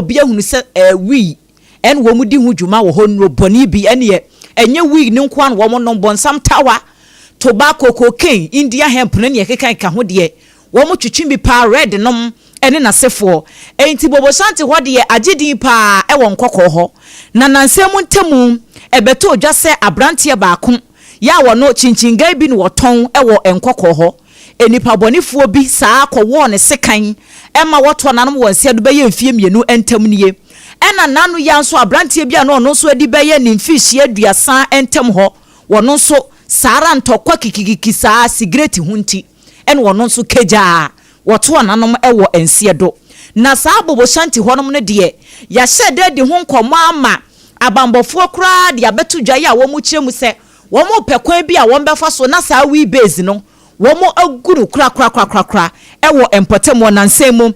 obi ahunu sɛ ɛɛ wii ɛna wɔn di ho dwuma wɔ hɔ. Nnuro bɔne bi ɛneɛ ɛnyɛ wii ne nko ara na wɔn nom, bɔnsam tawa, tobacco, cocaine, India hemp ne neɛ ɛkeka ka ho deɛ, wɔn twitwi bi paa, red nom ɛne n'asefoɔ. Enti Boboshanti hɔ deɛ, agye din paa ɛwɔ Nkɔkɔɔ hɔ. Na nansɛm mu ntamu ɛbɛtɔ odwa sɛ aberanteɛ baako yɛ a wɔno kyinkyinngan bi na wɔtɔn ɛwɔ Nkɔkɔɔ hɔ, nipa bɔnefoɔ bi saa kɔwɔɔ ne sekan ɛma wɔtoa nanom wɔn nsa do bɛyɛ mfie 2 ntam nie. Ɛna nano ya nso, aberanteɛ bi a na ɔno nso adi bɛyɛ ne mfihyia 30 ntam hɔ, wɔno nso saa ara ntɔkwa kikikiki saa sigreti ho nti ɛna ɔno nso kagyaa wɔtoa nanom ɛwɔ nseɛ do. Na saa Boboshanti hɔnom no deɛ, yɛahyɛ dɛ di ho nkɔmmɔ ama abanbɔfoɔ koraa de abɛto dwa yi a wɔn kyerɛ mu sɛ wɔn pɛ kwan bi a wɔn bɛfa so na saa wii base no wɔn agu no korakorakorakora ɛwɔ mpɔtam wɔ. Nansan mu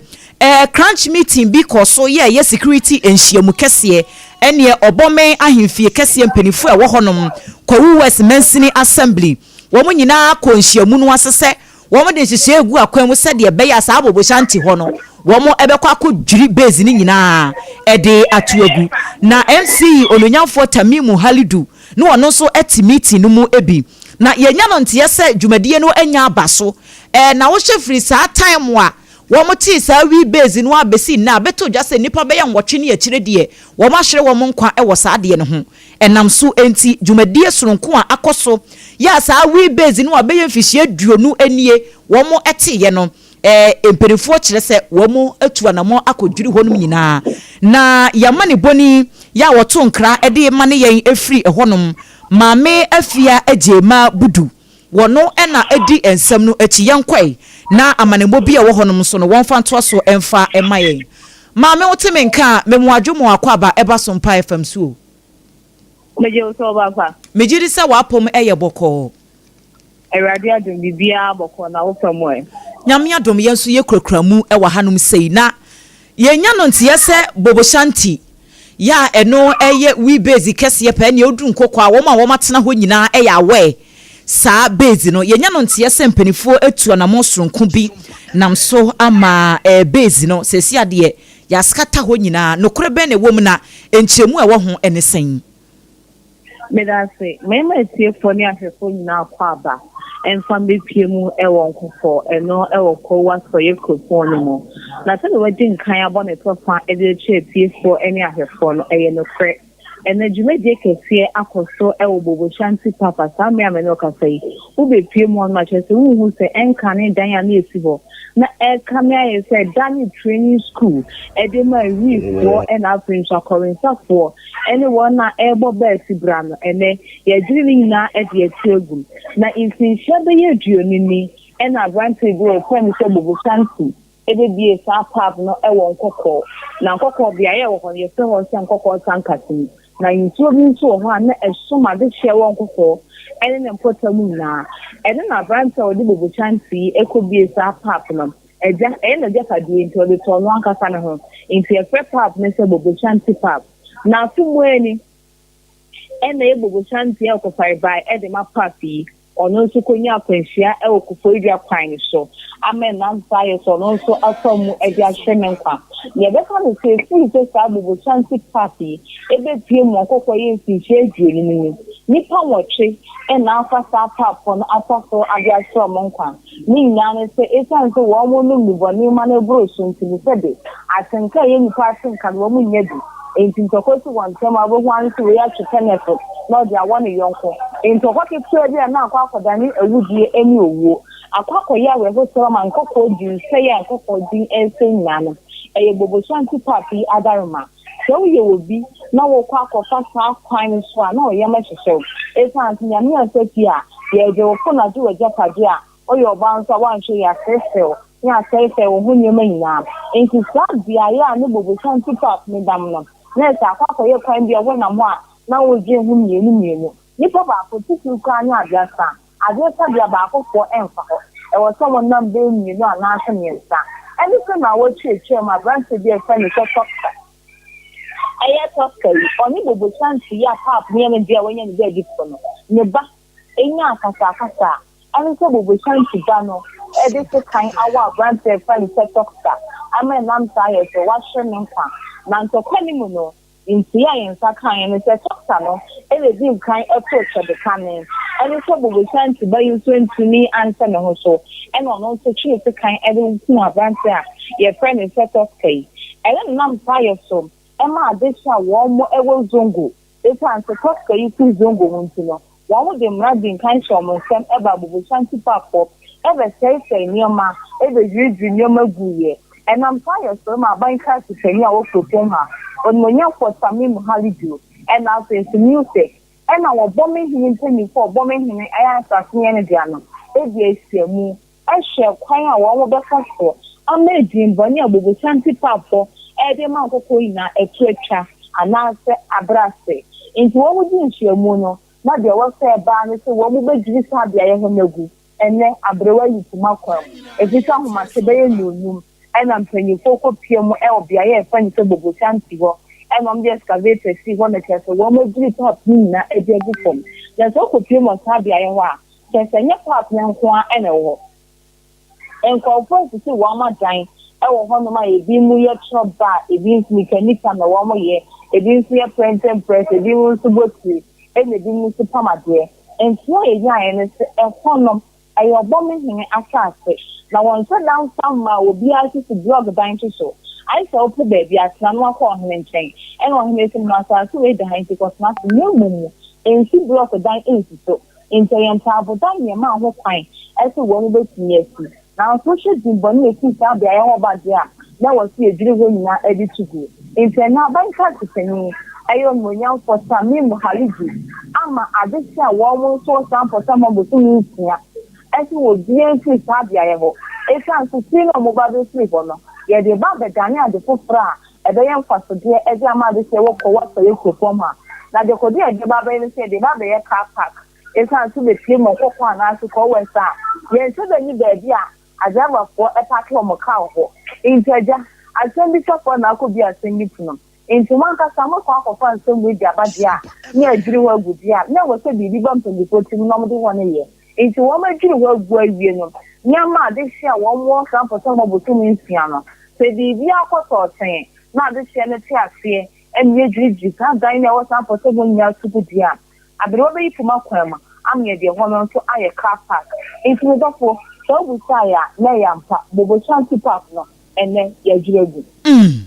crunch meeting bi kɔ so yɛ ɛyɛ security nhyiamu kɛseɛ, ɛneɛ Ɔbɔmɛn ahemfie kɛseɛ mpanimfoɔ a ɛwɔ hɔnom, Kwawu West Mansini Assembly, wɔn nyinaa kɔ nhyiamu no ase sɛ wɔn de nhyehyɛ egu akwan mu sɛdeɛ ɛbɛyɛ a saa Boboshanti hɔ no wɔn ɛbɛkɔ akɔ dwiri base no nyinaa ɛde ato agu. Na MCE ononyamfoɔ Tamimu Halidu ne ɔno nso te meeting no mu bi, na yɛnya no nteɛ sɛ dwumadie no anya aba so. Na wohyɛ firi saa time a wɔn tee saa wii base no abɛsi nna abɛtɔ dwa sɛ nnipa bɛyɛ 8 ne akyire deɛ, wɔn ahyerɛ wɔn nkwa wɔ saa adeɛ no ho. Ɛnam so nti dwumadie soronko a akɔ so yɛ a saa wii base no a bɛyɛ mfihyia 20 nie wɔn teeɛ no, mpanimfoɔ kyerɛ sɛ wɔn atu anammɔ akɔdwiri hɔnom nyinaa. Na yɛama ne bɔni yɛ a wɔto nkra de ma ne yɛn efiri ɛhɔnom, Maame Afia Agyema Budu, wɔno ɛna edi nsɛm no akyi. Yɛn kɔe na amanemmɔ bi a ɛwɔ hɔnom nso no, wɔmfa ntoa so ɛmfa ɛma yɛn. Maame, wote me nka a, memuadwo mu akɔ aba ɛba so mpa fam so o. Megye wo sɛ ɔba. Megye di sɛ w'apɔm ɛyɛ bɔkɔɔ. Awurade adom, biribiara bɔkɔɔ. Na wofa mu ɛ? Nyame adom, yɛn nso yɛkurakura mu ɛwɔ hanom sei. Na yɛnya no nteɛ sɛ Boboshanti yɛ a ɛno ɛyɛ wii base kɛseɛ pɛɛ nea oduru Nkɔkɔ a wɔn a wɔn atena hɔ nyinaa ɛyɛ aware saa base no. Yɛnya no nteɛ sɛ mpanimfoɔ atu anammɔn soronko bi nam so ama base no sɛsi adeɛ yɛaskata hɔ nyinaa. Nokorɛ bɛn na ɛwɔ mu, na nkyerɛmu a ɛwɔ ho ɛne sɛn? Meda ase. Mmarima atiefoɔ ne ahwɛfoɔ nyinaa kɔ aba ɛmfa mbɛpie mu ɛwɔ Nkɔkɔ, ɛno ɛwɔ Kɔwu Asɔyɛ kuropɔn no mu. Na sɛdeɛ wadi nkan abɔ ne tɔfa de akyerɛ atiefoɔ ne ahwɛfoɔ no, ɛyɛ nokorɛ. Ɛnɛ dwumadie kɛseɛ akɔ so ɛwɔ Boboshanti Papa. Saa mmea me ne ɔkasa yi, wobɛpie mu hɔ no, akyerɛ sɛ wohu sɛ ɛnka ne dan a ne ɛsi hɔ na ɛka me ayɛ sɛ da ne training school ɛde ma awifoɔ, ɛna afei nso akɔrensafoɔ ɛne wɔn a ɛrebɔ bɛɛsi bra no. Ɛnɛ yɛdwiri ne nyinaa ɛde atu agu. Na mfinhyia bɛyɛ 20 ni ɛna aberante bi wɔ fɛn sɛ Boboshanti ebebie saa pub no ɛwɔ Nkɔkɔɔ. Na Nkɔkɔɔ beaeɛ wɔ hɔ no, yɛfrɛ hɔ sɛ Nkɔkɔɔ Sankasini. Na nsuo bi nso wɔ hɔ a na ɛsom adehyeɛ wɔ Nkɔkɔɔ ɛne ne mpɔtam nyinaa. Ɛno na aberante a ɔde Boboshanti ɛkɔbie saa pub no, ɛgya ɛyɛ n'agyapadeɛ nti ɔde tɔɔ no ankasa ne ho, nti yɛfrɛ pub no sɛ Boboshanti Pub. Na afe mu ani ɛna ɛyɛ Boboshanti a ɔkɔfare bae ɛde ma pub yi, ɔno nso kɔnya akwanhyia ɛwɔ Koforidua kwan no so ama ɛnam saa yɛ sɛ ɔno nso afa mu ɛde ahwɛ ne nkwa. Nea ɛbɛka no sɛ efiri sɛ saa Boboshanti Pub yi ebepie mu Ɔkɔkɔ yɛ mfinhyia 20 mu no, nipa 8 ɛna afa saa pub hɔ no afa so ade ahyɛ ɔmo nkwa. Ne nyinaa ne sɛ esiane sɛ wɔn mo nom nnubɔne ma no boro so nti ne sɛbe atenka a ɛyɛ nipa atenka no, wɔn nyɛ bi. Nti ntɔkwa si wɔn ntam a, wobɛhu ano sɛ wei atwe pɛnɛso na ɔde awɔ ne yɔnko. Ntɔkwa ketewa bi a na akɔ akɔdane awudie ne owuo, akɔ akɔyɛ awerɛhosɛm ama Nkɔkɔɔ din sɛe a Nkɔkɔɔ din ɛresɛe nyinaa no, ɛyɛ Boboshanti Pub yi adaroma. Sɛ woyɛ obi na wokɔ akɔfa saa kwan no so a, na ɔyam ahyehyɛ wo, ɛsiane sɛ Nyame ansa fie a yɛregye wo fo na agye w'agyapadeɛ a woyɛ ɔbaa nso a woanhwɛ yɛ asɛesɛe ne asɛesɛe wo ho nneɛma nyinaa. Enti saa beaeɛ a ne Boboshanti Pub no dam no, na ɛsɛ akɔ akɔyɛ kwan bi a wonam hɔ a na wodwen ho mmienu mmienu. Nipa baako titiriw koraa ne adeasa. Adeasa deɛ, baakofoɔ ɛmfa hɔ. Ɛwɔ sɛ wɔnam bɛyɛ mmienu anaasɛ mmiɛnsa. Ɛne sɛ na wɔatwa mu aberanteɛ bi a yɛfrɛ no sɛ Tɔska. Ɛyɛ Tɔska yi, ɔne Boboshanti yi a pub no yɛ ne deɛ a wanya ne baabi kɔ no, ne ba nyaa akasakasa a ɛne sɛ Boboshanti ba no de sekan awɔ aberanteɛ a yɛfrɛ no sɛ Tɔska ama ɛnam saa yɛ sɛ wahwere ne nkwa. Na ntɔkwa no mu no, ntua a yɛn nsa kaeɛ ne sɛ Tɔkta no na ɛdii kan too twɛde kane, ɛne sɛ Boboshanti ba yi nso antumi anhyɛ ne ho so, ɛna ɔno nso twee sekan de kum aberanteɛ a yɛfrɛ no sɛ Tɔska yi. Ɛno na nam saa yɛ so maa adehye a wɔn wɔ Zongo. Esiane sɛ Tɔska yi firi Zongo mu nti no, Wɔde mmara dii nkan hyɛɛ wɔn nsam baa Boboshanti Park hɔ bɛsɛesɛee nneɛma, bɛdwiridwirii nneɛma guiɛ. Ɛnam saa yɛ so ma aban krakyepani a ɔwɔ kuropɔn ha, Onimuonyamfoɔ Tamimu Halidu, ɛna afei nso Music, ɛna Wɔbɔmehene mpaninfoɔ a Ɔbɔmehene ayɛ asase no yɛ ne dea no, di ahyiamu hwɛ kwan a wɔbɛfa so ama edwumbɔne a Boboshanti Parkfoɔ de ma nkɔkɔɔ nyinaa ɛto atwa anaasɛ abrɛ ase. Enti wɔdi nhyiamu no, na deɛ ɛwɔ sɛ ɛba ara ne sɛ wɔbɛdwiri saa beaeɛ hɔ no agu. Ɛnnɛ, aberewa yi poma kwan mu, ɛfiri sɛ ahomakye bɛyɛ nnɔnnum na mpanimfoɔ kɔpia mu wɔ beaeɛ a yɛfrɛ no sɛ Boboshanti hɔ na wɔde excavator sii hɔ na kyerɛ sɛ wɔadwiri pipe no nyinaa de agu fam. Na sɛ wokɔpia mu wɔ saa beaeɛ hɔ a, Kyerɛ sɛ, ɛnyɛ park no nko ara na ɛwɔ hɔ. Nkurɔfoɔ asisi wɔn adan wɔ hɔnom a ebinom yɛ trɔ bar, ebi nso nika-nika na wɔyɛ, ebi nso yɛ printing press, ebinom nso bɔ tiri, ɛnna ebinom nso pam adeɛ. Nteɛ a yɛnyaeɛ ne sɛ ɛhɔnom, ɛyɛ Ɔbɔmehene asase, na wɔnhyɛ da mfa mmaa obiara sisi blɔk dan to so. Ayɛ sɛ wopɛ baabi atena na woakɔ ɔhene nkyɛn, ɛnna ɔhene se, Mewɔ asase wei da ha nti kɔtena so, na mmom nsi blɔk dan nsi so. Enti ɛyɛ ntaabodan na ɛmaa ho kwan sɛ wɔbetumi asi. Nanso wohwɛ dimmɔne a efii saa beae hɔ ba de a, na ɛwɔ sɛ yedwiri hɔ nyinaa de to gu. Enti ɛnnɛ aban krataa panyin, ɛyɛ Onuonyamfo Samim Haliji, ama adehye a wɔn nso wɔ saa mpɔtam hɔ bosome nsia sɛ obiara mfiri saa beae hɔ. Esiane sɛ fie no a wɔba abefiri hɔ no, yɛde reba abɛdane ade foforo a ɛbɛyɛ mfasodeɛ de ama adehyeɛ wɔ Kɔwɔ Asɔre kuropɔn ha. Na dekode a yɛde ba abɛyɛ ne sɛ yɛde ba abɛyɛ car park. Esiane sɛ wobɛpue mu kɔ kwan anaase kɔ west a, yɛnhyɛ da nni baabi a adriverfoɔ paake wɔn car wɔ hɔ. Nti agya, asɛm bi sɔfoɔ na akɔ bue asɛm bi pono. Nti mo ankasa mokɔ akɔfa nsɛm wei de aba deɛ a, ne adwiri hɔ agu deɛ a, na ɛwɔ sɛ biribi ba mpanyinfoɔ tirim na wɔde hɔ no yɛ. Nti wɔn adwiri hɔ agu awie no, nneɛma a adehyeɛ a wɔn wɔ saa mpɔtam hɔ bosome nsia no, Sɛ biribiara kɔ tɔɔtee na adehyeɛ no te aseɛ na yɛdwiridwiri saa dan no a ɛwɔ saa mpɔtam hɔ nyinaa so gu deɛ a, aberewa bɛyi poma kwan mu ama yɛde ɛhɔ no nso ayɛ car park. Nti me dɔfo, sɛ wobisaeɛ a, na ɛyɛ ampa, Boboshanti Park no, ɛnnɛ yɛadwiri agu. Mm.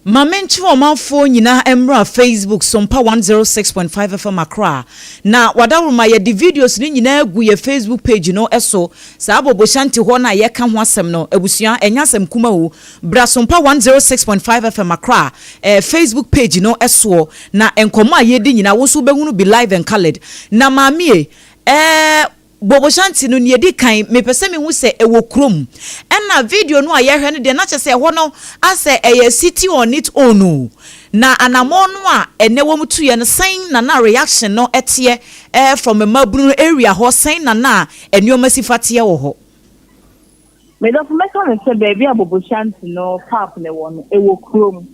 Ma menkyerɛ ɔmanfoɔ nyinaa mmra Facebook Sompa 106.5 FM Accra na wadaworo ma yɛde videos no nyinaa agu yɛ Facebook page no so. Saa Boboshanti hɔ no a yɛka ho asɛm no, abusua, ɛnyɛ asɛm kuma o. Bra Sompa 106.5 FM Accra eh, Facebook page no soɔ na nkɔmmɔ a yɛredi nyinaa wo nso wobɛhunu bi live and coloured. Na maame e, eh, Boboshanti no, nea edi kan, mepɛ sɛ mihu sɛ ɛwɔ kurom. Ɛnna video no a yɛhwɛ no deɛ, na kyerɛ sɛ ɛhɔ no asɛ ɛyɛ city on its own o. Na anammɔn no a ɛnnɛ wɔtuiɛ no, sɛn na na reaction no teɛ from mmabunu no area hɔ? Sɛn na na nneɛma si fa teɛ wɔ hɔ? Me dɔfo, mɛka no sɛ baabi a Boboshanti no park no wɔ no, ɛwɔ kurom.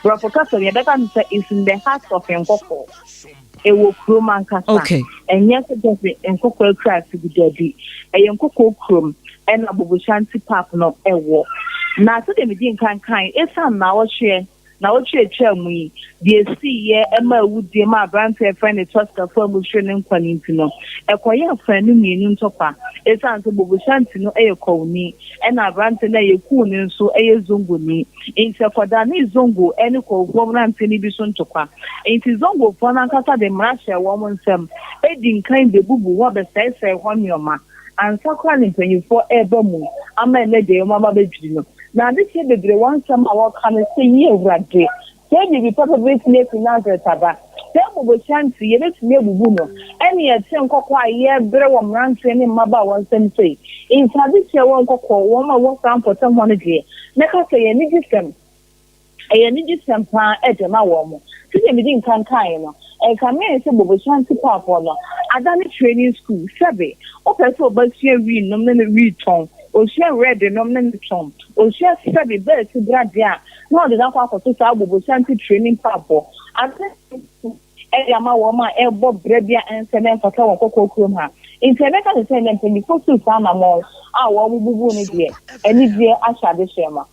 Borɔfo kasa mu, yɛbɛka no sɛ it's in the heart of Nkɔkɔɔ. Ɛwɔ kurom ankasa. Okay. Ɛnyɛ sɛ just Nkɔkɔɔ akuraase bi, dabi. Ɛyɛ Nkɔkɔɔ kurom ɛna Boboshanti park no ɛwɔ. Na sɛdeɛ medi nkan kae, ɛsiane nnawɔtweɛ Nnawɔtwe a etwaa mu yi, deɛ esiiɛ maa awudie maa aberanteɛ a yɛfrɛ no Tosca faa mu hweree ne nkwa no nti no, ɛkɔyɛɛ afanu mmienu ntɔkwa. Esiane sɛ Boboshanti no yɛ Kɔwni ɛna aberanteɛ no a yɛkuu no nso yɛ Zongoni nti, ɛkɔdanee Zongo ne Kɔwfoɔ mmeranteɛ no bi so ntɔkwa. Enti Zongofoɔ no ankasa de mmara hyɛɛ wɔn nsam, dii nkan bɛbubuu hɔ bɛsɛesɛee hɔ nneɛma. Ansa koraa na mpanyimfoɔ reba mu ama ɛnnɛ deɛ wɔn aba abɛdwiri no. Na adehyeɛ bebree wɔ nsɛm a wɔka no sɛ, Yi Awurade, sɛ biribi papa bɛtumi afiri Nasaret aba? Sɛ abobohyia nti yɛbɛtumi abubu no? Ɛnne yɛte nkɔkɔɔ a yɛrebrɛ wɔ mmeranteɛ ne mmabaawa nsam sei. Nti adehyeɛ wɔ nkɔkɔɔ, wɔn a ɛwɔ saa mpɔtam hɔ no deɛ, mɛka sɛ ɛyɛ anigyesɛm. Ɛyɛ anigyesɛm paa de ma wɔn. Sɛdeɛ medii nkan kaeɛ no, ɛrekame ayɛ sɛ Boboshanti Park hɔ no adane training school. Sɛbe, wopɛ sɛ wo ba sua wii nom ne no wii tɔn, ɔsua red nom ne no tɔn, ɔsua sɛbe bɛɛsi bra deɛ a, na ɔde no akɔ akɔto saa Boboshanti Training Park hɔ. Adane training school de ama wɔn a ɛrebɔ bra bi a ɛnsɛ na ɛmfata wɔ Nkɔkɔɔ kurom ha. Enti ɛbɛka te sɛ nnɛ mpanyinfoɔ tuu saa anammɔn a wɔbubuu no deɛ, anigyeɛ ahyɛ adehyeɛ ma.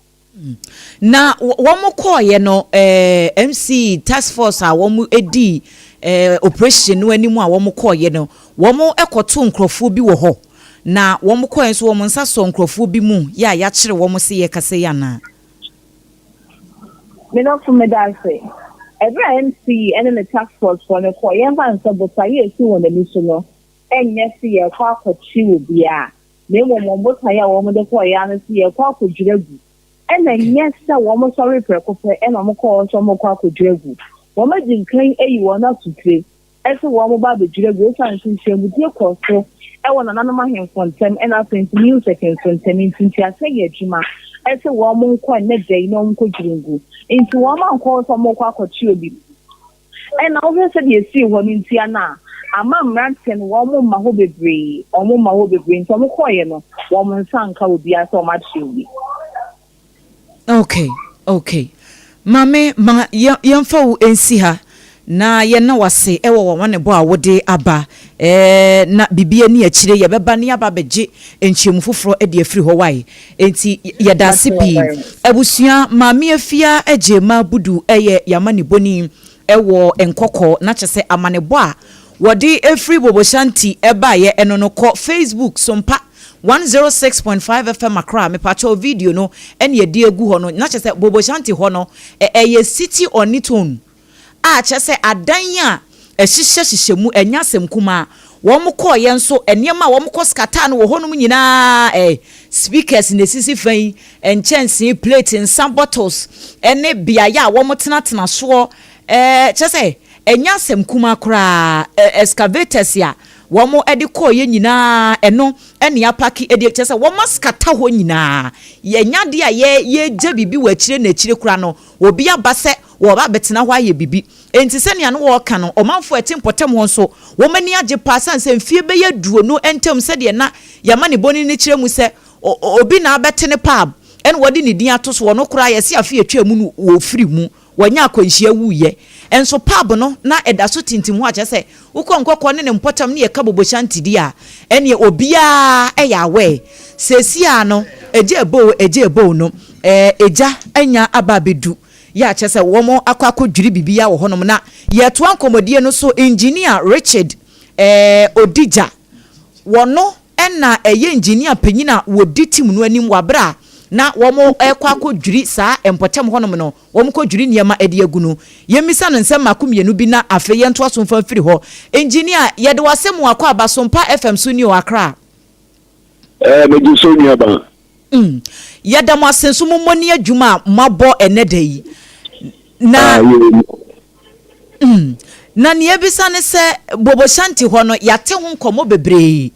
Na wɔn kɔɔeɛ no, eh, MC task force a wɔn di eh, operation no anim a wɔn kɔɔeɛ no, wɔn kɔtoo nkurɔfoɔ bi wɔ hɔ. Na wɔn kɔɔeɛ nso wɔn nsa sɔɔ nkurɔfoɔ bi mu yɛ a yɛakyere wɔn se yɛrekasa yi anaa? Me dɔfo meda ase. Ɛberɛ a MC ne ne task force foɔ no kɔɔ, yɛmfa no sɛ botaeɛ a ɛsi wɔn ani so no nyɛ se yɛrekɔ akɔkye obiara, na mmom wɔn botaeɛ a wɔde kɔeɛ ara ne sɛ yɛrekɔ akɔdwiri agu. Ɛna ɛnyɛ sɛ wɔsɔree prɛko pɛ na wɔkɔɔ hɔ sɛ wɔrekɔ akɔdwiri agu. Wɔadi nkan ayi wɔn asotire sɛ wɔreba abɛdwiri agu ɛsiane sɛ nhyiamudie kɔɔ so wɔ nananom ahemfo ntam ɛna afei nso music nso ntam nti nteaseɛ yɛ adwuma sɛ wɔnkɔ nnɛ da yi na wɔnkɔdwiri ngu. Nti wɔankɔ hɔ sɛ wɔrekɔ akɔkye obi. Ɛna wohwɛ sɛdeɛ ɛsii hɔ no ntia no a, ama mmeranteɛ no wɔn mma hɔ bebree, wɔn mma hɔ bebree nti wɔn kɔeɛ no, wɔn nsa anka obiara sɛ wɔn akyere obi. Okay, okay. Maame, ma yɛmfa wo nsi ha na yɛnna wo ase wɔ w'amanebɔ a wode aba. Ɛɛ, na biribi ani akyire yɛbɛba na yɛaba abɛgye nkyerɛmu foforɔ de afiri hɔ wae. Enti yɛda ase pii. Abusua, Maame Afia Agyemah Budu yɛ y'amanebɔni wɔ Nkɔkɔɔ, na kyerɛ sɛ amanebɔ a wɔde firi Boboshanti baeɛ ɛno no kɔ Facebook Sompa 106.5 FM Accra, mepakyɛw video no ɛne yɛde agu hɔ no, na kyerɛ sɛ Boboshanti hɔ no ɛyɛ city on its own. a kyerɛ sɛ adan a ɛhyehyɛhyehyɛ mu, ɛnyɛ asɛm kumaa. Wɔkɔeɛ nso, nneɛma a wɔkɔ scatter no wɔ hɔnom nyinaa, eh, speakers na ɛsisi fa yi, nkyɛnsee, plate, nsa bottles, ne beaeɛ a wɔtenatena soɔ, eh, kyerɛ sɛ ɛnyɛ asɛm kumaa koraa. Eh, excavators a wɔde kɔeɛ nyinaa, ɛno ne apaki de, kyerɛ sɛ wɔaskata hɔ nyinaa. Ɛnyɛ adeɛ a yɛ, yɛgya biribi wɔ akyire na akyire koraa no, obi aba sɛ wɔreba abɛtena hɔ ayɛ biribi. Enti sɛnea na wɔreka no, ɔmanfo a ɛte mpɔtam hɔ nso, wɔn ani agye paa esiane sɛ mfeɛ bɛyɛ aduonu ntam sɛdeɛ na Yamanibɔni no kyerɛ mu sɛ obi na abɛte ne pub na wɔde ne din ato so, ɔno koraa yɛse afe a ɛtwaa mu no wɔfiri mu, wɔanya akwanhyia wuiɛ. Nso pub no na ɛda so tintim hɔ a kyerɛ sɛ wokɔ Nkɔkɔɔ ne ne mpɔtam ne yɛka Boboshanti deɛ a, ɛneɛ obiara yɛ aware. Seesei ara no, Agya Ebow Agya Ebow no, egya anya aba abɛdu. Yɛ a kyerɛ sɛ wɔn akɔ akɔdwiri biribiara wɔ hɔnom na yɛtoa nkɔmmɔdie no so Engineer Richard eh, Odija wɔno na ɛyɛ engineer panyin a wɔdi team no anim wɔ aberɛ a na wɔn rekɔ akɔdwiri saa mpɔtam hɔnom no wɔn kɔdwiri nneɛma de agu no yɛmmisa no nsɛm mako mmienu bi na afei yɛntoa so mfa mfiri hɔ Engineer yɛde w'asɛm akɔ aba Sompa FM so ni o Accra. Ɛɛ megye so nuabaa. Mm. Yɛda mo ase nso mo mmɔni adwuma a moabɔ ɛnɛ da yi. Na Ah, yɛ. Na nea ebisa ne sɛ, Bobo Shanti hɔ no, yɛate ho nkɔmmɔ bebree.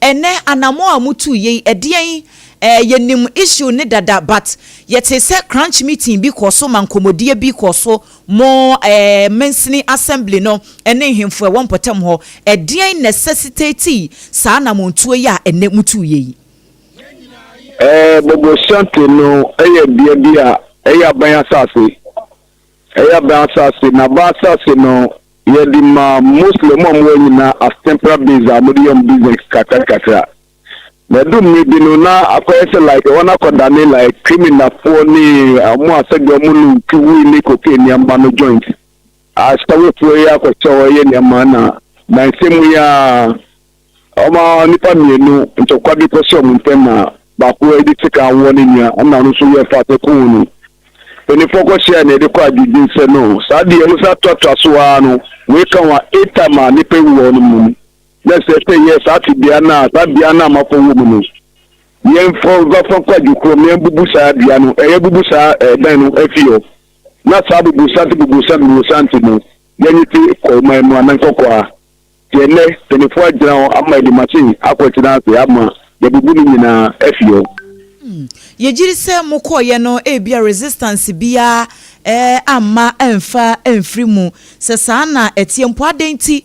Ɛnɛ, anammɔn a motuu yei, ɛdeɛn? Eh, yɛnim issue no dada, but yɛtee sɛ crunch meeting bi kɔɔ so ma nkɔmmɔdie bi kɔɔ so mo eh, mansini assembly no ne nhemfo a ɛwɔ mpɔtam hɔ. Ɛdeɛn necessitatii saa anammɔntuo yi a ɛnnɛ motuiɛ yi? Ɛɛ, Boboshanti no yɛ bea bi a ɛyɛ aban asase. Ɛyɛ aban asase, na aban asase no, yɛde ma mostly wɔn a wɔwɔ nyinaa as temporary base a wɔde yɛ wɔn business kakra kakra. Na ɛdu mmere bi no, na akɔyɛ sɛ like ɛhɔ no akɔdane like criminalfoɔ ne wɔn a sɛdeɛ wɔn nom wii ne cocaine nneɛma no joint. Asawofoɔ yi akɔhyɛ hɔ yɛ nneɛma na nansa mu yi ara Wɔma nnipa mmienu ntɔkwa bi kɔhyɛ wɔn ntam na baako de sekan wɔ ne nua ɛna ɔno nso yɛ fa sɛ kuu no. Mpanimfoɔ kɔhyɛɛ na yɛde kɔ adwedwen sɛ no saa deɛ wɔn san toatoa so ara no wei ka ho a eight time a nnipa awu wɔ hɔ no mu no na ɛsɛ sɛ yɛ saa tebea no a saa bea no a amafo wɔ mu no yɛmfa mfa nkɔ adwokurom na yɛmbubu saa dua no ɛyɛ bubu saa ɛdan no afi hɔ na saa bubu sante bubu sante bubu sante no yɛnye te kɔ ɔman mu anan kɔkɔa. Deɛ nnɛ mpaninfoɔ agyina hɔ ama yɛde machine akɔtena ase ama yɛabubu ne nyinaa afi hɔ. Yɛgyedi sɛ mokɔeɛ no ebia resistance biara amma amfa amfiri mu. Sɛ saa na ɛteɛ mpo adɛn nti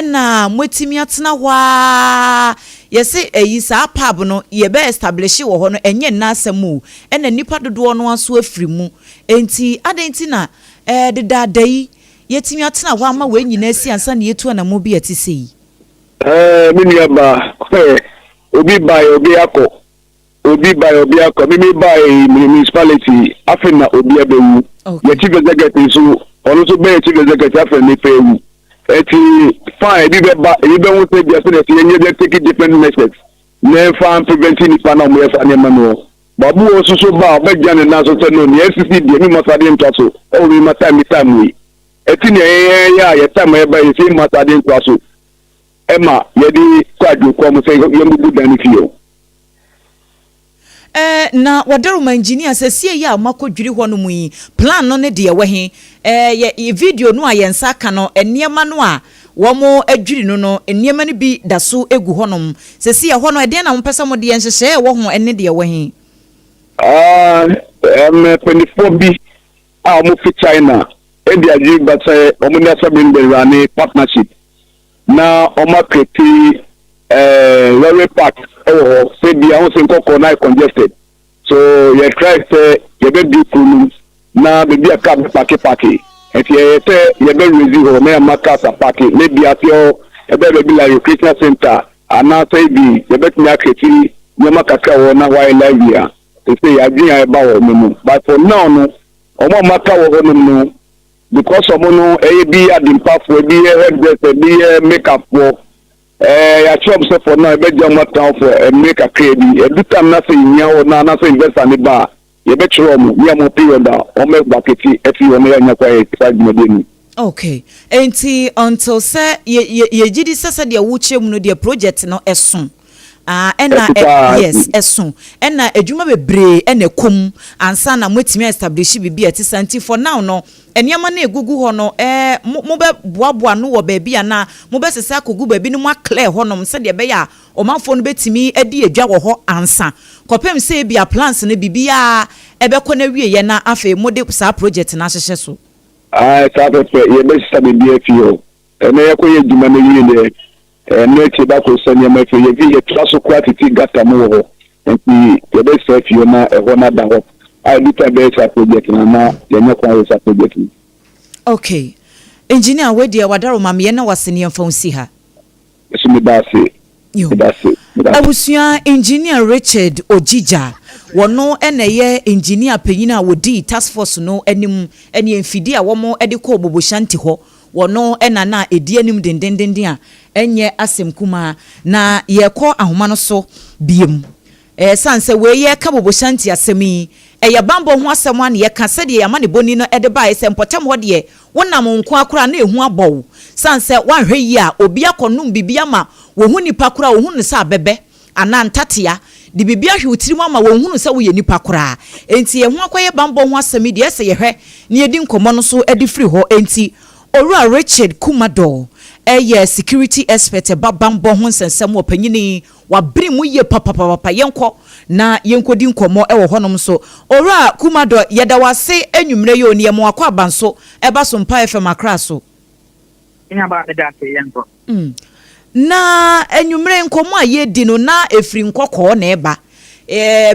na moatumi atena hɔ ara? Yɛse ayi saa pub no yɛbɛ establishe wɔ hɔ no ɛnyɛ nnɛ asɛm o, ɛna nnipa dodoɔ no ara nso afiri mu. Enti adɛn nti na dedaada yi Yɛatumi atena hɔ ama wei nyinaa asi ansa na yɛatu anammɔn bi a ɛte sei. Ɛɛ, me nua baa, hwɛ, obi baeɛ, obi akɔ. Obi bae obi akɔ. Me me bae municipality afei na obi abɛwu. Yɛ chief executive nso, ɔno nso bɛyɛ chief executive afei na nipa awu. Ɛti fine, ebi bɛba, ebi bɛhu sɛ bia sɛdeɛ sɛ yɛnyɛ bɛ take different measures na ɛmfa prevent nipa na ɔmo yɛ saa nneɛma no. Babu wɔ nso so ba a, ɔbɛgyina ne nan so sɛ no nea esisi deɛ mi ma saa deɛ ntoa so ɛwɔ mi ma time mi time wei. Ɛti nea yɛyɛ a yɛ time a yɛba yɛ sɛ ma saa deɛ ntoa so ɛma yɛde kɔ adwokɔ mo sɛ yɛmbubu dan no fie o. Ɛɛ, na Wadaroma Engineer, sɛ sie yi a moakɔdwiri hɔ nom yi, plan no ne deɛ ɛwɔ he? Ɛɛ, yɛ video no a yɛn nsa aka no, nneɛma no a wɔadwiri no no, nneɛma no bi da so gu hɔnom. Seesei ɛhɔ no, ɛdeɛn na mopɛ sɛ mode yɛ? Nhyehyɛeɛ a ɛwɔ ho ne deɛ ɛwɔ he? Ɛɛ, mpanimfoɔ bi a wɔfi China de adwene ba sɛ wɔn ne Asabere no bɛrane partnership na wɔacreate lorry park wɔ hɔ sɛ bia ho sɛ Nkawkaw no ayɛ congested, so yɛ try sɛ yɛbɛbie kuro no mu na baabi a car bɛpark park. Nti yɛyɛ sɛ yɛbɛ raise hɔ na yɛama cars apark na ebi ase hɔ ɛbɛyɛ baabi like recreational center anaasɛ ebi yɛbɛtumi acreate nneɛma kakra wɔ hɔ na hɔ ayɛ lively a sɛ yɛadwene a ɛba wɔ no mu. But for now no, ɔmo a maka wɔ hɔnom no, because ɔmo no ɛyɛ bi adempafoɔ, ebi yɛ hairdresser, ebi yɛ makeupfoɔ, yɛakyerɛ ɔmo sɛ for now ɛbɛgye ɔmo atena for mmerɛ kakra bi. Ɛdu time na sɛ yɛhia hɔ na anaasɛ investor ne ba a, yɛbɛkyerɛ ɔmo ne ɔmo period a ɔmo vacate ɛfi hɔ na yɛanya kwan yɛ saa dwumadie no. Okay, nti until sɛ yɛgye di sɛ sɛdeɛ wokyerɛ mu no deɛ, project no ɛso. Ah, ɛna Ɛso paa. Yes, ɛso, ɛna adwuma bebree ɛna ɛkɔm ansa na moatumi establish biribi a ɛte saa. Nti for now no, nneɛma no egugu hɔ no, mo mobɛboaboa no wɔ baabi anaa mobɛsesa akɔgu baabi no mo aclear hɔnom sɛdeɛ ɛbɛyɛ a ɔmanfoɔ no bɛtumi adi adwa wɔ hɔ ansa kɔpem sɛ ebi a plans no biribiara ɛbɛkɔ no awieɛ na afei mode saa project no ahyehyɛ so? Aa, saa pɛpɛ, yɛbɛsesa biribi afi hɔ. Ɛnɛ yɛkɔyɛ adwuma no wie deɛ, ɛno akyi bɛakɔ sɛ nneɛma afi hɔ. Yɛfi yɛtoa so koraa tete gutter mu wɔ hɔ, nti yɛbɛsesa afi hɔ na ɛhɔ no ada hɔ a ɛdu time bɛyɛ saa project no na yɛnyɛ kwan yɛ saa project no. Okay, Engineer, wei deɛ wadaroma meyɛ na wase ne yɛmfa wo si ha. Ɛso meda ase. Yo. Meda ase, meda ase. Abusua, Engineer Richard Ogyigya, wɔno na ɛyɛ engineer panyin a wɔdii task force no anim ne mfidie a wɔn de kɔɔ Boboshanti hɔ. Wɔno na na ɛdi anim dendendenden a ɛnyɛ asɛm kumaa. Na yɛkɔ ahoma no so biem. Ɛsiane sɛ wei yɛka Boboshanti asɛm yi, ɛyɛ bambɔ ho asɛm a na yɛka sɛdeɛ yɛama ne bɔni no de baeɛ sɛ mpɔtam hɔ deɛ, wonam nko akora na ɛhu abɔ wo. Sane sɛ woanhwɛ yie a, obi akɔnom biribi ama wɔhu nipa koraa, wɔhu no sɛ abɛbɛ anaa ntatea de biribi ahwɛ wo tirim ama wɔnhunu sɛ woyɛ nipa koraa. Enti yɛn ho akɔyɛ bambɔ ho asɛm yi deɛ, ɛsɛ yɛhwɛ na yɛdi nkɔmmɔ no so de firi hɔ. Enti Owura Richard Kumador ɛyɛ security expert, ɛba bambɔ ho nsɛnsɛm wɔ panyini wabere mu yie papapapa. Yɛnkɔ na yɛnkɔdi nkɔmmɔ ɛwɔ hɔnom so. Owura Kumador, yɛda wase anwummerɛ yi o ne yɛma wakɔ aba nso ɛba so Mpa FM Akra so. Nyaba, meda ase, yɛnkɔ. Na anwummerɛ nkɔmmɔ a yɛdi no na ɛfiri Nkawkaw na ɛba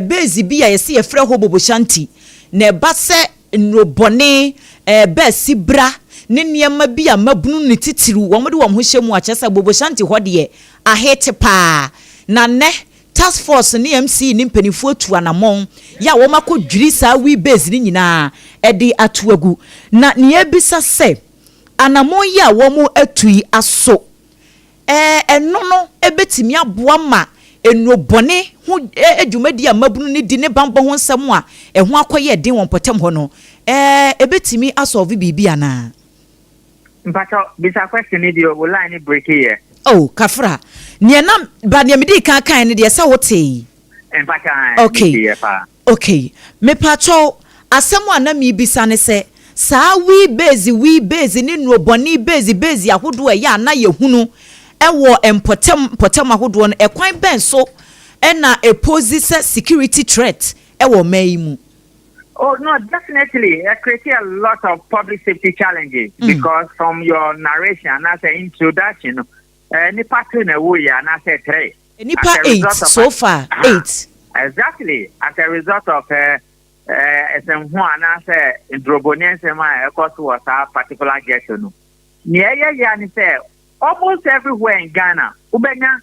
base bi a yɛsɛ yɛfrɛ hɔ Boboshanti na ɛba sɛ nnurobɔne, bɛɛsi bra ne nneɛma bi a mabunu ne titiriw wɔn de wɔn ho hyɛ mu a kyerɛ sɛ Boboshanti hɔ deɛ ahete paa. Na nnɛ task force ne MC ne mpanimfoɔ atu anammɔn yɛ a wɔn akɔdwiri saa wee base no nyinaa ɛde ato agu. Na nea ebisa sɛ anammɔn yi a wɔn atu yi aso ɛno no ebɛtumi aboa ma nnurobɔne ho dwumadi a mabunu ne di ne bambɔ ho nsɛm a ɛho akɔyɛ den wɔ mpɔtam hɔ no, ebɛtumi asolve biribi anaa? Mpakyɛw, bisa question ni deɛ, wo line ni break yɛ. Oh, kafra, nea na ba nea medi kan kan no deɛ sɛ wotee. Mpakyɛw. Okay. Yɛ paa. Okay, mepatwɛw, asɛm a na miribisa ne sɛ saa wee base, wee base ne nnurobɔne base base ahodoɔ a ɛyɛ a na yɛhunu ɛwɔ mpɔtam mpɔtam ahodoɔ no, ɛkwan bɛn so ɛna ɛpose sɛ security threat ɛwɔ ɔman yi mu? Oh no, definitely. It creates a lot of public safety challenges because from your narration and as an introduction, nipa two na ɛwɔ yɛ anaasɛ three. Nipa eight so far, eight. Exactly, as a result of ɛsɛm ho anaasɛ ndurobɔni nsɛm a ɛkɔ so wɔ saa particular ghetto no. Nea ɛyɛ ya ne sɛ almost everywhere in Ghana, wobɛnya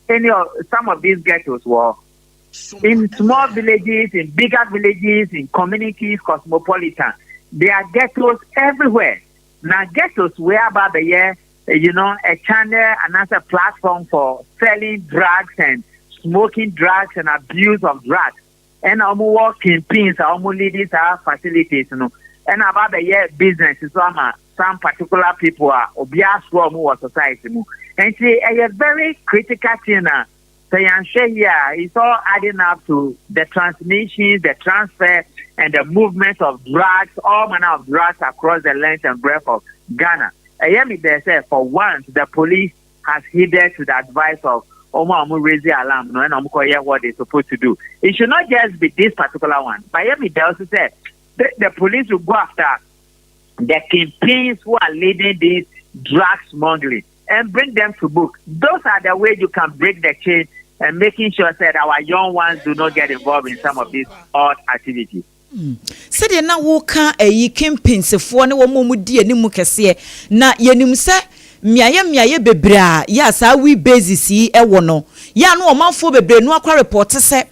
any of some of these ghettos wɔ hɔ. In small villages, in bigger villages, in communities, cosmopolitan, there are ghettos everywhere. Now ghettos whereby the a channel and as a platform for selling drugs and smoking drugs and abuse of drugs. And ɔmo wɔ kingpins a ɔmo lead saa facilities no, ɛna aba abɛyɛ business so ama some particular people a obiara soɔ ɔmo wɔ society mu. Nti ɛyɛ very critical thing na sɛ yɛnhwɛ yi a, it's all adding up to the transmission, the transfer and the movement of drugs, all manner of drugs across the length and breadth of Ghana. Ɛyɛ mi dɛ sɛ for once the police has heeded to the advice of ɔmo a ɔmo raise the alarm no, ɛna ɔmo kɔ yɛ what they supposed to do. It should not just be this particular one, but ɛyɛ mi dɛ also sɛ the police will go after the kingpins who are leading this drug smuggling and bring them to book. Those are the ways you can break the chain and making sure that our young ones do not get involved in some of these odd activities. Sɛdeɛ na woka ɛyi kingpinsfoɔ ne wɔn a wɔn di anim kɛseɛ na yɛnim sɛ mmeayɛ mmeayɛ bebree a yɛ a saa wee bases yi ɛwɔ no, yɛ a no ɔmanfoɔ bebree no akɔ report sɛ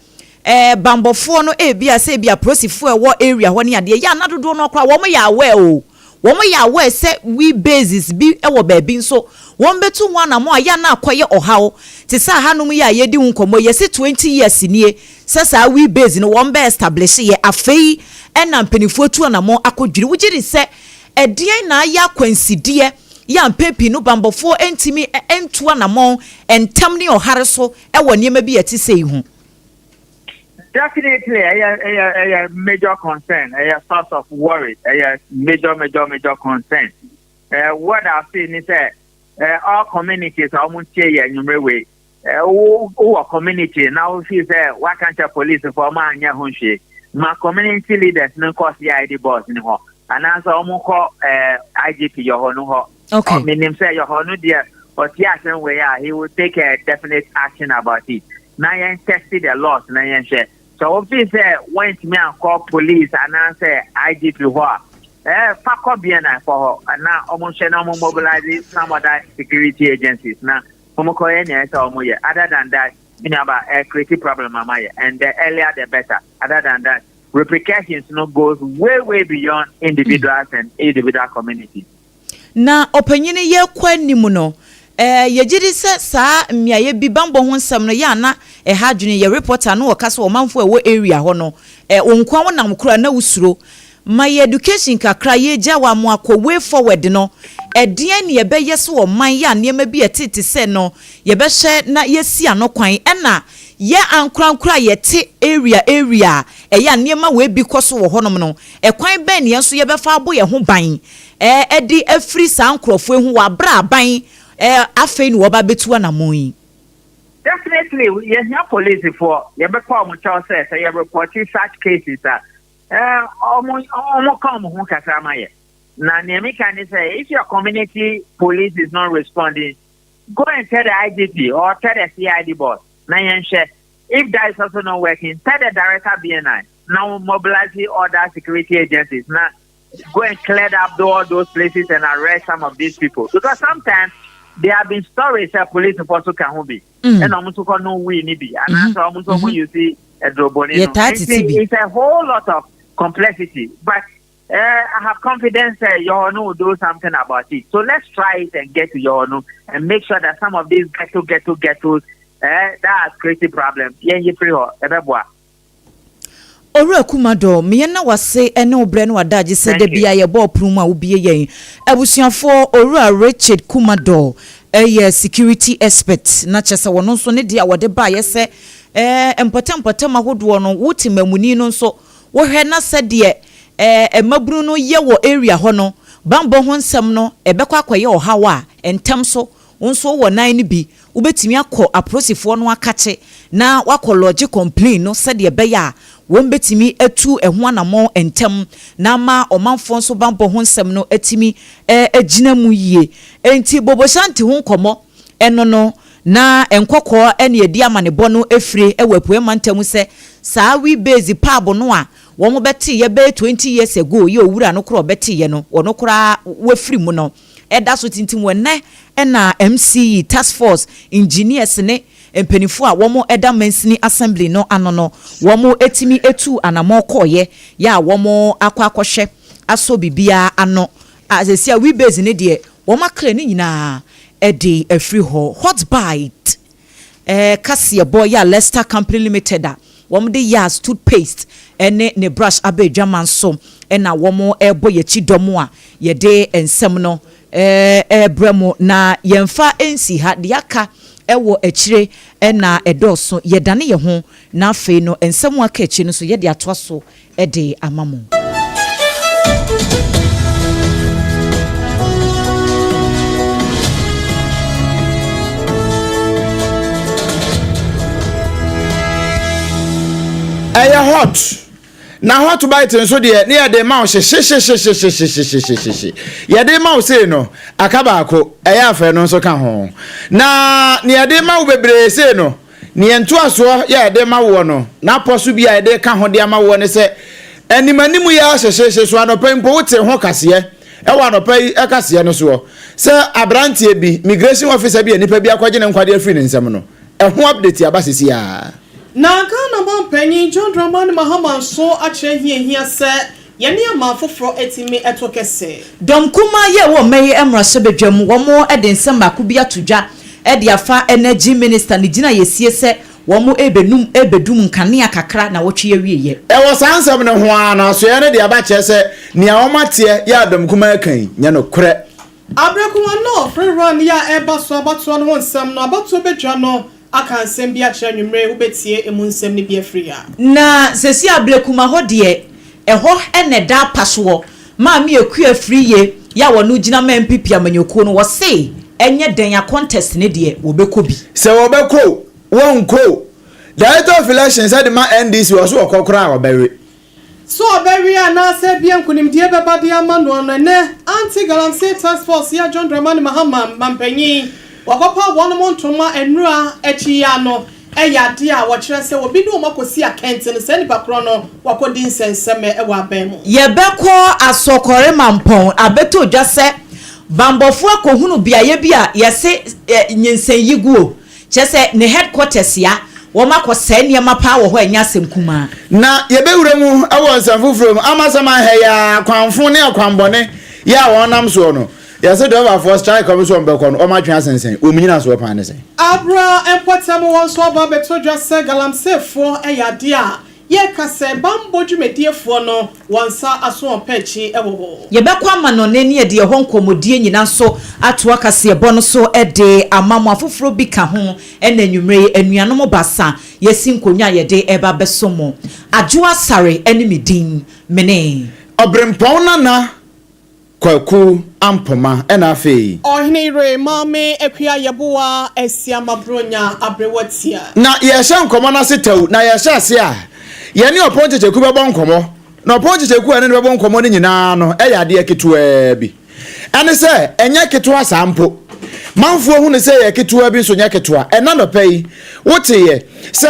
bambɔfoɔ no ebi a sɛ ebi apolisifoɔ ɛwɔ area hɔ ne adeɛ, yɛ a na dodoɔ no akora wɔn yɛ aware o, wɔn yɛ aware sɛ wee bases bi ɛwɔ baabi nso wɔn bɛtu ho anamɔ a yɛ na akɔyɛ ɔhaw te sɛ ahanom yi a yɛdi ho nkɔmɔ. Yɛsi 20 years nie sɛ saa wee base no wɔn bɛ establish yɛ, afei ɛna mpanimfoɔ tu anamɔ akɔdwiri. Wogye di sɛ ɛdeɛn na ayɛ akwansideɛ yɛ a mpɛn pii no bambɔfoɔ ntumi ntu anamɔ ntɛm ne ɔhare so ɛwɔ nneɛma bi a ɛte sɛ yi ho? Definitely, a major concern, a source of worry, a major, major, major concern. What I've seen is that all communities are almost here in way. Wɔ community na wofi sɛ waka nkyɛ policefoɔ ɔmo anyɛ ho hwee ma community leaders no nkɔ CID boss ne hɔ anaasɛ ɔmo kɔ IGP yɛ hɔ no hɔ. Menim sɛ yɛ hɔ no deɛ, ɔte asɛm wei a, he will take a definite action about it. Na yɛn test the laws na yɛn hwɛ sɛ wofi sɛ wɔntumi ankɔ police anaasɛ IGP hɔ a, fa kɔ BNI fɔ hɔ na ɔmo nhwɛ na ɔmo mobilize some other security agencies na ɔmo kɔ yɛ nea ɛsɛ ɔmo yɛ. Other than that, about create problem ama yɛ, and the earlier the better. Other than that, repercussions no goes way, way beyond individuals and individual communities. Na ɔpanyin, yɛ kɔ anim no, yɛgye di sɛ saa mmeayɛ bi bambɔ ho nsɛm no yɛ ana ɛha adwene. Yɛ reporter no wɔka sɛ ɔmanfo a ɛwɔ area hɔ no, wɔn nko a wɔnam kora na wosuro ma yɛ education kakra. Yɛgya wɔ amo akɔ way forward no, ɛdeɛn ne yɛbɛyɛ so wɔ man yɛ a nneɛma bi ɛtete sɛ no yɛbɛhyɛ na yɛsi ano kwan, ɛna yɛ ankorankora a yɛte area a ɛyɛ a nneɛma wɔ ebi kɔ so wɔ hɔnom no, ɛkwan bɛn ne yɛn nso yɛbɛfa abɔ yɛn ho ban ɛde afiri saa nkurɔfoɔ ho wɔ abere aban afei ne wɔba bɛtu anammɔn yi? Definitely, yɛhia policefoɔ. Yɛbɛkɔ ɔmo kyɛw sɛ yɛ report such cases a, ɔmo ka ɔmo ho kakra ma yɛ. Na nea meka ne sɛ if your community police is not responding, go and tell the IGP or tell the CID boss na yɛnhwɛ. If that is also not working, tell the director BNI na mobilize other security agencies na go and clear up all those places and arrest some of these people, because sometimes there have been stories sɛ police force ka ho bi ɛna ɔmo nso kɔ no wii ni bi anaasɛ ɔmo nso ɔmo use ɛdurobɔni no. Yɛtaa tete bi. It's a whole lot of complexity, but I have confidence that Yohonu will do something about it. So let's try it and get to Yohonu and make sure that some of these ghetto, ghetto, ghettos that are creating problems, yɛn yi firi hɔ, ɛbɛboa. Owura Kumadɔ, mmea na wase ne wo brɛ no wadagye sɛ da bia yɛbɔ ɔpono mu a wobie yɛn. Abusuafoɔ, Owura Richard Kumadɔ ɛyɛ security expert, na kyerɛ sɛ wɔno nso ne deɛ a wɔde baayɛ sɛ mpɔtam ahodoɔ no, wote mamuni no nso wohwɛ na sɛdeɛ mmabunu no yɛ wɔ area hɔ no, bambɔ ho nsɛm no ɛbɛkɔ akɔyɛ ɔhaw a, ntɛm so wo nso wɔ nan no bi wobɛtumi akɔ apolisifoɔ no akakye na wakɔ lodge complain no, sɛdeɛ ɛbɛyɛ a wɔn bɛtumi atu ɛho anammɔn ntɛm na ama ɔmanfoɔ nso bambɔ ho nsɛm no atumi agyina mu yie. Nti Boboshanti ho nkɔmmɔ ɛno no na nkɔkɔɔ ɛne yɛdi amanebɔ no efire ɛwɔ Apuei mantam sɛ saa wee base pub no a wɔn bɛte yɛ bɛyɛ 20 years ago yɛ owura no korɔ ɔbɛte yɛ no, wɔn koraa wafiri mu no, ɛda so tintim wɔ nnɛ. Ɛna MCE task force engineers ne mpanimfoɔ a wɔn da mansini assembly no ano no wɔn tumi tuu anamɔn kɔɔeɛ yɛ a wɔn akɔ akɔhwɛ asɔ biribiara ano a seesei a Webase no deɛ wɔn akra ne nyinaa de afiri hɔ. Hot Bite kaseɛbɔ yɛ a Lester Company Limited a wɔde Yaz toothpaste ne ne brush aba adwaman so na wɔrebɔ yɛn akyi dɔm a yɛde nsɛm no rebrɛ mo na yɛmfa nsi ha, deɛ aka wɔ akyire na ɛdɔɔso, yɛdane yɛn ho na afei no nsɛm a aka akyire no nso yɛde atoa so de ama mo. Ɛyɛ hot. Na hot bite nso deɛ ne yɛde ma wo hyehyehyehyehyehyehyehye. Yɛde ma wo sei no, aka baako, ɛyɛ afɛ no nso ka ho. Na ne yɛde ma wo bebree sei no, Neɛ ntoasoɔ yɛ a yɛde rema woɔ no, n'apɔ so bi a yɛde reka ho de ama woɔ ne sɛ, anim anim yi ara hyehyeehye so anɔpa yi mpo wotee ho kaseɛ wɔ anɔpa yi kaseɛ no soɔ sɛ aberanteɛ bi, migration officer bi a nipa bi akɔgye ne nkwa de afiri ne nsam no, ɛho update aba seesei ara. Na Ghana manpanyin John Dramani Mahama nso akyerɛ hia ehia sɛ Yɛne aman foforɔ atumi to kɛse. Dɔm kumaa yi a ɛwɔ ɔman yi mmarahyɛbadwam, wɔde nsɛm baako bi ato dwa de afa Energy Minister ne gyinaeɛsie sɛ wɔrebɛnum rebɛdum nkanea kakra nawɔtwe awieɛ. Ɛwɔ saa nsɛm no ho ara no, asoɛeɛ no de aba kyerɛ sɛ nea wɔateɛ yɛ a dɔm kumaa reka yi nyɛ nokorɛ. Aberɛkuma North rerun yi a ɛreba so abatoɔ no ho nsɛm no, abatoɔ badwa no aka nsɛm bi akyerɛ anwummere, wobɛtie emu nsɛm no bi afiri ha. Na seesei Ablekuma hɔ deɛ, ɛhɔ na ɛda apa soɔ. Maame Akua Afriyie yi a ɔno gyina ma NPP amanyɔkuo no, wɔse ɛnyɛ dɛn a contest no deɛ wɔbɛkɔ bi. Sɛ wɔbɛkɔ o, wɔnkɔ o, Director of Elections de ma NDC ɔse ɔkɔ koraa a ɔbɛwe. So ɔbɛwe anaasɛ ebia nkonimdie bɛba de ama noɔ no? Ɛnnɛ, Anti-Galamsey Task Force yi a John Dramani Mahama mampanyin wakɔpaw wɔnom ntoma nnura akyi yi ano yɛ adeɛ a wɔkyerɛ sɛ obi ne wɔn akɔsi akɛntɛn no, saa nipa korɔ no wakɔdi nsɛnsɛmɛ wɔ aban mu. Yɛbɛkɔ Asɔkɔre Mampɔn abɛtɔ dwa sɛ banbɔfoɔ akɔhunu beaeɛ bi a yɛse nyinsɛn yi guo. Kyerɛ sɛ ne headquarters ya, wɔn akɔ sɛe nneɛma paa wɔ hɔ a ɛnyɛ asɛm kumaa. Na yɛbɛwura mu wɔ nsɛm foforɔ mu ama sɛ man ha yi ara akwanfo ne akwanbɔne yɛ a wɔn nam soɔ no, yɛse drɔbafoɔ strike a wɔn sɛ wɔn bɛkɔ no wɔn atwe asensɛn, wɔn nyinasoɔ paa ne sɛn? Abra mpɔtam hɔ nso aba abɛtɔ dwa sɛ galamseyfoɔ yɛ adeɛ a Yɛka sɛ bammɔ dwumadiefoɔ no wɔn nsa aso wɔn pɛ akyi wɔ hɔ. Yɛbɛkɔ amanɔne ne yɛde ɛhɔ nkɔmmɔdie nyina nso atoa kaseɛbɔ no so de ama mo. Afoforɔ bi ka ho ɛna anwummerɛ yi anuanom basa yɛasi nkonnwa a yɛde reba abɛsom mo. Adwoa Asare ne me din. Mene. Ɔberempɔn Nana Kwaku Ampoma ɛna afei. Ɔhene yere Maame Akua Yeboah Asiama Bronya Aberewa Tia. Na yɛrehyɛ nkɔmmɔ no ase tɛw, na yɛhyɛ ase a, yɛne Ɔpɔn Kyekyeku bɛbɔ nkɔmmɔ. Na Ɔpɔn Kyekyeku a yɛne no bɛbɔ nkɔmmɔ no nyinaa no yɛ adeɛ ketewaa bi. Ɛne sɛ, ɛnyɛ ketewa saa mpo. Manfoɔ hu no sɛ ɛyɛ ketewa bi nso nyɛ ketewa. Ɛnnɛ anɔpa yi, woteeɛ sɛ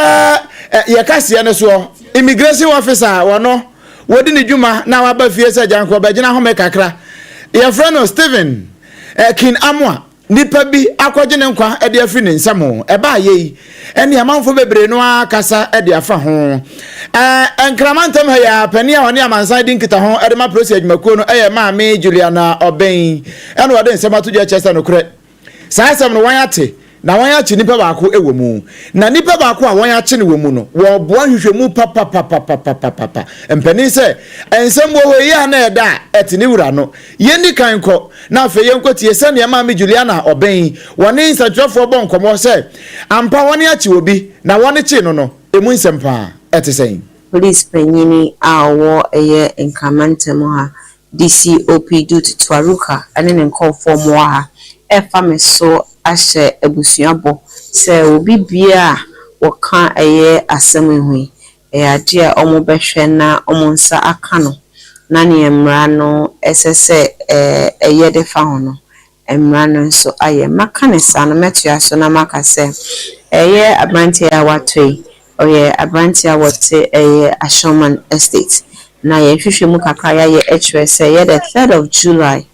yɛ kaseɛ no soɔ, immigration officer a ɔno Wadi ne dwuma na waba fie sɛ gyanka ɔbɛgyina home kakra. Yɛfrɛ no Stephen Kin Amoah. Nipa bi akɔgye ne nkwa de afiri ne nsam. Ɛbaa yei ne amanfoɔ bebree no ara kasa de afa ho. Nkrama ntam ha yi ara, panin a ɔne amansan di nkitaho de ma polisi adwumakuo no yɛ Maame Juliana Obeng ɛna ɔde nsɛm ato dwa kyerɛ sɛ nokorɛ Saa asɛm no, wɔate, na wɔakye nipa baako wɔ mu. Na nipa baako a wɔakye no wɔ mu no, wɔreboa nhwehwɛmu papapapapapapa. Mpanin sɛ, nsɛm wɔ hɔ yi a na ɛda a ɛte ne wura no. Yɛnni kan nkɔ, na afei yɛnkɔtie sɛnea Maame Juliana a ɔbɛn yi, wɔne nsɛntwerɛfoɔ bɔ nkɔmmɔ sɛ ampa wɔakye obi, na wɔkyee no no, emu nsɛm paa ɛte sɛn. Police panyin a ɔwɔ ɛyɛ Nkraman ntam ha DCOP Dut Tuaruka ne ne nkorɔfoɔ mmoa ha ɛrefa me so ahyɛ abusua bɔ sɛ obi biara a wɔka ɛyɛ asɛm yi ho yi, ɛyɛ adeɛ a wɔbɛhwɛ na wɔn nsa aka no na neɛ mmara no ɛsɛ sɛ ɛyɛ de fa ho no, mmara no nso ayɛ. Maka no saa no, mɛtoa so na maka sɛ, ɛyɛ aberanteɛ a watɔ yi, ɔyɛ aberanteɛ a wɔte ɛyɛ Ashongman Estate. Na yɛn nhwehwɛmu kakra a yɛayɛ kyerɛ sɛ ɛyɛ the third of July,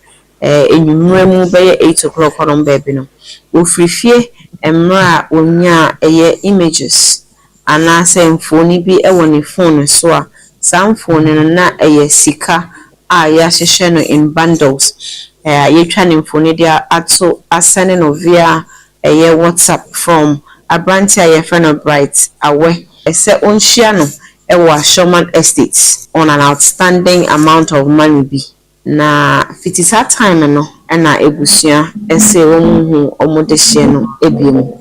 anwummerɛ mu bɛyɛ eight o'clock hɔnom baabi no, wɔfiri fie mmerɛ a ɔnyaa ɛyɛ images anaasɛ mfoni bi wɔ ne phone so a saa mfoni no na ɛyɛ sika a yɛahyehyɛ no in bundles a yɛatwa ne mfoni de ato asɛne no via ɛyɛ WhatsApp from aberanteɛ a yɛfrɛ no Bright Awɛ sɛ ɔnhyia no wɔ Ashongman Estate on an outstanding amount of money bi. Na fiti saa time no na abusua se wɔn nhu wɔn dehyeɛ no bio.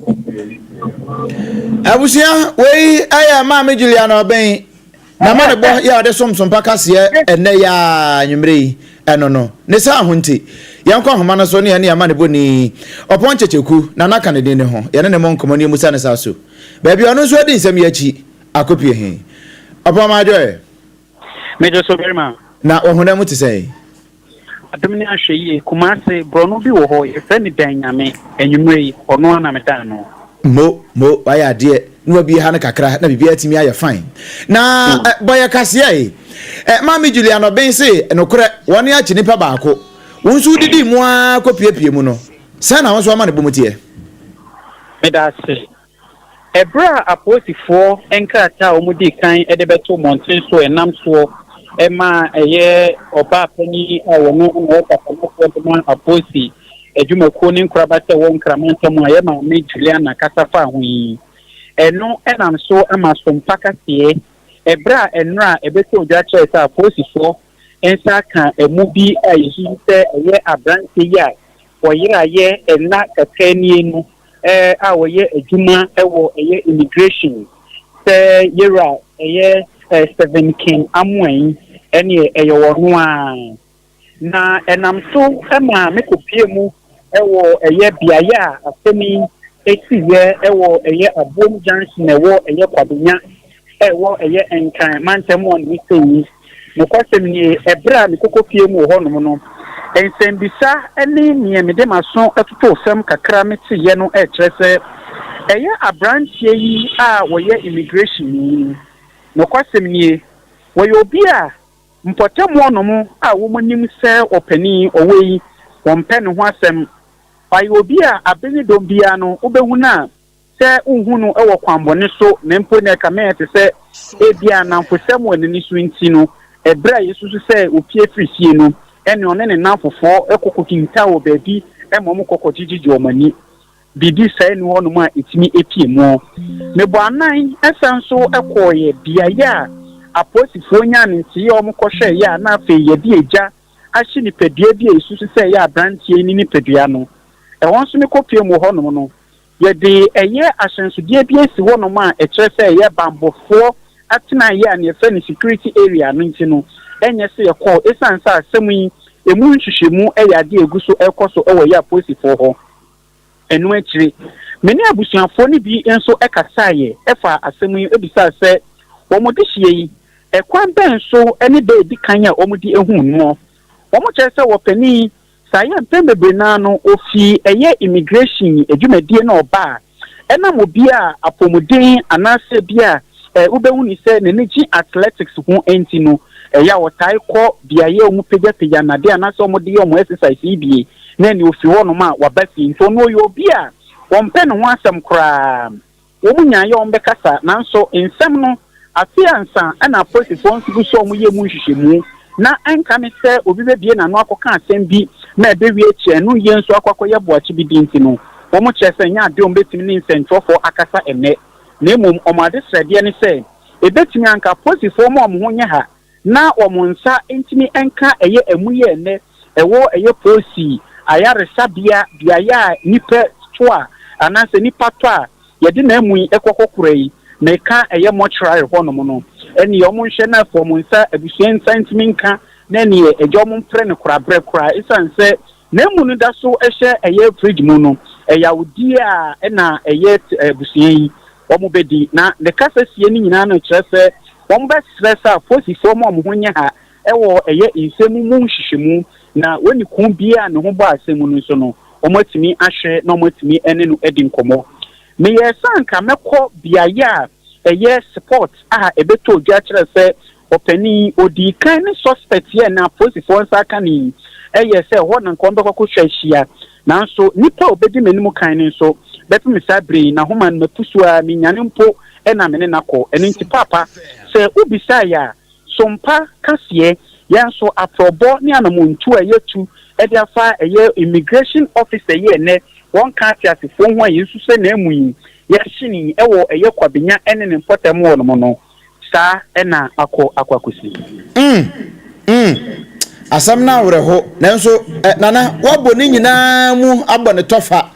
Abusua, wei yɛ Maame Juliana Ɔbɛn n'amanebɔ yɛ a ɔde som sompa kaseɛ ɛnnɛ yi ara anwummerɛ yi ɛno no. Ne saa ho nti, yɛnkɔ ahoma no so ne yɛne amanebɔni Ɔpɔn Kyekyeku, Nana ka ne din ne ho, yɛne no mmɔ nkɔmmɔ na yɛmmisa no saa so baabi a ɔno nso adi nsɛm yi akyi akɔpue he. Ɔpɔn Maadwoɛ. Megye so barima. Na wo honam mu te sɛn? Adom ne ahwɛyie. Kumase, borɔno bi wɔ hɔ, yɛfrɛ no Dan Nyame. Anwummerɛ yi, ɔno ara na meda ano. Mo, mo, wayɛ adeɛ na wabue ha no kakra na biribiara atumi ayɛ fine. Na eh, bɔ yɛ kaseɛ e. Eh, Maame Juliana Obeng se, nokorɛ, wɔne akye nipa baako. Wo nso wodidii mu ara kɔpiepie mu no, sɛn na wo nso amanebɔ mu teɛ? Meda ase. Ɛberɛ a apolisifoɔ nkrataa a wɔdii kan de bɛtoo mmɔnten so a ɛnam soɔ ma ɛyɛ ɔbaa panin a ɔno na ɔyɛ kasamafoɔ de ma apolisi adwumakuo ne nkorabata ɛwɔ Nkran mantam a ɛyɛ Maame Juliana kasa faa ho yi, ɛno nam so ma Sompa kaseɛ ɛberɛ a nnora a ɛbɛtɔɔ dwa kyerɛɛ sɛ apolisifoɔ nsa aka ɛmo bi a yɛsusu sɛ ɛyɛ aberanteɛ yi a wɔyeraeɛ nna kakra nie no a wɔyɛ adwuma wɔ ɛyɛ immigration sɛ yɛwura ɛyɛ Stephen King Amoah ɛneɛ ɛyɛ wɔn a na ɛnam so ma mekɔpie mu wɔ ɛyɛ beaeɛ a asɛm yi ɛsiiɛ wɔ ɛyɛ Aboom Junction ɛwɔ ɛyɛ Kwabenya ɛwɔ ɛyɛ Nkran mantam a ne sɛ yi. Nokwasɛm nie, ɛberɛ a mekɔkɔpie mu wɔ hɔnom no, nsɛmbisa ne neɛ mede m'aso totoo fam kakra meteeɛ no kyerɛ sɛ ɛyɛ aberanteɛ yi a ɔyɛ immigration yi. Nokwasɛm nie, wɔyɛ obi a mpɔtam hɔnom a wɔnim sɛ ɔpanin ɔwɔ yi, wɔmpɛ ne ho asɛm. Ɔyɛ obi a abere ne dɔm biara no wobɛhu no a, Sɛ wonhu no wɔ kwammɔne so na mpo na ɛkame ayɛ te sɛ ebia nnamfosɛm wɔ n'ani so nti no, bere a yesusu sɛ opue firi fie no, ɛnne ɔne ne nnamfofoɔ kɔ kɔhintaw wɔ baabi ma wɔkɔ kɔgyegyegye wɔn ani. Biribi saa nni hɔnom a etumi pue mu. Mebɔɔ anan san nso kɔeɛ beaeɛ a apolisifoɔ nyaa ne nteeɛ a wɔkɔhwɛeɛ a na afei yɛde egya ahye nipadua bi a yesusu sɛ ɛyɛ aberanteɛ yi ne nipadua no. Ɛhɔ nso mekɔpuee mu wɔ hɔnom no, Yɛde ɛyɛ ahyɛnsodeɛ bi asi hɔnom a ɛkyerɛ sɛ ɛyɛ banbɔfoɔ atenaeɛ a nea yɛfrɛ no security area no nti no, ɛnyɛ sɛ yɛkɔɔ ɛsiane sɛ asɛm yi ɛmu nhwehwɛmu yɛ adeɛ a ɛgu so rekɔ so wɔ yɛ apolisifoɔ hɔ. Ɛno akyire, me ne abusuafoɔ no bi nso kasaeɛ faa asɛm yi bisaa sɛ wɔn dehyeɛ yi, ɛkwan bɛn so ne da a ɛdi kan a wɔde huu noɔ. Wɔkyerɛ sɛ wɔpanin Saa yɛ mpɛn bebree no ara no ofi ɛyɛ immigration dwumadie na ɔba a, ɛnam obi a apɔmuden anaasɛ bi a wobɛhu no sɛ n'ani gye athletics ho nti no, ɛyɛ a ɔtae kɔ beaeɛ a wɔpagyapagya nnadeɛ anaasɛ wɔde yɛ wɔn exercise yi bie na ɛnea ofi hɔnom a waba fie. Nti ɔno ɔyɛ obi a ɔmpɛ ne ho asɛm koraa. Wɔn nyaeɛ a wɔbɛkasa, nanso nsɛm no, afei ansa na apolisifoɔ nso gu so a wɔyɛ mu nhwehwɛmu, na ɛnka ne sɛ obi bɛbue n'ano akɔka asɛm bi ma ɛbɛwie akyire ɛno yie nso akɔ akɔyɛ boakye bi di nti no, wɔkyerɛ sɛ ɛnyɛ adeɛ a wɔbɛtumi ne nsɛntwerɛfoɔ akasa ɛnnɛ, na mmom wɔn adesrɛdeɛ ne sɛ ɛbɛtumi anka apolisifoɔ ma wɔn ho nyɛ ha na wɔn nsa ntumi nka ɛyɛ amu yi a ɛnnɛ ɛwɔ ɛyɛ Posi ayaresabea beaeɛ a nnipa to a anaasɛ nnipa tɔ a yɛde n'amu yi kɔ kɔkora yi, meka ɛyɛ mortuary hɔ nom no, ɛneɛ wɔn nhwɛ na afei wɔn nsa abusua nsa ntumi nka na ɛneɛ agya wɔn mprɛ no korabrɛ koraa ɛsiane sɛ n'amu no da so hyɛ ɛyɛ fridge mu no, ɛyawdie a ɛna ɛyɛ abusua yi wɔbɛdi. Na ne kasa sie no nyinaa no kyerɛ sɛ wɔbɛsrɛ sɛ apolisifoɔ ma wɔn ho nyɛ ha wɔ ɛyɛ nsɛm mu nhwehwɛmu, na wɔnni ko biara a ne ho bɔ asɛm mu no nso no, wɔatumi ahwɛ na wɔatumi ne no adi nkɔmmɔ. Meyɛɛ sɛ anka mɛkɔ beaeɛ a ɛyɛ spot a ɛbɛtɔ dwa kyerɛ sɛ ɔpanin yi, ɔdii kan ne suspect yi a ɛnnɛ apolisifoɔ nsa aka no yi, ɛyɛɛ sɛ ɛhɔ na anka wɔbɛkɔ akɔtwa ahyia. Nanso nipa a ɔbɛdi m'anim kan no nso, Bɛpem saa bere yi, n'ahoma no mapu so ara, minyane mpo na me ne no akɔ. Ɛno nti, Paapa, sɛ wobisae a, so mpa kaseɛ, yɛn nso aprɔbɔ ne anamontuo a yɛatu de afa ɛyɛ immigration officer yi a ɛnnɛ wɔnka ateasefoɔ ho a yɛn nso sɛ n'amu yi yɛahyene yi wɔ ɛyɛ Kwabenya ne ne mpɔtam hɔ nom no, Saa na akɔ akɔ akɔsi. Mm, mm, asɛm no awerɛho, nanso eh, Nana, woabɔ ne nyinaa mu abɔ ne tɔfa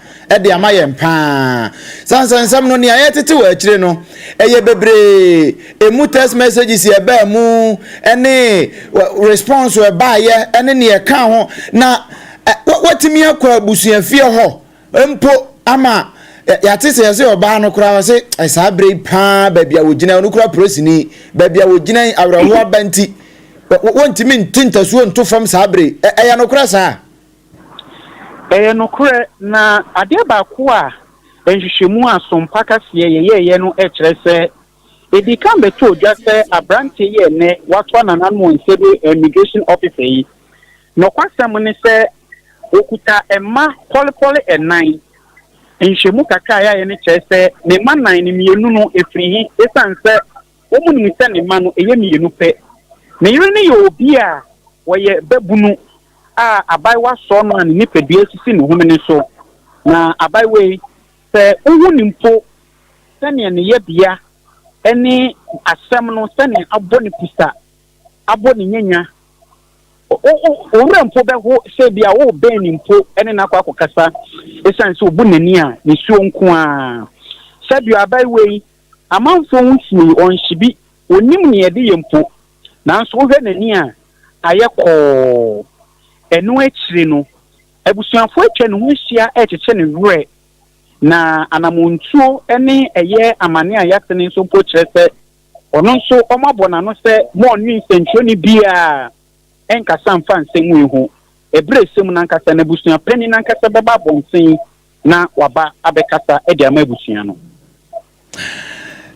de ama yɛn paa. Sane sɛ nsɛm no, nea yɛtete wɔ akyire no, ɛyɛ bebree. Emu text messages ɛbaa mu, ɛne response ɛbaayɛ, ɛne nea ɛka ho. Na eh, watumi akɔ abusuafie hɔ Mpo ama yɛate sɛ yɛsɛ ɔbaa no koraa ɔse saa berɛ yi paa baabi a wɔgyina ɔno kura polisini baabi a wɔgyina yi awerɛhoɔ aba nti wɔntumi nte ntasuo nto fam saa berɛ yi. Ɛyɛ nokorɛ saa? Ɛyɛ nokorɛ, na adeɛ baako a nhwehwɛmu a Sompa Kaseɛ yɛyɛeɛ no kyerɛ sɛ, ɛdii kan bɛtɔɔ dwa sɛ aberanteɛ yi a ɛnnɛ watoa nananom wɔn nsa bi immigration officer yi, Nokwasɛm ne sɛ, okuta mma pɔlepɔle nnan. Nhwehwɛmu kakra a yɛayɛ no kyerɛ sɛ ne mma nnan no, mmienu no, ɛfiri he? Esiane sɛ wɔnim sɛ ne mma no, ɛyɛ mmienu pɛ. Ne yere no yɛ obi a ɔyɛ babunu a abayewa sɔɔ no a ne nipadua sisi ne homene so. Na abayewa yi, sɛ wohu no mpo sɛnea ne yɛbea ne asɛm no, sɛnea abɔ ne pusa, abɔ ne nyanya, Wo werɛ mpo bɛho sɛ ebia worebɛn no mpo ne no akɔ akɔkasa esiane sɛ obu n'ani a nisuo nko ara. Sɛdeɛ abaayewa yi, amanfoɔ ho sie yi, ɔnhye bi, ɔnnim nea ɛde yɛ mpo, nanso wohwɛ n'ani a, ayɛ kɔɔ. Ɛno akyiri no, abusuafoɔ atwa ne ho ahyia rekyekye ne werɛ, na anammɔntuo ne ɛyɛ amane a yɛate no nso mpo kyerɛ sɛ Ɔno nso wɔabɔ n'ano sɛ ma ɔne nsɛnkyerɛwni biara nkasa mfa nsɛm wei ho. Ɛberɛ a ɛsɛ mu no ankasa, n'abusua panin no ankasa bɛba abɔnten na waba abɛkasa de ama abusua no.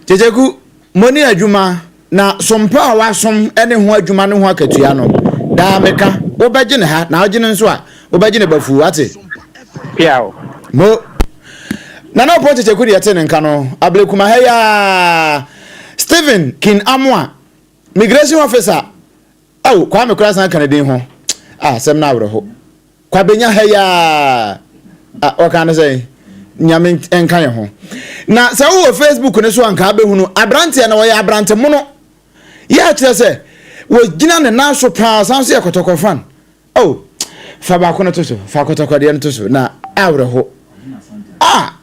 Kyekyeku, moni adwuma, na sompa a wasom ne ho adwuma ne ho akatua no, daa meka, wobɛgye no ha, na wogye no nso a, wobɛgye no bafuu, wate? Piaw. Mo. Nana Ɔpɔn Kyekyeku deɛ ɛte ne nka no, Ablekuma ha yi ara, Stephen Kin Amoah, Migration Officer, oh, Kwame koraa san ka ne din ho, ah, asɛm no awerɛho. Kwabenya ha yi ara, ah, ɔka no sɛn? Nyame nka yɛn ho. Na sɛ wowɔ Facebook no so a nka abɛhunu aberanteɛ no, ɔyɛ aberante mono. Yɛ akyerɛ sɛ wɔgyina ne nan so paa, san so yɛ kɔtɔkɔ fan. Oh, fa baako no to so, fa kɔtɔkɔdeɛ no to so, na awerɛho. Ah,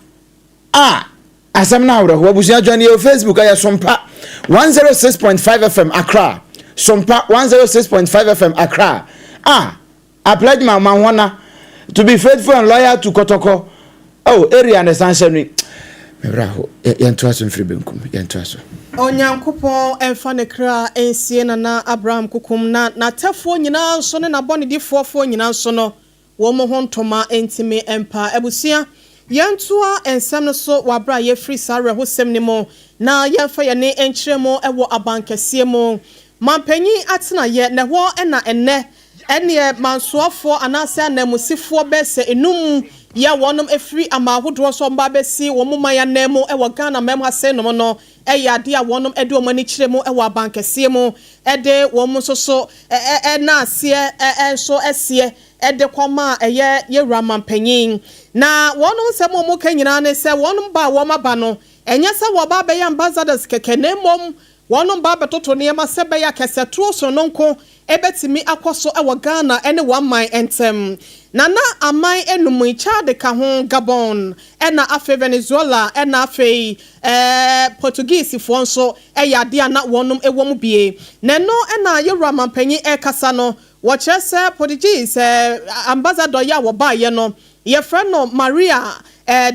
ah, asɛm no awerɛho. Abusua join yɛ Facebook, ɛyɛ Sompa 106.5 FM Accra. Sompa 106.5 FM Accra. Ah, I pledge my manhwana to be faithful and loyal to Kɔtɔkɔ. Oh, area na ɛsan hyɛ no yi. Me werɛ aho. Yɛntoa so mfiri benkum. Yɛntoa so. Onyankopɔn mfa ne kra nsie Nana Abraham kokom na n'atɛfoɔ nyinaa nso ne n'abɔnedifoɔfoɔ nyinaa nso no, wɔn ho ntoma ntumi mpa. Abusua, yɛntoa nsɛm no so wɔ aberɛ a yɛfiri saa awerɛhosɛm no mu na yɛmfa yɛn ani nkyerɛ mu wɔ abankɛseɛ mu. Manpanyin atenaeɛ, na ɛhɔ na ɛnnɛ Ɛnneɛ mansoafoɔ anaasɛ ananmusifoɔ bɛyɛ sɛ enum yi a wɔnom firi aman ahodoɔ so a wɔba abɛsi wɔn man ananmu wɔ Ghana man mu ha seinom no yɛ adeɛ a wɔnom de wɔn ani kyerɛ mu wɔ aban kɛseɛ mu de wɔn nso so naaseɛ nso seɛ de kɔma ɛyɛ yɛwura manpanyin. Na wɔnom nsɛm a wɔka nyinaa ne sɛ wɔnom ba a wɔn aba no ɛnyɛ sɛ wɔba abɛyɛ ambassadors kɛkɛ na mmom Wɔnom ba abɛtoto nneɛma sɛ ɛbɛyɛ a kɛsɛtoɔ sononko bɛtumi akɔ so wɔ Ghana ne wɔn man ntam. Na na aman num yi, Chad ka ho, Gabon, ɛna afei Venezuela, ɛna afei Portuguesefoɔ nso yɛ adeɛ a na wɔnom wɔ mu bie. Na ɛno na yɛwura manpanyin rekasa no, wɔkyerɛ sɛ Portuguese ambassador yi a wɔbaeɛ no, yɛfrɛ no Maria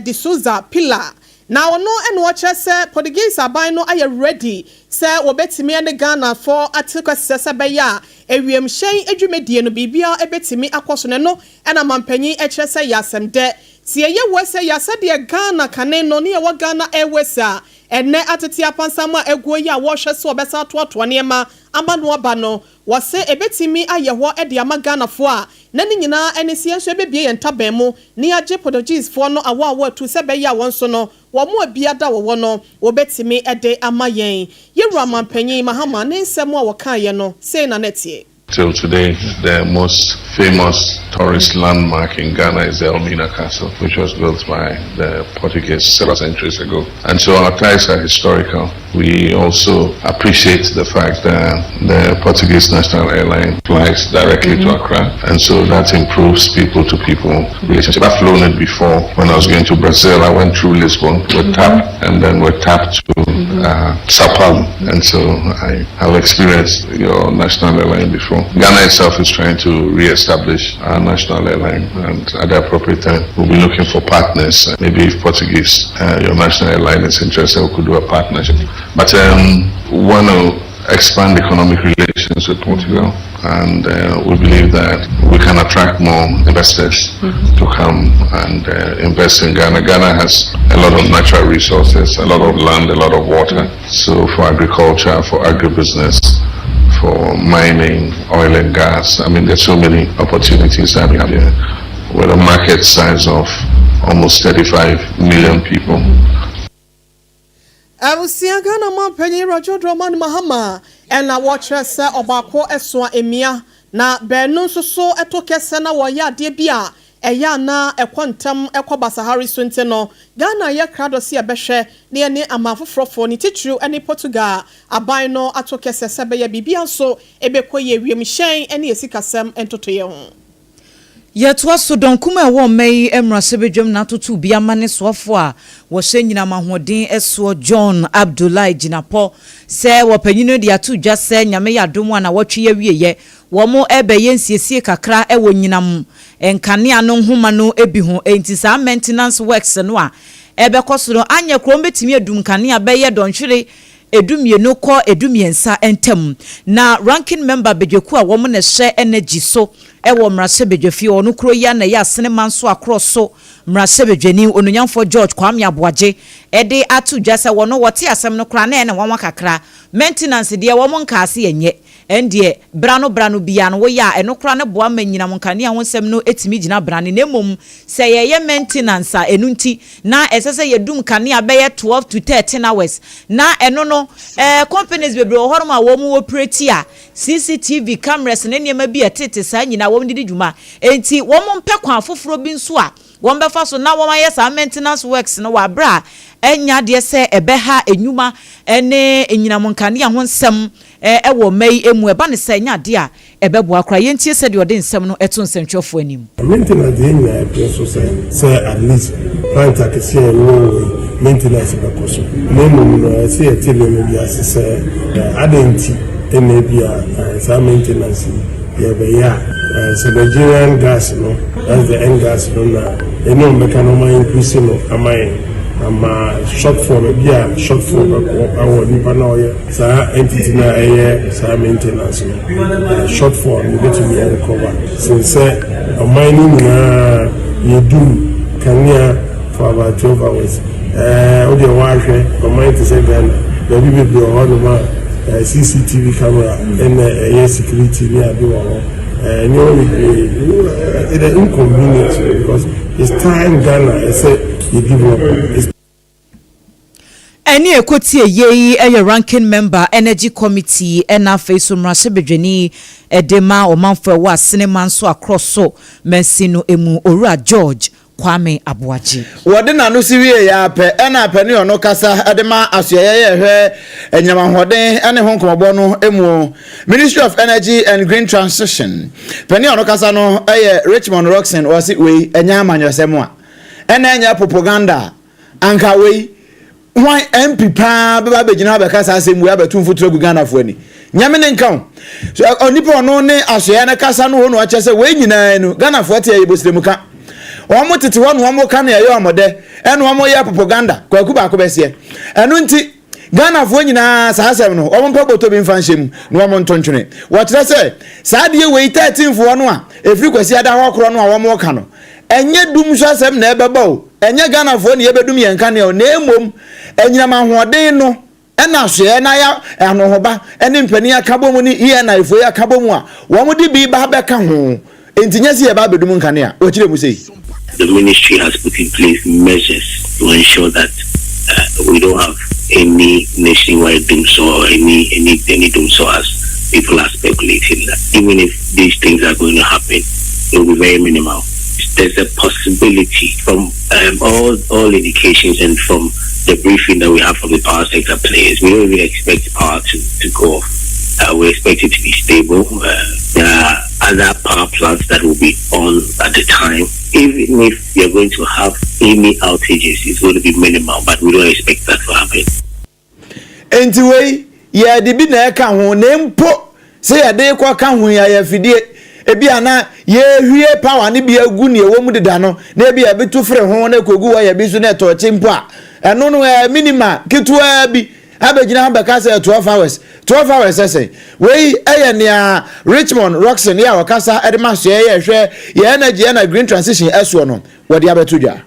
de Souza Pilar. Na ɔno na ɔkyerɛ sɛ Portuguese aban no ayɛ ready sɛ wɔbɛtumi ne Ghanafoɔ ate kɛsɛ sɛ ɛbɛyɛ a ewiemhyɛn dwumadie no biribiara bɛtumi akɔ so na ɛno na manpanyin kyerɛ sɛ ɛyɛ asɛm dɛ. Sɛ yɛyɛ wei sɛ yɛ sɛdeɛ Ghana kane no ne yɛwɔ Ghana Airways a. Ɛnnɛ atete apansam a aguo yi a wɔrehwɛ sɛ wɔbɛsan atoatoa nneɛma ama no aba no, wɔse ɛbɛtumi ayɛ hɔ de ama Ghanafoɔ a na ne nyinaa ne sɛ yɛn nso yɛbɛbue yɛn ntaban mu na yɛagye Portuguesefoɔ no awɔ a wɔatu sɛ ɛbɛyɛ a wɔn nso no wɔn a biada wɔwɔ no wɔbɛtumi de ama yɛn. Yɛwura Manpanyin Mahama ne nsɛm a wɔkaeɛ no sei na na ɛteɛ. Till today, the most famous tourist landmark in Ghana is the Elmina Castle, which was built by the Portuguese several centuries ago. And so our ties are historical. We also appreciate the fact that the Portuguese National Airline flies directly mm -hmm. to mm-hmm. Accra, and so that improves people to people relationship. I've flown it before. When I was going to Brazil, I went through Lisbon with mm -hmm. TAP, and then with TAP to mm -hmm. Sao Paulo. And so I have experienced your national airline before. Ghana itself is trying to re-establish our national airline, and at the appropriate time, we'll be looking for partners. Maybe if Portuguese, your national airline is interested, we could do a partnership. But um, want to expand economic relations with Portugal, and we believe that we can attract more investors mm-hmm. to come and invest in Ghana. Ghana has a lot of natural resources, a lot of land, a lot of water. So for agriculture, for agribusiness, for mining, oil and gas. I mean, there's so many opportunities that we have here with a market size of almost 35 million people. Abusua Ghana manpanyin Rajo Dramani Mahama na wɔkyerɛ sɛ ɔbaako soa emia na baanu nso so to kɛsɛ na wɔyɛ adeɛ bi a ɛyɛ a na ɛkɔ ntɛm kɔ basahare so nti no Ghana ayɛ krado sɛ yɛbɛhwɛ na yɛne aman foforɔfoɔ ne titiriw ne Portugal aban no ato kɛsɛ sɛ ɛbɛyɛ biribiara nso ɛbɛkɔ yie wiemhyɛn ne yɛ sikasɛm ntotoeɛ ho. Yɛtoa so, dɔn kum a ɛwɔ ɔma yi mmarahyɛbadwam na atoto bi ama ne soafoɔ a wɔhyɛ nyinam ahoɔden soɔ John Abdulai Jinapor sɛ wɔpanyin no de ato dwa sɛ Nyame yɛ adom a nawɔtwe yi awieɛ wɔn rebɛyɛ nsiesie kakra wɔ nyinam nkanea no nhoma no bi ho enti saa maintenance works no a ɛbɛkɔ so no anyɛ koraa wɔbɛtumi adum nkanea bɛyɛ dɔnhwere edumienu kɔ edumiɛnsa ntam. Na Ranking Member badwakuo a wɔn na ɛhyɛ Energy so wɔ mmarahyɛbadwafie hɔ no kuro yi ara na ɛyɛ Asene Manso Akorɔ so mmarahyɛbadwani Onuonyamfoɔ George Kwame Aboagye de ato dwa sɛ wɔn wɔte asɛm no koraa na ɛyɛ no nwanwa kakra. Maintenance deɛ wɔn nkaa se ɛnyɛ. Ɛndeɛ, berano berano biara no woyɛ a, ɛno koraa no boa ma anyinam nkanea ho nsɛm no tumi gyina brane. Na mmom sɛ yɛyɛ maintenance a, ɛno nti na ɛsɛ sɛ yɛdum kanea bɛyɛ 12 to 13 hours. Na ɛno no, eh, companies bebree wɔ hɔnom a wɔn operate a CCTV cameras ne nneɛma bi a ɛtete saa nyinaa wɔn de di dwuma. Enti wɔn mpɛ kwan foforɔ bi nso a wɔbɛfa so na wɔayɛ saa maintenance works no wɔ aberɛ a ɛnyɛ adeɛ sɛ ɛbɛha nnwuma ne anyinam nkanea ho nsɛm wɔ mma yi mu. Ɛba no saa a, ɛnyɛ adeɛ a ɛbɛboa koraa. Yɛntie sɛdeɛ ɔde nsɛm no to nsɛntwerɛfoɔ anim. Maintenance deɛ yɛn nyinaa yɛpene so sɛ sɛ at least plant akɛseɛ a yɛwɔ wɔ yi maintenance bɛkɔ so na mmom no ɛsɛ yɛte nneɛma bi ase sɛ adɛn nti na ebia saa maintenance yi yɛbɛyɛ a sɛ Nigerian gas no that's the N gas no na yɛne wɔn bɛka na wɔn increase no ama yɛn ama shortfall ebi a shortfall bɛkɔ awɔ nipa na ɔyɛ Saa entity no a ɛyɛ saa maintenance no, short fall no yɛbɛtumi a recover sen sɛ ɔman no nyinaa yɛdum kanea for about 12 hours. Ɛɛ wo deɛ woahwɛ ɔman te sɛ Ghana, baabi bebree wɔ hɔnom a CCTV camera ɛna ɛyɛ security ne ade wɔ hɔ. Ɛɛ nneɛma bebree, the inconvenience because it's time Ghana ɛsɛ yɛ develop. It's Ɛnne a ɛkɔtie yei yɛ Ranking Member, Energy Committee ɛna afei nso mmarahyɛbadwani de ma ɔmanfoɔ a ɛwɔ Asene Manso Akorɔ so mansin no mu, Owura George Kwame Aboagye. Wɔde n'ano si wieeɛ ara pɛ, ɛna panin ɔno kasa de ma asoɛeɛ yɛ hwɛ anyinam ahoɔden ne ho nkɔmmɔbɔ no mu. Ministry of Energy and Green Transition panin ɔno kasa no yɛ Richmond Rockson, ɔse wei ɛnyɛ amanyɔsɛm a ɛna ɛnyɛ propaganda a Anka wei hwan MP paa bɛba abɛgyina hɔ abɛka saa asɛm wei abɛto mfuturo agu Ghanafoɔ ani. Nyame ne nka o. So onipa ɔno ne asoɛeɛ no kasa no wɔ na ɔkyɛ sɛ wei nyinaa nu Ghanafoɔ te ɛyɛ bosiremu ka. Wɔn tete hɔ na wɔn ka na ɛyɛ wɔn dɛ ɛna wɔn yɛ propaganda kwaku baako bɛseɛ. Ɛno nti Ghanafoɔ nyinaa saa asɛm no wɔn mpɛ bɔtɔ bi mfa nhyɛ mu na wɔn nto ntwene. Wɔkyerɛ sɛ saa adeɛ wei 13 foɔ no a ɛfiri Kwasiada hɔ korɔ no a wɔn ka no. Ɛnyɛ dum so asɛm na ɛbɛba o, ɛnyɛ Ghanafoɔ na yɛbɛdum yɛn nkanea o, na mmom anyinam ahoɔden no na asoɛeɛ no ayɛ anohoba ne mpanin aka bɔ mu ne ENI foɔ yi aka bɔ mu a wɔde bi ba abɛka ho. Enti nyɛ sɛ yɛba abɛdum nkanea. Wɔkyerɛ mu sei. The ministry has put in place measures to ensure that we don't have any nationwide dumsor or any any any dumsor as people are speculating that even if these things are going to happen, it will be very minimal. There's a possibility from um, all all indications and from the briefing that we have from the power sector players, we don't even expect power to, to go off. Uh, we expect it to be stable. Uh, there are other power plants that will be on at the time. Even if we are going to have any outages, it's going to be minimal, but we don't expect that to happen. Enti wei, yɛde bi na ɛka ho, na mpo sɛ yɛde kɔ ka ho yi ayɛ afidie, ebi a na yɛhwie power no bi agu nea ɛwɔ mu deda no, na ebi a ebi to fere ho na ekogu wire bi so na ɛtɔɔkye mpo a, ɛno no ɛyɛ minima ketewaa bi abɛgyina ho bɛka sɛ 12 hours. 12 hours sɛ sɛn? Wei ɛyɛ nea Richmond Rockson yɛ a ɔkasa de ma soɛ yɛ hwɛ yɛ energy ɛna green transition ɛsoɔ no wɔde abɛto dwa.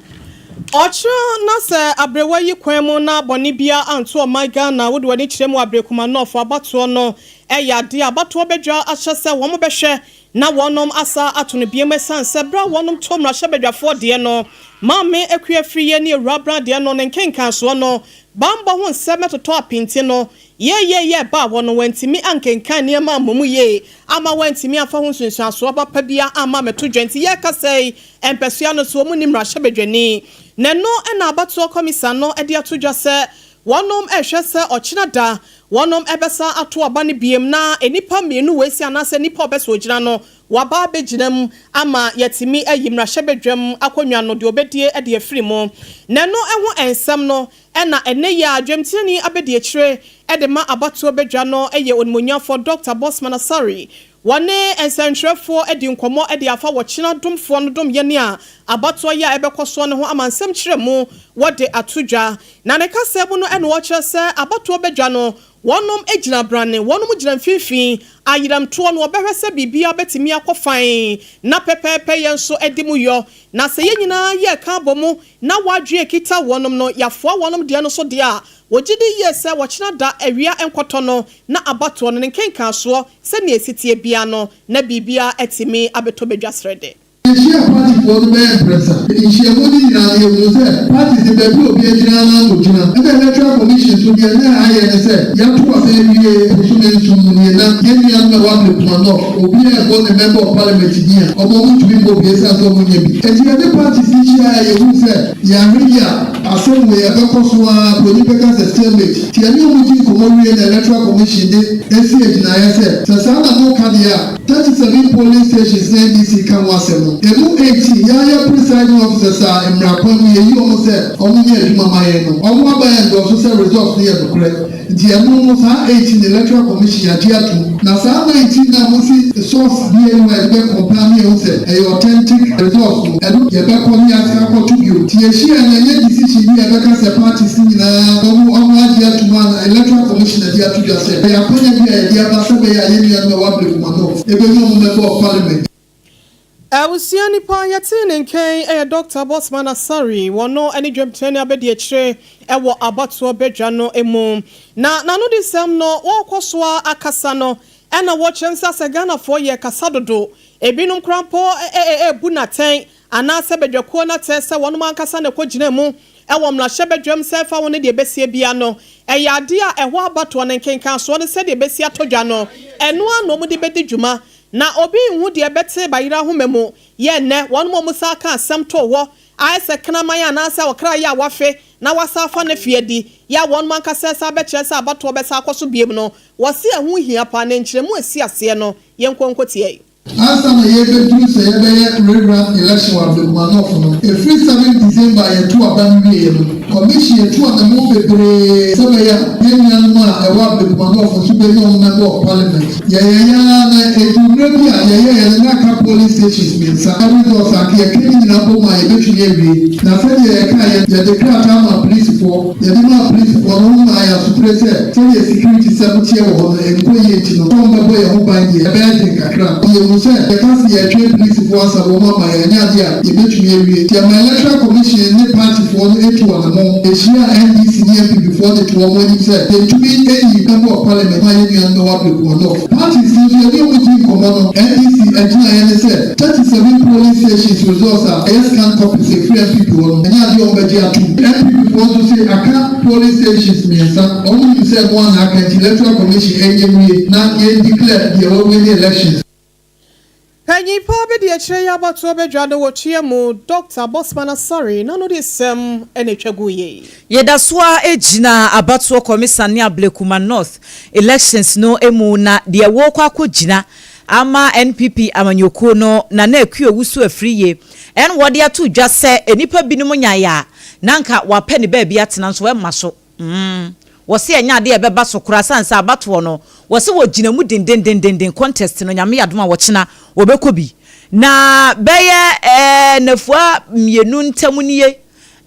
Ɔkyena na sɛ aberewa yi kwan mu na bɔne biara anto ɔman Ghana wode w'ani kyerɛ mu Aberekuma North abatoɔ no yɛ adeɛ a abatoɔ badwa ahyɛ sɛ wɔn bɛhwɛ na wɔnom asa ato no biom ɛsiane sɛ berɛ a wɔnom too mmarahyɛbadwafoɔ deɛ no Maame Akua Afriyie ne Awuraa Bra deɛ no ne nkenkansoɔ no banbɔ ho nsɛm totɔ apinti no yeieiɛ ɛbaa hɔ no wɔantumi ankenkan nneɛma ammɔ mu yie ama wɔantumi amfa ho nsunsuansoɔ papa biara amma ammɛto dwa nti yɛrekasa yi mpɛsoa no so wɔn nni mmarahyɛbadwani na ɛno na abatoɔ kɔmisa no de ato dwa sɛ wɔnom rehwɛ sɛ ɔkyena da wɔnom bɛsan ato aba no biom na nnipa mmienu wei si anaasɛ nnipa a ɔbɛsɛ ɔgyina no waba abɛgyina mu ama yɛatumi ayi mmarahyɛbadwam akonnwa no deɛ ɔbɛdie de afiri mu. Na ɛno ho nsɛm no na ɛnnɛ yi ara dwamtirani abɛdiakyire de ma abatoɔ badwa no yɛ Onimuonyamfoɔ Dɔkta Bossman Asare. Wɔne nsɛntwerɛfoɔ adi nkɔmmɔ de afa wɔkyena domfoɔ no domyɛ ne a abatoɔ yi a ɛbɛkɔ soɔ no ho ama nsɛm kyerɛmu wɔde ato dwa. Na ne kasa mu no na ɔkyerɛ sɛ abatoɔ badwa no wɔnom gyina brane, wɔnom gyina mfimfini, ayerɛmtoɔ no wɔbɛhwɛ sɛ biribiara bɛtumi akɔ fann na pɛpɛɛpɛ yɛ nso adi mu yɔ. Na sɛ yɛn nyinaa yɛ ka bɔ mu na w'adwene kita wɔnom no yɛafoa wɔnom deɛ no so deɛ a, wɔgye di yie sɛ wɔkyena da awia nkɔtɔ no na abatoɔ no ne nkenkansoɔ sɛdeɛ ɛsi teɛ biara no na biribiara atumi abɛtɔ badwa serɛdɛ. Yɛhyiaa partyfoɔ no bɛyɛ mprɛsa. Nhyiamu no nyinaa no yɛhunuu sɛ parties no baabi a obiara gyina ara na ɔgyina. Ɛna Electoral Commission nso deɛ na ayɛ ne sɛ yɛato aba awie bosome nson mu nie na yɛn nuanom a ɛwɔ Ablekuma North obiara rebɔ ne Member of Parliament din a wɔn wɔntumi mmɔ bi ɛsiane sɛ wɔnnya bi. Enti yɛne parties no hyiaeɛ a yɛhuu sɛ yɛanhwɛ yie a asɛm wei ɛbɛkɔ so ara broni bɛka sɛ stalemate. Nti yɛne wɔn dii nkɔmmɔ wieeɛ na Electoral Commission de asi agyinaeɛ sɛ sɛ saa na moka deɛ a 37 polling stations na NDC ka ho asɛm no, ɛmu 18 yɛn ara yɛn presiding officers a mmara kwan mu yɛyi wɔn sɛ wɔnyɛ adwuma ma yɛn no, wɔn aba endorse sɛ results no yɛ nokorɛ. Nti ɛno no saa 18 no Electoral Commission yɛagye atom. Na saa 19 no a mosi source bi nni hɔ a yɛde bɛ compare na yɛahu sɛ ɛyɛ authentic results no, ɛno yɛbɛkɔ na yɛasan akɔto bio. Nti yɛhyiaeɛ no ɛnyɛ decision bi a yɛbɛka sɛ parties no nyinaa wɔn wɔn agye atom anaa Electoral Commission de ato dwa sɛ ɛyɛ akwanya bi a yɛde aba sɛ ɛbɛyɛ a yɛn nuanom a ɛwɔ Ablekuma North bɛnya wɔn Member of Parliament. Abusua nipa a yɛtee ne nka yi yɛ Dɔkta Bossman Asare, wɔno ne dwamtenani abadiakyire wɔ abatoɔ badwa no mu. Na n'anodisɛm no wɔrekɔ so ara akasa no na wɔkyerɛ nsa sɛ Ghanafoɔ yɛ kasa dodo, ebinom koraa mpo rebu no atɛn anaasɛ badwakuo no atɛ sɛ wɔnom ankasa na ɛkɔgyina mu wɔ mmarahyɛbadwam sɛ ɛfa ho ne deɛ ɛbɛsie biara no, ɛyɛ adeɛ a ɛhɔ abatoɔ no nkenkansoɔ ne sɛdeɛ ɛbɛsi atɔ dwa no, ɛno ara na wɔde bɛdi dwuma. Na obi nhu deɛ ɛbɛte bayerɛ ahoma mu yɛ nnɛ, wɔnom a wɔsan ka asɛm too hɔ ayɛ sɛ kraman anaasɛ ɔkra yɛ a wafe na wasan afa no afi adi yɛ a wɔnom ankasa san bɛkyerɛ sɛ abatoɔ bɛsan akɔ so biom no, wɔse ɛho hia paa na nkyerɛmu a ɛsi aseɛ no yɛnkɔ nkɔtie. Ansa na yɛrebɛduru sɛ yɛbɛyɛ rerun election wɔ Ablekuma North no, ɛfiri seven December a yɛtoo aba no wieeɛ no, Commission atu anamɔn bebree sɛ ɛbɛyɛ a yɛn nuanom a ɛwɔ Ablekuma North nso bɛnya wɔn Member of Parliament. Yɛyɛeɛ ara na ɛduru mmerɛ bi a yɛyɛeɛ no na aka polling stations mmiɛnsa results a anka yɛka ne nyinaa bom a yɛbɛtumi awie. Na sɛdeɛ yɛkaeɛ no, yɛde krataa maa polisifoɔ. Yɛde maa apolisifoɔ no, wɔmaa yɛn asotire sɛ sɛdeɛ security sɛm teɛ wɔ hɔ no ɛnkɔ yie nti no, sɛ wɔbɛbɔ yɛn ho ban deɛ, ɛbɛyɛ den kakra. Yɛhu. Yɛhuu sɛ yɛka se yɛretwɛn polisifoɔ ansa na wɔn aba yɛ anyɛ adeɛ a yɛbɛtumi awie. Nti ɛma Electoral Commission ne partyfoɔ no atu anamɔn. Yɛhyiaa NDC ne NPP foɔ de too wɔn anim sɛ yɛntumi nyi Member of Parliament ma yɛn nuanom ɛwɔ Ablekuma North. Parties no nso yɛne wɔn dii nkɔmmɔ no, NDC agyinaeɛ ne sɛ 37 polling stations results a ɛyɛ scanned copies a ɛfiri NPP hɔ no, ɛnyɛ adeɛ a wɔbɛgye atom. NPP foɔ nso se aka polling stations mmiɛnsa, wɔn nim sɛ ɛno ara na aka nti Electoral Commission ɛnyɛ nwie na yɛn declare deɛ wa win elections. Panyin pa bi de akyire yi abatoɔ badwa no wɔ tua mu, Dɔkta Bossman Asare n'anodisɛm na etwa gu yei. Yɛda so ara gyina abatoɔ kɔmisa ne Ablekuma North elections no mu na deɛ wɔrekɔ akɔgyina ama NPP amanyɔkuo no Nana Akua Owusu Afriyie ɛna wɔde ato dwa sɛ nnipa binom nyaeɛ a na anka wɔapɛ ne baabi atena nso ɛmma so. Mm. Wɔse ɛnyɛ adeɛ a ɛbɛba so koraa sane sɛ abatoɔ no wɔse wɔgyina mu dendendendenden contest no Nyame yɛ adom a wɔkyena wɔbɛkɔ bi na bɛyɛ eh nnafua mmienu ntam nie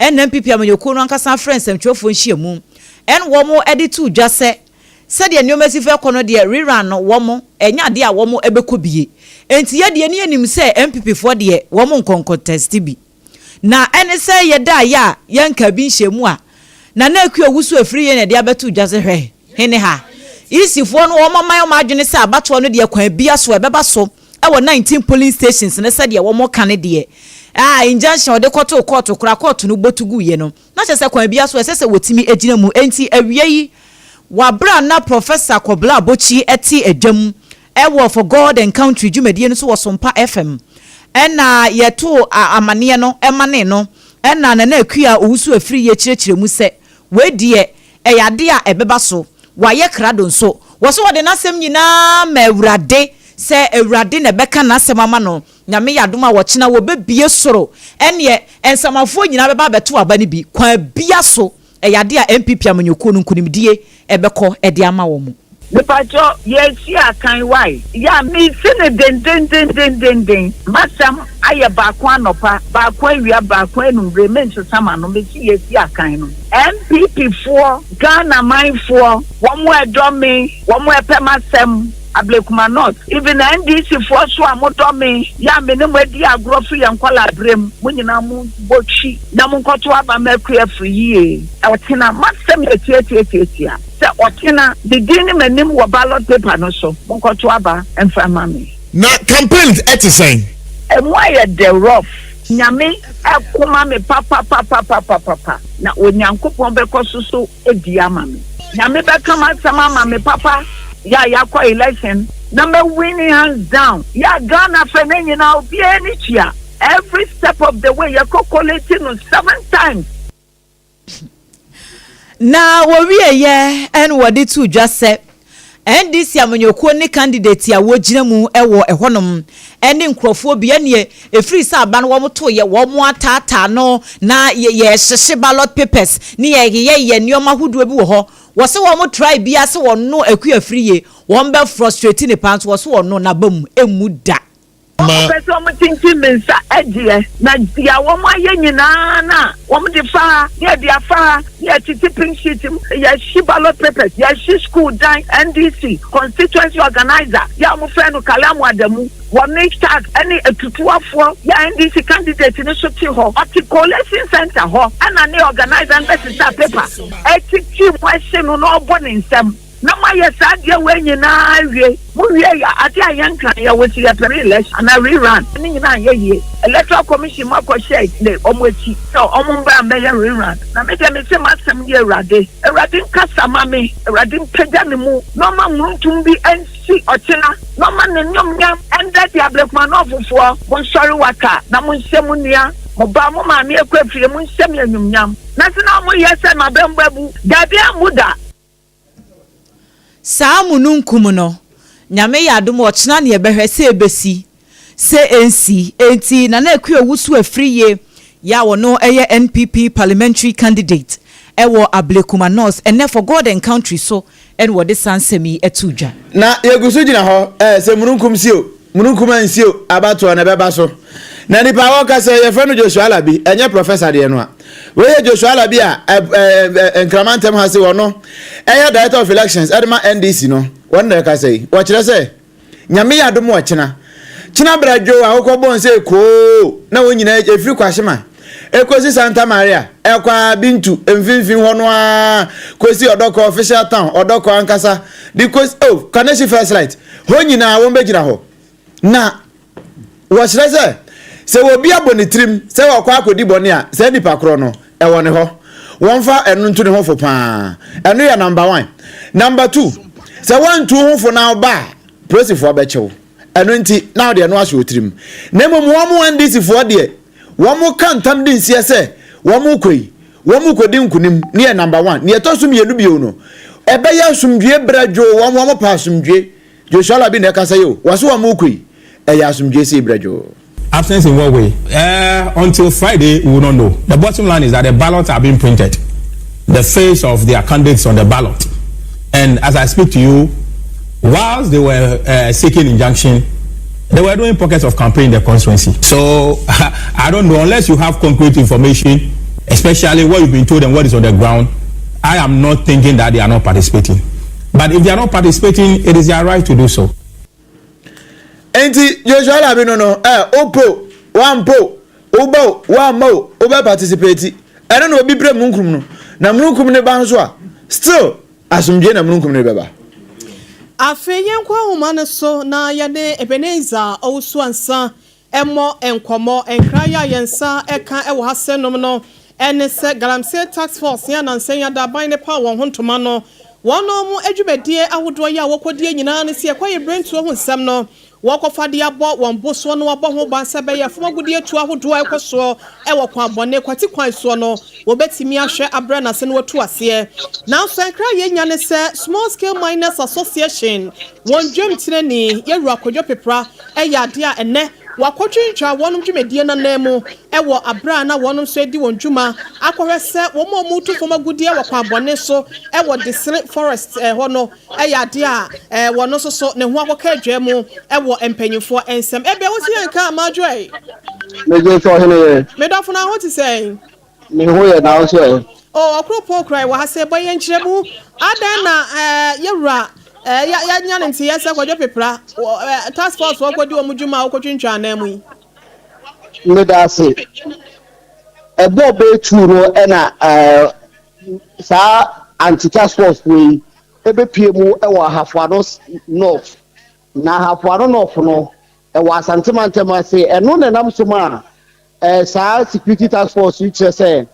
ɛna NPP amanyɔkuo no ankasa afrɛ nsɛmtwerɛfoɔ nhyiamu ɛna wɔn de too dwa sɛ sɛdeɛ nneɛma si fɛ kɔ no deɛ rerun no wɔn ɛnyɛ adeɛ a wɔn bɛkɔ bie enti yɛdeɛ ne yɛnim sɛ NPP foɔ deɛ wɔn nkɔ ncontest bi. Na ɛne sɛ yɛdaeɛ a yɛnkaa bi nhyɛɛ mu a, Nana Akua Owusu afiri yɛn na ɛde abɛto dwa sɛ hwɛ, hene ha. EC foɔ no wɔn aman wɔn adwene sɛ abatoɔ no deɛ kwan bia so ɛbɛba so wɔ 19 polling stations no sɛdeɛ wɔn ka no deɛ a injunction a wɔde kɔtoo kɔɔto koraa kɔɔto no bɔtu guiɛ no na kyerɛ sɛ kwan bia so ɛsɛ sɛ wɔtumi gyina mu. Enti awia yi wɔ aberɛ a na Professor Kɔbla Abokyi te adwam Wɔ For God and Country dwumadie no so wɔ Sompa FM na yɛtoo amaneɛ no manee no na Nana Akua Owusu Afriyie kyerɛkyerɛ mu sɛ wei deɛ ɛyɛ adeɛ a ɛbɛba so, wayɛ krado nso. Wɔ so ɔde n'asɛm nyinaa ma Awurade sɛ Awurade na ɛbɛka n'asɛm ama no. Nyame yɛ adom a ɔkyena wɔbɛbue soro ɛneɛ nsamafoɔ nyinaa bɛba abɛto aba no bi kwan bia so. Ɛyɛ adeɛ a NPP amanyɔkuo no nkunimdie bɛkɔ de ama wɔn. Mepakyɛ yɛsi akan wai? Ya mesi no dendendendendenden masɛm ayɛ baako anɔpa baako awia baako anumbre mensesa mano mesi yɛsi akan no NPP foɔ Ghana man foɔ wɔn ɛdɔ me wɔn ɛpɛ masɛm Ablekuma North even NDC foɔ so a modɔ me yɛ a me ne mo adi agorɔ firi yɛn nkwadaa berɛ mu mo nyinaa mo bɔ twi na mo nkɔto aba ma akua afiri yie ɔkyena masɛm yɛ tiatiatiatia sɛ ɔkyena me din ne m'anim wɔ ballot paper no so monkɔto aba mfa mma me. Na campaign te sɛn? Ɛmu ayɛ dɛ rough. Nyame ɛko ma me papapapapapapa na Onyankopɔn bɛkɔ so so adi ama me. Nyame bɛka m'asɛm ama me papa yɛ a yɛakɔ election na mɛ winni hands down yɛ a Ghana fɛ ne nyinaa obiara ani tua every step of the way yɛkɔ collate no seven times. Na wɔwieeɛ na wɔde too dwa sɛ NDC amanyɔkuo ne candidate a wɔgyina mu wɔ ɛhɔnom ne nkurɔfoɔ bi ɛneɛ ɛfiri sɛ aba no wɔn toeɛ wɔn ataataa no na yɛhyehye ballot papers ne yɛyeyɛyɛ nneɛma ahodoɔ bi wɔ hɔ wɔse wɔn try biara sɛ wɔno Akua Afriyie wɔn bɛ frustrate ne paa nso wɔse wɔno n'aba mu ɛmmu da. Wɔpɛ sɛ wɔtintim me nsa deɛ, na deɛ wɔayɛ nyinaa no a wɔde fa ha ne yɛde afa ha ne yɛtete pink sheet mu, yɛhye ballot papers, yɛhye school dan, NDC constituency organiser yɛ a wɔfrɛ no Kalamu Adamu, wɔne staff ne atutuafoɔ yɛ a NDC candidate no nso te hɔ, ɔte collation centre hɔ ɛna ne organiser no bɛsesa paper ɛtete mu ɛhye no na ɔbɔ ne nsam. Na moayɛ saa adeɛ wei nyinaa awie. Mo wie yɛ adeɛ a yɛnka yɛ wo se yɛpɛ re-election anaa re-run ne nyinaa anyɛ yie. Electoral commission mo akɔ hyɛ ne wɔn akyi sɛ wɔn mbra mbɛyɛ re-run. Na me deɛ me se m'asɛm ne Awurade. Awurade nkasa ma me. Awurade mpagya ne mu na ɔma nwontom bi nsi ɔkyena na ɔma n'aniomnyam ɛnda adi Ablekuma Northfoɔ monsɔre waka na monhyɛ mo nua, mo ba, mo maame akɔ afie monhyɛ me animnyam. Na se na wɔyɛ sɛ m'abam abu, daabi ammu da. Saa mununkum no, Nyame yɛ adom a ɔkyena ne yɛbɛhwɛ sɛ ɛbɛsi, sɛ ɛnsi. Enti Nana Akua Owusu Afriyie yɛ a ɔno yɛ NPP parliamentary candidate wɔ Ablekuma North, ɛnnɛ For God and Country so na wɔde saa nsɛm yi too dwa. Na yɛgu so gyina hɔ eh, sɛ mununkum si o, mununkum ansi o, abatoɔ no ɛbɛba so. Na nipa a wɔka sɛ yɛfrɛ no Joshua Alabi, ɛnyɛ professor deɛ no a. Wei yɛ Joshua Alabi a Nkrama ntɛm ha se ɔno ɛyɛ Director of Elections ɛde ma NDC no, wɔn na ɛkasa yi. Wɔkyerɛ sɛ, Nyame yɛ adom ɔkyena. Kyena bradwo a wokɔ bɔn sɛ koo na wɔn nyinaa ɛfiri Kwashima ɛkɔsi Santa Maria ɛkɔ ara Bintu mfimfini hɔ no ara kɔsi Ɔdɔkɔ official town Ɔdɔkɔ ankasa de kɔsi oh Kaneshie First Light hɔ nyinaa wɔn bɛgyina hɔ na wɔkyerɛ sɛ sɛ obi abɔ ne tirim sɛ wɔkɔ akɔdi bɔne a saa nipa korɔ no ɛwɔ ne hɔ wɔmfa ɛno nto ne ho fo paa ɛno yɛ number one number two sɛ wɔntu ho fo na ɔba a polisifoɔ bɛkyew Ɛno nti, na wode ɛno ahyɛ wo tirim. Na mmom wɔn NDC foɔ deɛ, wɔn ka ntam di nseɛ sɛ wɔn rekɔ yi, wɔn rekɔdi nkunim, ne yɛ number one. Deɛ ɛtɔ so mmienu bio no, ɛbɛyɛ asomdwie berɛ dwoo wɔn, wɔn pɛ asomdwie. Joshua Alabi na ɛkasa yi o, wɔse wɔn rekɔ yi, ɛyɛ asomdwie sei berɛ dwoo. Absence in what way? Uh, until Friday, we will not know. The bottom line is that the ballots are being printed. The face of their candidates on the ballot. And as I speak to you, whilst they were uh, seeking injunction, they were doing pockets of campaign in the constituency. So I don't know, unless you have concrete information, especially what you've been told and what is on the ground, I am not thinking that they are not participating. But if they are not participating, it is their right to do so. Enti Joshua Alabi no no ɛ wopo wampo woba o wamma o wobɛ participate ɛno na obi brɛ mununkum no na mununkum no ba nso a still asomdwie na mununkum no bɛba. Afei yɛnkɔ ahoma no so na yɛne Ebenezer Owusu-Ansah mmɔ nkɔmmɔ. Nkra yi a yɛn nsa ka wɔ ha sɛ nom no ne sɛ Galamsey Task Force ne anansa yi adaban no paw wɔn ho ntoma no. Wɔnom dwumadie ahodoɔ yi a wɔkɔdie nyinaa ne sɛ yɛkɔyɛ brentuo ho nsɛm no wɔkɔfa de abɔ wɔn bo soɔ na wɔabɔ ho ban sɛ ɛbɛyɛ fam agudeɛ tuo ahodoɔ a ɛkɔ soɔ wɔ kwan bɔne kwati kwan soɔ no wɔbɛtumi ahwɛ abrɛ no ase na wɔatu aseɛ. Nanso nkra a yɛnya ne sɛ Small Scale Miners Association Wɔn dwam tenani, Yawura Kwadwo Pepra yɛ adeɛ a ɛnnɛ wɔakɔtwintwa wɔnom dwumadie no ananmu wɔ aberɛ a na wɔnom nso redi wɔn dwuma akɔhwɛ sɛ wɔn a wɔretu fam agudeɛ wɔ kwan bɔne so wɔ Desere Forest hɔ no yɛ adeɛ a wɔn nso so ne ho akɔka adwaa mu wɔ mpanyinfoɔ nsam. Ebia wosi yɛn nka Marjorie? Megye sɛ ɔhene yɛ. Me dɔfo no ho te sɛn? Me ho yɛ na wo nso ɛ? Oh, ɔkoropɔn kura wɔ ha sɛ bɔ yɛn nkyerɛmu. Adɛn na eh, yɛwura eh, ya, yɛanya ne nteyɛ sɛ Kwadwo Pepra, wɔ, eh, task force foɔ kɔdi wɔn dwuma a wokɔtwintwan anan mu yi? Meda ase. Ɛbɔɔ bɛyɛ tuu no ɛna eh, saa anti-task force foɔ yi ɛbɛpie mu ɛwɔ Ahafo Ano North. Na Ahafo Ano North no, ɛwɔ Asante Mantam ase. Ɛno na ɛnam so maa Eh, saa security task force yi kyerɛ sɛ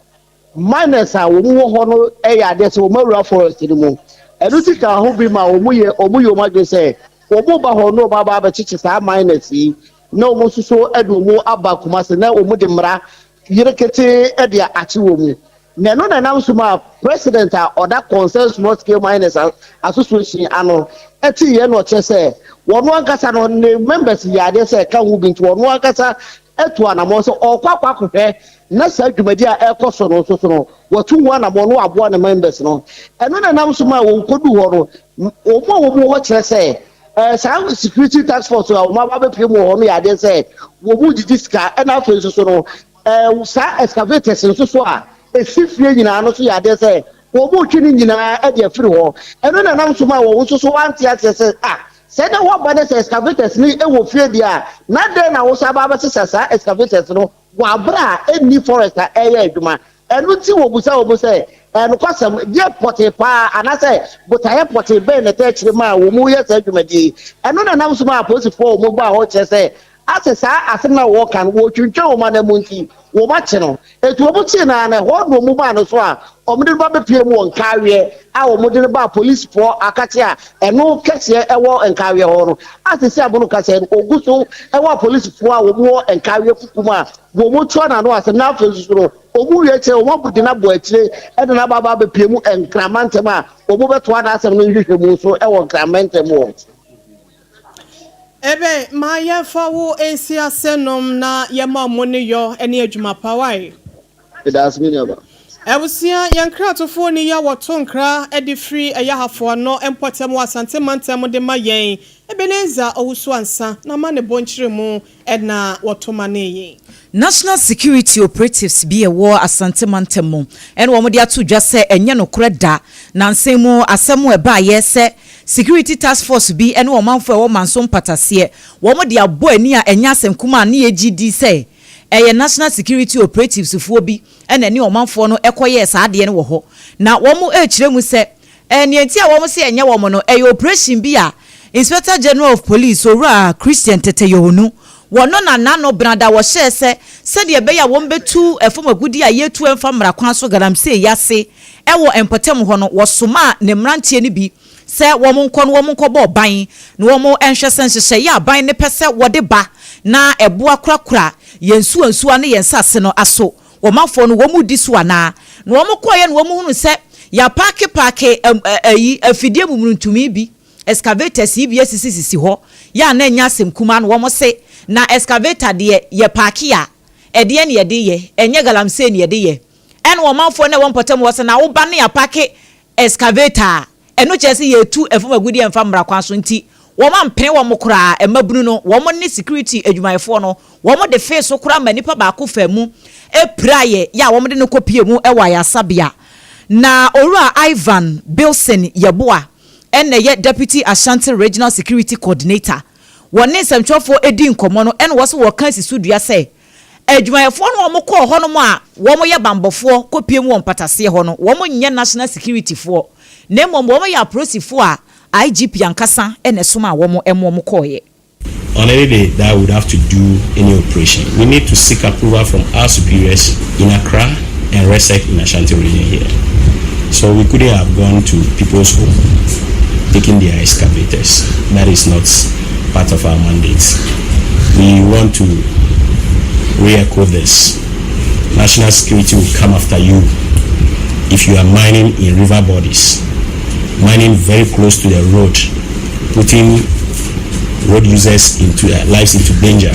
miners a wɔn wɔ hɔ no yɛ adeɛ sɛ wɔn awura forest no mu. Ɛno ti ka ho bi ma wɔn yɛ wɔn yɛ wɔn adwene sɛ wɔn ba hɔ na wɔn aba abɛkyekye saa miners yi na wɔn nso so de wɔn aba Kumasi na wɔn de mmara yere ketee de akye wɔn mu. Na ɛno na ɛnam so maa President a ɔda Concerned Small Scale Miners Association ano teeɛ na ɔkyerɛ sɛ wɔn ankasa no ne members yɛ adeɛ sɛ ɛka ho bi nti wɔn ankasa atu anamɔn sɛ ɔrekɔ akɔ akɔhwɛ na saa dwumadi a ɛrekɔ so no nso so no watu ho anamɔn na waboa ne members no. Ɛno na ɛnam so maa wɔkɔduu hɔ no wɔn a wɔn wɔ hɔ kyerɛ sɛ eh, saa security task force a wɔn aba abɛpue mu wɔ hɔ no yɛ adeɛ sɛ wɔn gyigye sika ɛna afei nso so no Ɛɛ, saa excavators nso so a ɛsi fie nyinaa no nso yɛ adeɛ sɛ wɔretwe ne nyinaa de afiri hɔ. Ɛno na ɛnam so ma wɔn nso so wɔante aseɛ sɛ, ah, sɛ na wɔaba ne sɛ excavators no wɔ fie deɛ a, na dɛn na wosan aba abɛsesa saa excavators no wɔ aberɛ a ɛnni forest a ɛreyɛ adwuma? Ɛno nti wɔbisa wɔn sɛ, ɛɛ, nokwasɛm, deɛ pɔtee paa anaasɛ botaeɛ pɔtee bɛn na ɛtɛ akyire maa wɔreyɛ saa dwumadie yi? Ɛno na ɛnam so maa apolisifoɔ a wɔbaa hɔ kyerɛ sɛ Ase saa asɛm no a wɔreka no, wɔretwentwɛn wɔn anan mu nti, wɔakye no. Enti wɔkyee no ara no, ɛhɔ na wɔmaa no so a wɔde no ba bɛpuee mu wɔ Nkaweɛ a wɔde no baa polisifoɔ akakye a ɛno kɛseɛ wɔ Nkaweɛ hɔ no. A seesei a mo no kasa yi no, ɔgu so wɔ apolisifoɔ a wɔwɔ Nkaweɛ kuku mu a wɔtua n'ano asɛm na afei nso so no, wɔwie akyire wɔde no abɔ akyire de no aba aba abɛpue mu Nkran mantam a wɔbɛtoa n'asɛm no nhwehwɛmu so wɔ Nkran mantam hɔ. Ebe, ma yɛmfa wo nsi ase nom na yɛma mo ne yɔ ne adwuma pa wai. Medaase me nuaba. Abusua, yɛn nkratofoɔ ni yi a wɔto nkra de firi Ɛyahafo ano mpɔtam wɔ Asante mantam de ma yɛn, Ebenezer Owusu Ansah n'amanebɔ nkyerɛmu na wɔto manee yɛn. National Security Operatives bi a ɛwɔ Asante mantam mu na wɔde ato dwa sɛ ɛnyɛ nokorɛ da. Nansa yi mu asɛm a ɛbaeɛ sɛ. Security Task Force bi ne ɔmanfoɔ a ɛwɔ Manso mpataseɛ, wɔn de abɔ ani a ɛnyɛ asɛm kumaa a ne yɛgye di sɛ ɛyɛ National Security Operatives foɔ bi na ɛne ɔmanfoɔ no kɔyɛɛ saa adeɛ no wɔ hɔ. Na wɔn rekyerɛ mu sɛ nea nti a wɔn se ɛnyɛ wɔn no, ɛyɛ operation bi a Inspector General of Police, Owura Christian Tetteh Yohuno, wɔno na n'ano benada wɔhyɛɛ sɛ sɛdeɛ ɛbɛyɛ a wɔbɛtu fam agudeɛ a yɛtu ɛmfa mmara kwan so galamsey yi ase wɔ mpɔtam hɔ no, wɔsomaa ne mmeranteɛ no bi sɛ wɔnkɔ na wɔnkɔbɔ ban na wɔnhwɛ sɛ nhyehyɛeɛ a aban no pɛ sɛ wɔde ba na ɛboa korakora yɛn nsuwansuwa ne yɛn nsase no aso Wɔmanfoɔ no wɔn redi so anaa? Na wɔn kɔeɛ na wɔn hunuu sɛ yɛapaake paake ayi afidie mumuruntumi bi, excavators yi bi asisisisi hɔ, yɛ a na ɛnyɛ asɛm kumaa na wɔn se, na excavator deɛ yɛ paake a, ɛdeɛn na yɛde yɛ? Ɛnyɛ galamsey na yɛde yɛ. Ɛna wɔmanfoɔ no a ɛwɔ mpɔtam hɔ se, na wo ba no yɛapaake excavator a, Ɛno kyerɛ sɛ yɛretu fam agudeɛ mfa mmara kwan so nti wɔampene wɔn koraa, mmabunu no, wɔn ne security adwumayɛfoɔ no, wɔde fee so koraa ma nipa baako faa mu piraeɛ yɛ a wɔde no kɔpie mu wɔ ayaresabea. Na Owura Ivan Bilson Yeboah na ɛyɛ Deputy Ashanti Regional Security Coordinator. Wɔne nsɛmtwerɛfoɔ dii nkɔmmɔ no ɛna wɔse wɔreka asi so dua sɛ Adwumayɛfoɔ no a wɔkɔɔ hɔnom a wɔyɛ banbɔfoɔ kɔpue mu wɔ mpataseɛ hɔ no, wɔnyɛ National Security foɔ, na mmom wɔyɛ apolisifoɔ a IGP ankasa na ɛsomaa wɔn ma wɔkɔeɛ. On any day that we would have to do any operation, we need to seek approval from our superiors in Accra and REGSEC in Ashanti region here. So we couldn't have gone to people's home taking their excavators. That is not part of our mandate. We want to re-echo this. National security will come after you if you are mining in river bodies, mining very close to the road, putting road users into uh, lives into danger.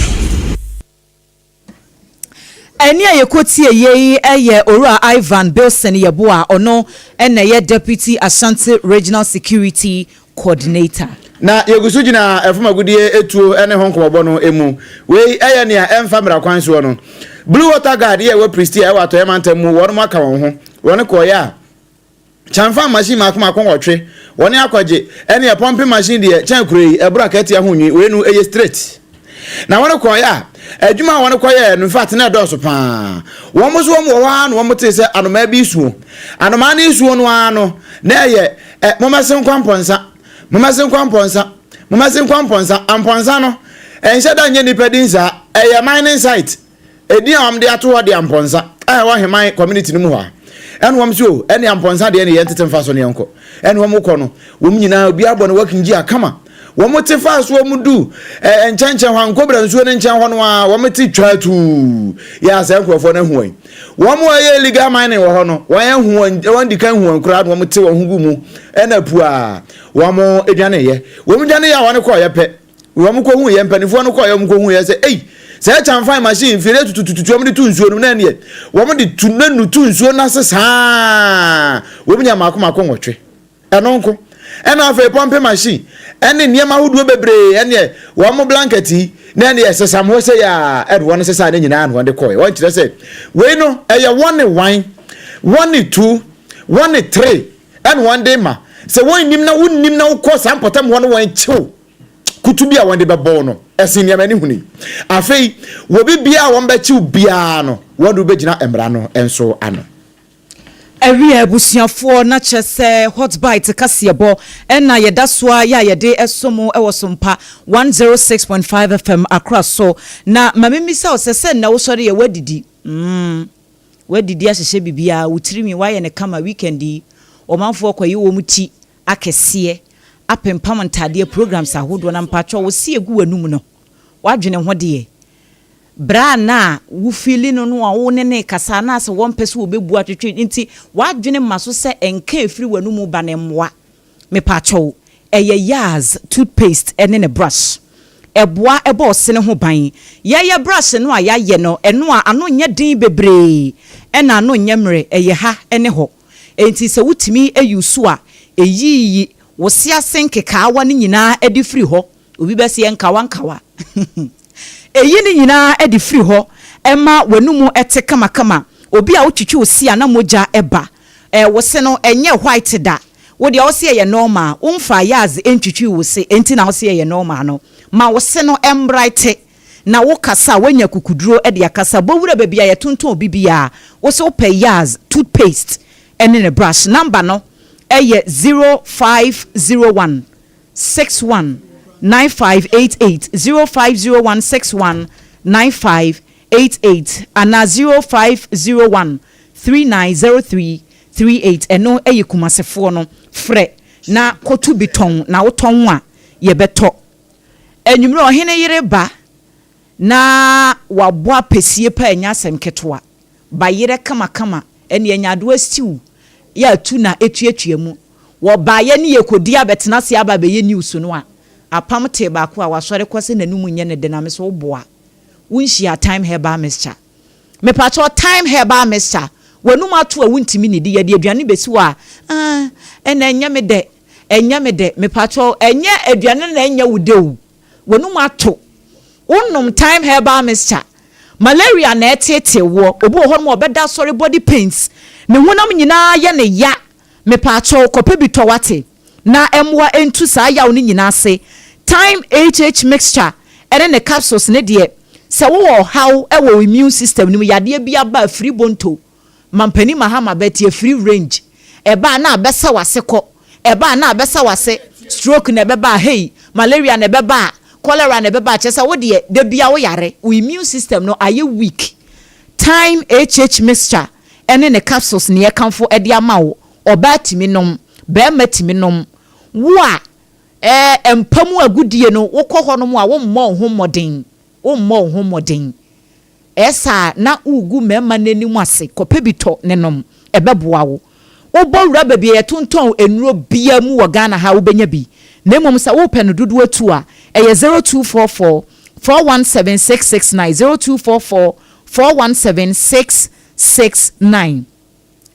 Ɛnne a yɛkɔtiee yei yɛ Owura Ivan Bilson Yeboah a ɔno na ɛyɛ Deputy Ashanti Regional Security Coordinator. Na yɛgu so gyina ɛfam agudeɛ tuo ne ho nkɔmmɔbɔ no mu. Wei yɛ nea ɛmfa mmara kwan soɔ no. Blue Water Guard yɛ ɛwɔ Prestea ɛwɔ Atɔeɛ Mantam mu, wɔnom aka wɔn ho. Wɔn kɔeɛ a, Kyɛnfam machine mako mako nwɔtwe, wɔne akɔgye, ɛneɛ pumping machine deɛ kyɛn kuro yi, ɛboro akatua ho nwi, wei no ɛyɛ straight. Na wɔn kɔɔeɛ a, adwuma a wɔn kɔyɛɛ no infact na ɛdɔɔso paa. Wɔn nso wɔn wɔ hɔ ara na wɔn tee sɛ anomaa bi resuo. Anomaa no resuo no ara no, na ɛyɛ ɛ mommɛse nkwa mpɔnsa, mommɛse nkwa mpɔnsa, mommɛse nkwa mpɔnsa. Ampɔnsa no, ɛnhyɛ da nyɛ nipa din saa, ɛyɛ mining site. Edin a wɔde ato hɔ de Ampɔnsa a ɛwɔ Heman community no mu hɔ a. Ɛna wɔn so o, ɛne Ampɔnsa deɛ ne yɛn tete mfa so ne yɛn kɔ. Ɛna wɔn kɔ no, wɔn nyinaa obiara bɔ ne working gear kama. Wɔn te faa so wɔn du ɛɛ nkyɛnkyɛn hɔ Ankobra nsuo no nkyɛn hɔ no ara wɔn te twaa tuu. Yɛ a saa nkurɔfoɔ no ahu wɔn. Wɔn a ɛyɛ illegal mining wɔ hɔ no, wɔn ahu wɔn, wɔn di kan hu wɔn koraa na wɔn te wɔn ho gu mu ɛna puaa wɔn dwaneeɛ. Wɔn dwaneeɛ a wɔn kɔɔeɛ pɛ. Wɔn kɔ hu yɛ mpanimfoɔ no kɔ yɛ wɔn kɔ hu yɛ sɛ ei sɛ kyamfan machine mfiri tutututu wɔn de tu nsuo no na ɛneɛ wɔn de tu na nu tu nsuo no ase saa wɔn nya mako mako nwɔtwe ɛno nko ɛna afei pɔmpe machine ɛne nneɛma ahodoɔ bebree ɛneɛ wɔn blanket yi na ɛneɛ sesam hɔ sɛ yɛ a ɛde wɔn sesa ne nyinaa na wɔn de kɔɛ wɔn kyerɛ sɛ wei no ɛyɛ wɔn ne one wɔn ne two wɔn ne three ɛna wɔn de ma sɛ wɔn nim na wɔn nim na wɔkɔ saa mpɔtam hɔ no wɔn kyew kutu bi a wɔde bɛbɔ wo no, ɛsen nea m'ani hunu yi. Afei, wɔ biribiara a wɔbɛkye wo biara no, wɔde wo bɛgyina mmara no nso ano. Ɛwia abusuafoɔ na kyerɛ sɛ Hot Bite kaseɛbɔ na yɛda so ara yɛ a yɛde som wo wɔ Sompa 106.5 FM Accra so. Na ma memmisa wo sɛ, sɛ nnɛ wosɔre yɛ woadidi? Mm, woadidi ahyehyɛ biribiara, wo tirinwi woayɛ no kama, weekend yi ɔmanfoɔ kɔyi wɔn ti akɛseɛ apempam ntaadeɛ programs ahodoɔ na mpakyɛw wo se egu w'anum no w'adwene ho deɛ bra no a wo feeli no no a wo ne no rekasa anaasɛ wɔmpɛ sɛ wɔbɛbu atwetwe nti w'adwene ma so sɛ nka ɛfiri w'anum ba no mmoa mepakyɛw ɛyɛ Yaz toothpaste ne ne brush ɛboa ɛbɔ ɔsene ho ban yɛyɛ brush no a yɛayɛ no ɛno a ano nyɛ den bebree ɛna ano nyɛ mmerɛ ɛyɛ ha ne hɔ Enti sɛ wotumi use a, eyiyi wo se ase nkekaawa no nyinaa de firi hɔ. Obi bɛse nkawa nkawa. Eyi ne nyinaa de firi hɔ ma w'anomu te kamakama. Obi a wotwitwi wo se a na mogya ba. Wo se no ɛnyɛ white da. Wo deɛ wo se ɛyɛ normal, wo nfaa yaz ntwitwii wo se enti na wo se ɛyɛ normal no. Ma wo se no mbrighte na wo kasa a woanya kukuduro de akasa. Bɔ wura baabi a yɛtontɔn bibiaa, wo se wopɛ yaz toothpaste ne ne brush. Number no yɛ 0501 61 9588, 0501 61 9588 anaa 0501 3903 38. Ɛno yɛ Kumasefoɔ no. Frɛ na kɔtu bi tɔn na wotɔn a yɛbɛtɔ. Anwummerɛ ɔhene yere ba na wabɔ apɛsie paa ɛnyɛ asɛm ketewa. Bayerɛ kamakama ɛne anyaadoa stew yɛ atu na ɛtuatua mu. Wɔbaeɛ ne yɛkɔdi abɛtena ase aba abɛyɛ news no a, apam tee baako a wasɔre kɔ sɛ n'anum nyɛ no dɛ na me so woboa. Wonhyia Thyme Herbal Mixture. Mepakyɛw Thyme Herbal Mixture, w'anum ato a wontumi nnidi, yɛde aduane besi hɔ a, ah, ɛnna ɛnyɛ me dɛ, ɛnyɛ me dɛ, mepakyɛw, ɛnyɛ aduane no na ɛnyɛ wo dɛ o, w'anum ato. Wonom Thyme Herbal Mixture, malaria na ɛreteetee woɔ, obi wɔ hɔnom a ɔbɛda asɔre body pains, ne honam nyinaa yɛ no ya, mepakyɛw, kɔpɛ bi tɔ wate. na ɛmmoa ntu saa yaw no nyinaa ase. Thyme HH mixture ne ne capsules no deɛ, sɛ wowɔ ɔhaw wɔ wo immune system no mu, yadeɛ bi aba a, firi bonto, Mampanin Mahama bɛte afiri range, ɛba a na abɛsa w'ase kɔ, ɛba a na abɛsa w'ase, stroke na ɛbɛba a, hey, malaria na ɛbɛba a, cholera na ɛbɛba a, kyerɛ sɛ wo deɛ, da biara woyare, wo immune system no ayɛ weak. Thyme HH mixture ne ne capsules na yɛkamfo de ama wo. Ɔbaa tumi nom, barima tumi nom. Wo a ɛɛ mpa mu agodie no wokɔ hɔnom a wommɔ wo ho mmɔden, wommɔ wo ho mmɔden. Ɛyɛ saa a na woregu mmarima no anim ase. Kɔpɛ bi tɔ ne nom, ɛbɛboa wo. Wobɔ wura baabi a yɛtontɔn nnuro biara mu wɔ Ghana ha a wobɛnya bi. Na mmom sɛ worepɛ no dodoɔ atu a, ɛyɛ 0244 417 669, 0244 417 669.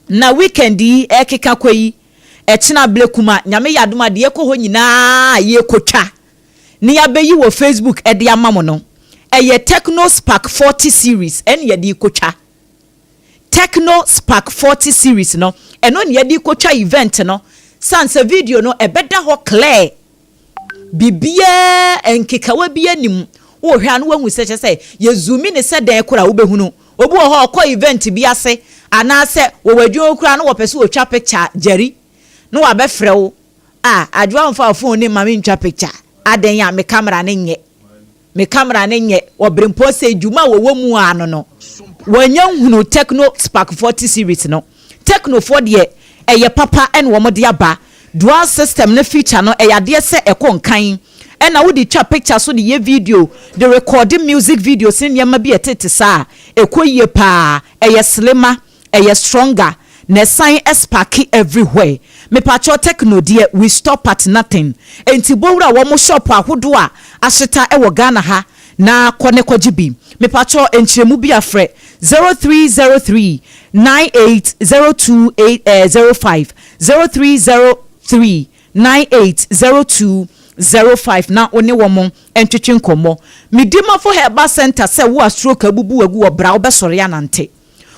Na weekend yi ɛkeka kɔ yi, ɛkyena Blekuma, Nyame yɛ adom a deɛ ɛkɔ hɔ nyinaa a yɛkɔtwa na yɛabɛyi wɔ Facebook de ama mo no, ɛyɛ Tecno Spark 40 series ɛne yɛde rekɔtwa. Tecno Spark 40 series no, ɛno ne yɛde rekɔtwa event no, sane sɛ video no ɛbɛda hɔ clear. Biribiara, nkekawa biara nni mu. Wohwɛ a na woahu sɛ kyerɛ sɛ yɛ zoomi no sɛ dɛn koraa a wobɛhunu. Obi wɔ hɔ a ɔkɔ event bi ase anaasɛ wɔwɔ adwuma mu koraa na wɔpɛ sɛ wɔtwa picture a, Jerry na wabɛfrɛ wo, ah Adwoa mfa wo phone no mma mentwa picture, adɛn a me camera no nyɛ. Me camera no nyɛ ɔbrempɔn sɛ dwuma a wɔwɔ mu ara no no wɔanya nhunu Tecno Spark 40 series no. Tecno foɔ deɛ ɛyɛ papa ɛna wɔn de aba. Dual system no feature no ɛyɛ adeɛ sɛ ɛkɔ nkan ɛna wode twa picture so de yɛ video de recorde music videos ne nneɛma bi a ɛtete saa a ɛkɔ yie paa. Ɛyɛ slimmer. Ɛyɛ stronger na ɛsan sparke everywhere. Mepakyɛw Tecno deɛ we stop at nothing. Enti bɔ wura wɔn shop ahodoɔ a ahyeta wɔ Ghana ha na kɔ ne kɔgye bi. Mepakyɛw nkyerɛmu bi a frɛ 0303 98 02 05, 0303 98 02 05 na wo ne wɔn ntwetwe nkɔmmɔ. Medimafo Herbal Centre sɛ wo a stroke abubu wo agu hɔ bra wobɛsɔre anante.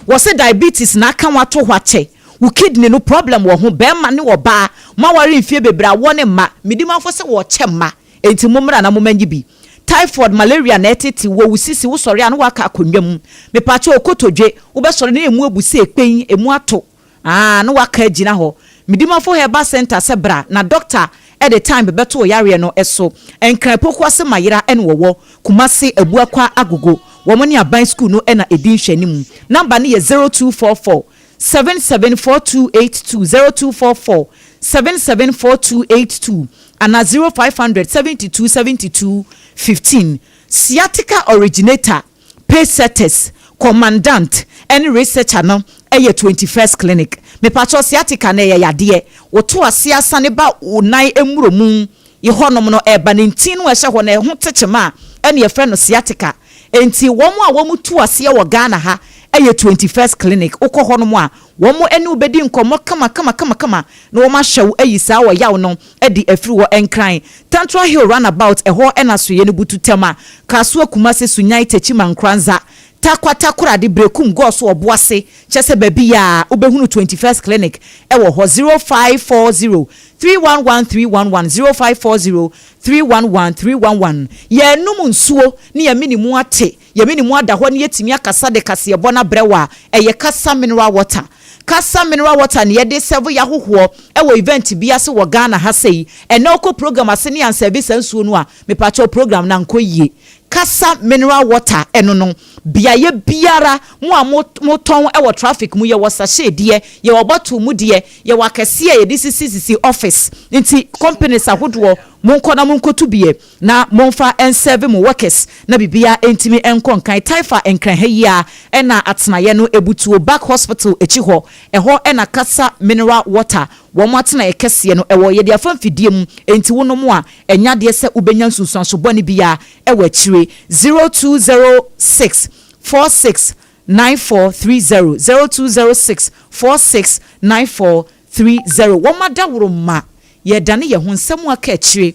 Wɔse diabetes na aka wo ato hɔ akyɛ, wo kidney no problem wɔ ho, bɛɛma ne ɔbaa mo aware mfie bebree awoɔ ne mma, medi manfo sɛ wɔkyɛ mma, enti mo mmra na mo mɛnye bi. Typhoid, malaria na ɛtete wɔ wo sisi, wo sɔre a na waka akonnwa mu, mepaakyɛw okotodwe, wobɛsɔre na emu abu sɛ ekpen, emu ato. Aah na waka agyina hɔ. Medimafo Herbal Centre sɛ bra na doctor de time bɛto wo yareɛ no so. Nkran Pokuase Mayera na wɔwɔ, Kumase Abuakwa Agogo. Wɔn ne aban school no na ɛdi nhwɛanimu. Number no yɛ 0244 774282, 0244 774282 anaa 0500 72 72 15. Sciatica originator. Pacesetters, Commandant ne Researcher no yɛ 21st Clinic. Mepakyɛw sciatica no ɛyɛ yadeɛ. Woto aseɛ asane ba wo nan mmoromu yi hɔnom no ɛba ne ntin no a ɛhyɛ hɔ no ɛho tekyema a ɛna yɛfrɛ no sciatica. Enti wɔn a wɔn tu aseɛ wɔ Ghana ha yɛ 21st Clinic. Wokɔ hɔnom a wɔn ne wo bɛdi nkɔmmɔ kama kama kama kama na wɔn ahwɛ wo ayi saa ɔyaw no de afiri hɔ. Nkran, Tantra Hill Runabout, ɛhɔ na asoɛeɛ no butu Tema, Kasoa, Kumase, Sunyani, Techiman, Nkoranza, Tarkwa, Takoradi, Berekum, Goso, Ɔboase, kyerɛ sɛ baabi a wobɛhunu 21st Clinic wɔ hɔ. 0540. 311 311 0540 311 311 Yɛrenom nsuo ne yɛn mene mu ate, yɛn mene mu ada hɔ na yɛatumi akasa de kaseɛbɔ no abrɛ wo a, ɛyɛ Kasa Mineral Water. Kasa Mineral Water na yɛde sɛvo yɛn ahohoɔ wɔ event bi ase wɔ Ghana ha sei. Ɛnnɛ wokɔ program ase ne yɛansɛve saa nsuo no a, mepakyɛw program no ankɔ yie. Kasa Mineral Water ɛno no, beaeɛ biara mo a mo motɔn wɔ traffic mu, yɛwɔ sachet deɛ, yɛwɔ bottle mu deɛ, yɛwɔ akɛseɛ a yɛde sisi sisi office, nti companies ahodoɔ monkɔ na monkɔtu bi na momfa nsɛve mo workers na biribiara ntumi nkɔ nkan. Taifa Nkran ha yi ara na atenaeɛ no butuo, Back Hospital akyi hɔ, ɛhɔ na Kasa Mineral Water wɔn atenaeɛ kɛseɛ no wɔ. Yɛde afa mfidie mu, enti wonom a ɛnyɛ adeɛ sɛ wobɛnya nsunsuanso bɔne biara wɔ akyire. 0206 46 9430 0206 46 9430 Wɔn adaworoma Yɛredane yɛn ho, nsɛm a aka akyire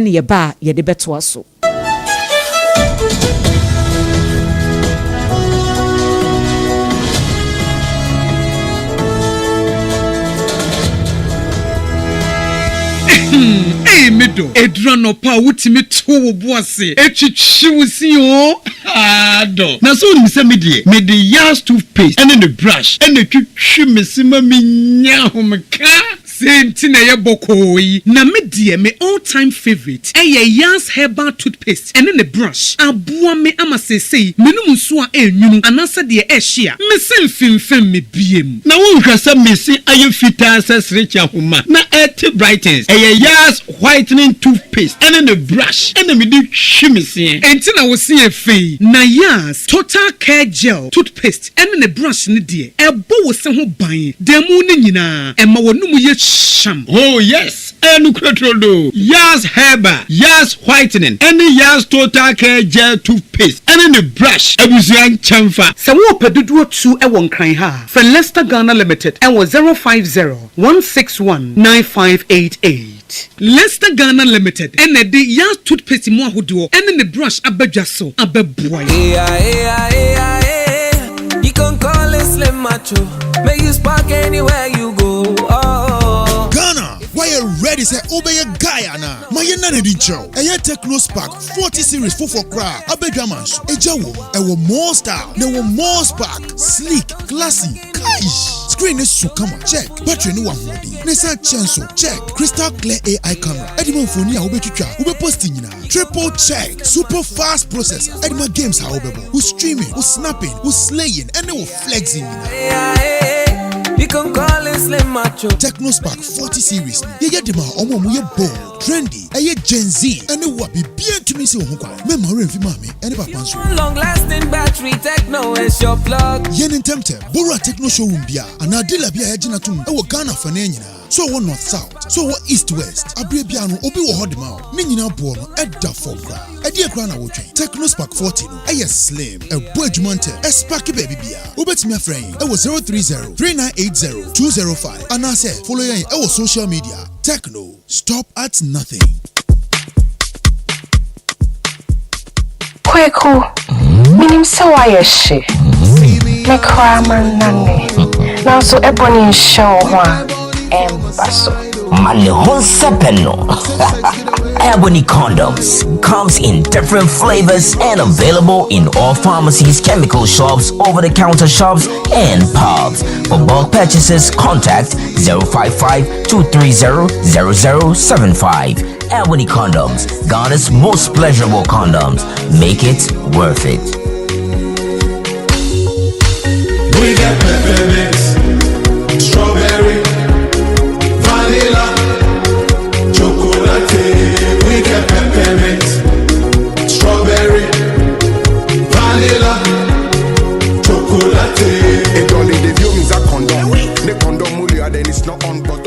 ne yɛba a yɛde bɛtoa so. Ei me dɔ, ɛduru anɔpa a wotumi to wo bo ase twitwi wo se oo, haa dɔ. Na sɛ wonim sɛ me deɛ, mede Yas toothpaste ne ne brush na ɛtwitwi me se ma menya ahomeka. Sei nti na ɛyɛ bɔkɔɔ yi. Na me deɛ me all time favourite ɛyɛ Yas herbal toothpaste ɛne ne brush. Aboa me ama seesei menom nsuo a ɛnwunu anaasɛ deɛ ɛhye a, me se mfemfem me biem. Na wonhwɛ sɛ me se ayɛ fitaa sɛ serekye ahoma na ɛte brightens. Ɛyɛ Yas whitening toothpaste ɛne ne brush ɛna mede twi me seɛ. Enti na wo se yɛ fɛ yi. Na Yas total care gel toothpaste ɛne ne brush no deɛ, ɛbɔ wo se ho ban da mu no nyinaa, ɛma w'anomu yɛ hyam. Oh yes, ɛyɛ nokorɛ turodoo. Yas Herbal, Yas Whitening ɛne Yas Total Care Gel Toothpaste ɛne ne brush abusua nkyɛnfa. Sɛ worepɛ dodoɔ tu wɔ Nkran ha a, frɛ Lester Ghana Limited wɔ 050 161 9588. Lester Ghana Limited na ɛde Yas Toothpaste mu ahodoɔ ne ne brush aba dwa so abɛboa yɛn. Ghana, woayɛ ready sɛ wobɛyɛ guy anaa? Ma yɛnna no adi nkyerɛ wo. Ɛyɛ Tecno Spark 40 series foforɔ koraa a aba dwa ma nso. Egya wom, ɛwɔ more style, na ɛwɔ more spark, sleek, classy, kaish! Screen no so kama, check! Battery no wɔ ahoɔden, na ɛsan kyɛ nso, check! Crystal clear AI camera ɛde ma mfoni a wobɛtwitwa, wobɛposti nyinaa, triple check! Super fast processor ɛde ma games a wobɛbɔ, wo streaming, wo snapping, wo slaying, ɛne wo flexing nyinaa. Tecno Spark 40 series no, yɛyɛ de ma wɔn a wɔyɛ bold, trendy, ɛyɛ Gen Z, ɛne wo a biribiara ntumi nsi wo ho kwan. Mɛmma wo werɛ mfi maame ɛne papa nso. Yɛ no ntɛmntɛm, bɔ wura Tecno showroom biara anaa dealer bi a yɛagye no atom wɔ Ghana afanaa nyinaa. Sɛ ɔwɔ North South, sɛ ɔwɔ East West, aberɛ biara no obi wɔ hɔ de ma wo. Ne nyinaa boɔ no ɛda fam koraa. Ɛdeɛn koraa na wotwɛn? Tecno Spark 40 no ɛyɛ slim, ɛbɔ adwuma ntɛm, ɛsparke baabi biara. Wobɛtumi afrɛ yɛn ɛwɔ 030 3980 205 anaasɛ follow yɛn ɛwɔ social media. Tecno, stop at nothing. Kweku, menim sɛ woayɛ hye. Me koraa mannane. Nanso ɛbɔ ne nhyɛ wo ho a, ɛmba so. Ma ne ho nsɛpɛ no. Ebony condoms comes in different flavors and available in all pharmacies, chemical shops, over-the-counter shops, and pubs. For bulk purchases, contact 055 230 0075. Ebony condoms, Ghana's most pleasurable condoms. Make it worth it. We get peppermint, strawberry, vanilla, chocolate. We get peppermint, strawberry, vanilla, chocolate. Edoli the view means a condom. Ne condom mulia then it's not on but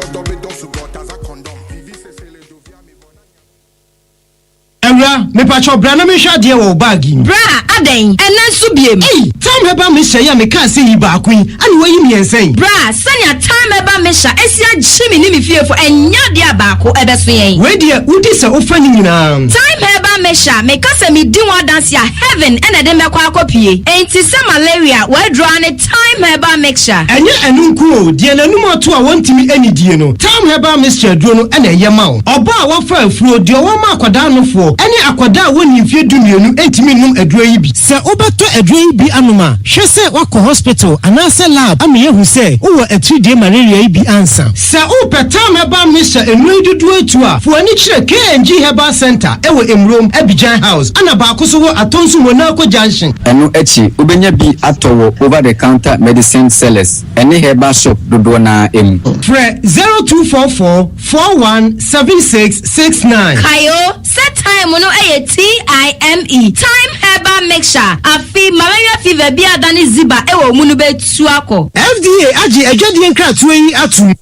Awura, me Mepakyɛw bra na menhwɛ adeɛ wɔ wo bag yi mu. Bra, adɛn? Ɛnnɛ nso biem? Ei! Thyme Herbal Mixture yi a mekaa sɛ yi baako yi, ana woayi mmiɛnsa yi? Bra, sɛnea Thyme Herbal Mixture asi agye me ne me fiefo, ɛnyɛ adeɛ a baako ɛbɛso yɛn. Wei deɛ, wodi sɛ wofa ne nyinaa. Thyme Herbal Mixture, meka sɛ medi ho adanse a, heaven na ɛde me bɛkɔ akɔpue. Enti sɛ malaria, w'aduro ara ne Thyme Herbal Mixture. Ɛnyɛ ɛno nko o, deɛ n'anum ato a wɔntumi nnidie no, Thyme Herbal Mixture aduro no na ɛyɛ ma wo. Ɔbaa a wafa afuro, deɛ ɔwɔ ma akwadaa nofoɔ, ne akwadaa a wɔnnii mfeɛ dumienu ntumi nnom aduro yi bi. Sɛ wobɛtɔ aduro yi bi anom a, hwɛ sɛ woakɔ hospital anaasɛ lab ama yɛahu sɛ wowɔ atiridie malaria yi bi ansa. Sɛ wopɛ Thyme Herbal Mixture nnuro yi dodoɔ atu a, fa w'ani kyerɛ KNG Herbal Centre wɔ Emurom, Abidjan House, ɛna baako nso wɔ Atonsu Monaco Junction. Ɛno akyi, wobɛnya bi atɔ wɔ over the counter medicine sellers ne herbal shop dodoɔ no ara mu. Frɛ 0244 41 76 69. Kae o, sɛ thyme no yɛ TIME, Thyme Herbal Mixture, afe malaria fever bi a adane ziba wɔ wo mu no bɛtu akɔ. FDA agye adwadie nkratoɔ yi atom.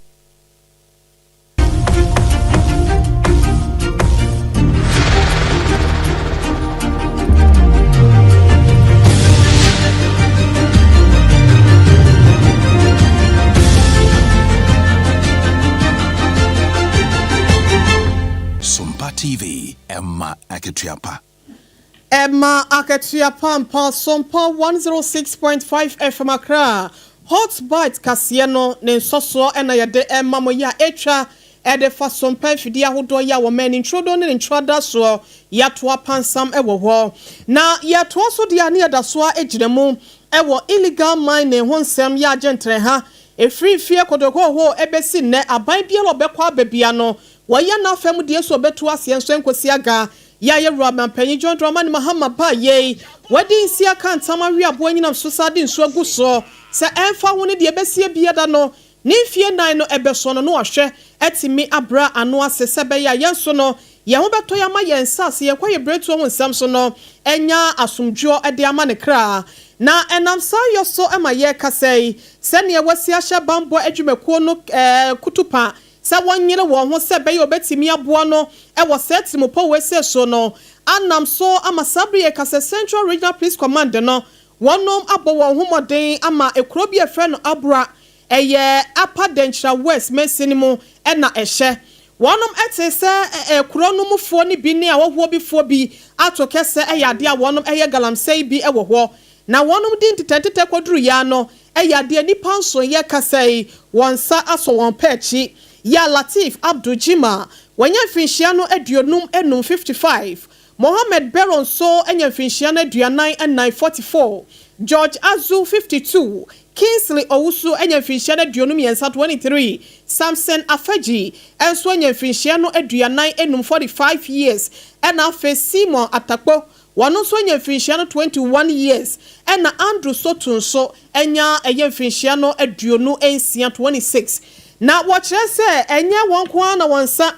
Sompa TV, ɛma akatua pa. Ɛma akatua pa ampa. Sompa 106.5 FM Accra Hot Bite kaseɛ no ne nsɔsoɔ na yɛde rema mo yi a ɛtwa de fa Sompa mfidie ahodoɔ yi a wɔma ani ntworodoo ne ne ntworada soɔ yɛato apansam wɔ hɔ. Na yɛtoa so deɛ a ne yɛda so ara gyina mu wɔ illegal mining ho nsɛm yɛ agye ntrɛha ɛfiri mfeɛ kotokohoo ɛbɛsi nnɛ aban biara a ɔbɛkɔ aba biara no wɔyɛ n'afa mu deɛ so ɔbɛtu aseɛ nso ɛnkɔsi aga Yɛ a yɛwura Ɔmanpanyin John Dramani Mahama baa yei, wadi nsi aka ntam awe aboa anyinam so saa de nsuo agu soɔ sɛ ɛmfa ho ne deɛ ɛbɛsie biara no, ne mfie nan no ɛbɛso no na wahwɛ atumi abra ano ase sɛ ɛbɛyɛ a yɛn nso no yɛn ho bɛtɔ yɛn ama yɛn nsase, yɛn kwaeɛbirentuo ho nsɛm so no anya asomdwoɔ de ama ne kra. Na ɛnam saa yɔ so ma yɛrekasa yi, sɛdeɛ wasi ahyɛ bammɔ adwumakuo no kutupa sɛ wɔnyere wɔn ho sɛ ɛbɛyɛ a wɔbɛtumi aboa no wɔ saa atirimpɔ wei sei so no anam so ama saa bere yi yɛka sɛ Central Regional Police Command no wɔnom abɔ wɔn ho mmɔden ama kuro bi a yɛfrɛ no Abura ɛyɛ Upper Denkyira West mansini mu na ɛhyɛ. Wɔnom tee sɛ kuro no mufoɔ no bi ne ahɔhoɔ bi foɔ bi ato kɛsɛ ɛyɛ adeɛ a wɔnom ɛyɛ galamsey bi wɔ hɔ na wɔnom di ntetɛntetɛ kɔduru yɛ ano Ɛyɛ adeɛ nnipa nson yɛ kasa yi wɔn nsa asɔ wɔn pɛ akyi. Ya Latif Abdul Jima, wanya mfinhyia no 55, 55, Mohammed Bello nso anya mfinhyia no 44, 44, George Azu, 52, Kingsley Owusu anya mfinhyia no 23, 23, Samson Afagyi nso anya mfinhyia no 45, 45 years, ɛna afei Simon Atakpo Wɔn nso anya mfirinhyia no 21 years ɛna Andrew Sotu nso anya ɛyɛ mfirinhyia no 26, 26. Na wɔkyerɛ sɛ ɛnyɛ wɔn nko ara na wɔn nsa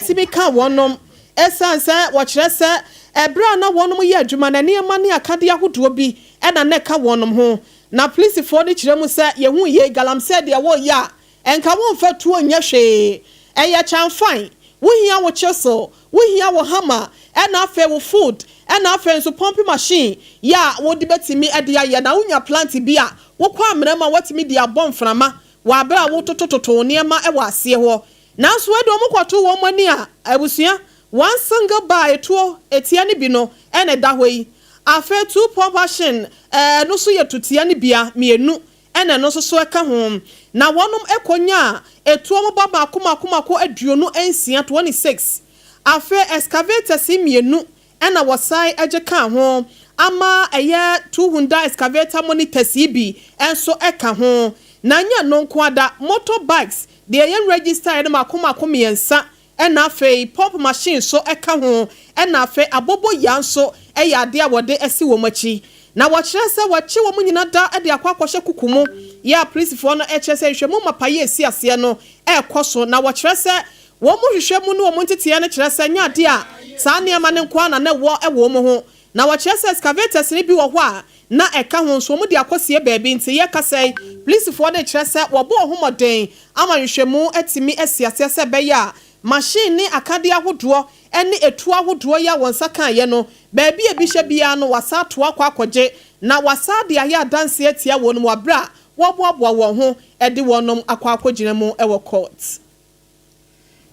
tumi ka wɔnom ɛsiane sɛ wɔkyerɛ sɛ ɛberɛ a na wɔnom yɛ adwuma no nneɛma ne akadeɛ ahodoɔ bi na na ɛka wɔnom ho. Na polisifoɔ no kyerɛ mu sɛ yɛhuu yei galamsey deɛ wɔreyɛ a Nka womfa tuo nyɛ hwee. Ɛyɛ kyanfan. Wohia wo chisel, wohia wo hammer, ɛna afei wo food, ɛna afei nso pumping machine yɛ a wode bɛtumi de ayɛ. Na wonya plant bi a, wokɔ amena mu a woatumi de abɔ mframa wɔ aberɛ a wototototo wo nneɛma wɔ aseɛ hɔ. Nanso wei deɛ wɔkɔto wɔn ani a, abusua, one single bar a etuo tia no bi no na ɛda hɔ yi. Afei two pump action, ɛno nso yɛ tutia no bi a, mmienu. ɛna ɛno nso so ɛka ho, na wɔnom kɔnyaa etuo moba mako mako mako 26, 26. Afei excavators mmienu ɛna wɔsan gye kaa ho, ama ɛyɛ two Hyundai excavator monitors yi bi nso ɛka ho. Na ɛnyɛ ɛno nko ara da, motor bikes deɛ yɛn register no mako mako mmiɛnsa Ɛna afei pump machine nso ka ho, ɛna afei aboboyaa nso yɛ adeɛ a wɔde asi wɔn akyi. Na wɔkyerɛ sɛ wɔakye wɔn nyina da de akɔ akɔhyɛ kuku mu. Yɛ a polisifoɔ no kyerɛ sɛ nhwɛmu mapa yi a ɛsi aseɛ no rekɔ so. Na wɔkyerɛ sɛ wɔn nhwehwɛmu ne wɔn nteteɛ no kyerɛ sɛ ɛnyɛ adeɛ a saa nneɛma no nko ara na na ɛwɔ wɔn ho. Na wɔkyerɛ sɛ excavators no bi wɔ hɔ a na ɛka ho nso wɔde akɔsie baabi nti yɛkasa yi polisifoɔ no rekyerɛ sɛ wɔbɔ wɔn ho mmɔden ama nhwehwɛmu atumi asi aseɛ sɛ ɛbɛyɛ a. Machine ne akadeɛ ahodoɔ ne etuo ahodoɔ yi a wɔn nsa kaeɛ no, baabi a ebi hyɛ biara no wɔasan atoa akɔ akɔgye na wɔasan de ayɛ adanseɛ atia wɔnom wɔ aberɛ a wɔreboaboa wɔn ho de wɔnom akɔ akɔgyina mu wɔ court.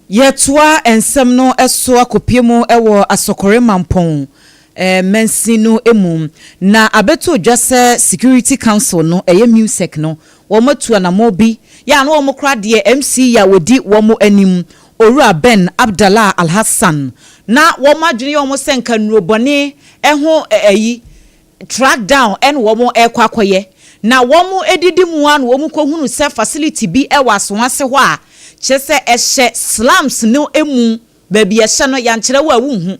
Yɛtoa nsɛm no so akɔpue mu wɔ Asɔkɔre Mampɔn mansin no mu, na abɛtɔ dwa sɛ Security Council no, ɛyɛ MUSEC no, wɔatu anammɔn bi yɛ a na wɔkora deɛ MC a ɔdi wɔn anim, Owura Ben Abdallah Alhassan, na wɔn adwene yɛ wɔn sɛ nka nnurobɔne ho ayi, Track down ɛna wɔn ɛrekɔ akɔyɛ na wɔn ɛdidi mu ara na wɔn kɔ hunu sɛ facility bi ɛwɔ Asoase hɔ a kyerɛ sɛ ɛhyɛ slums no mu baabi ɛhyɛ no yankyerɛ wo a wonhu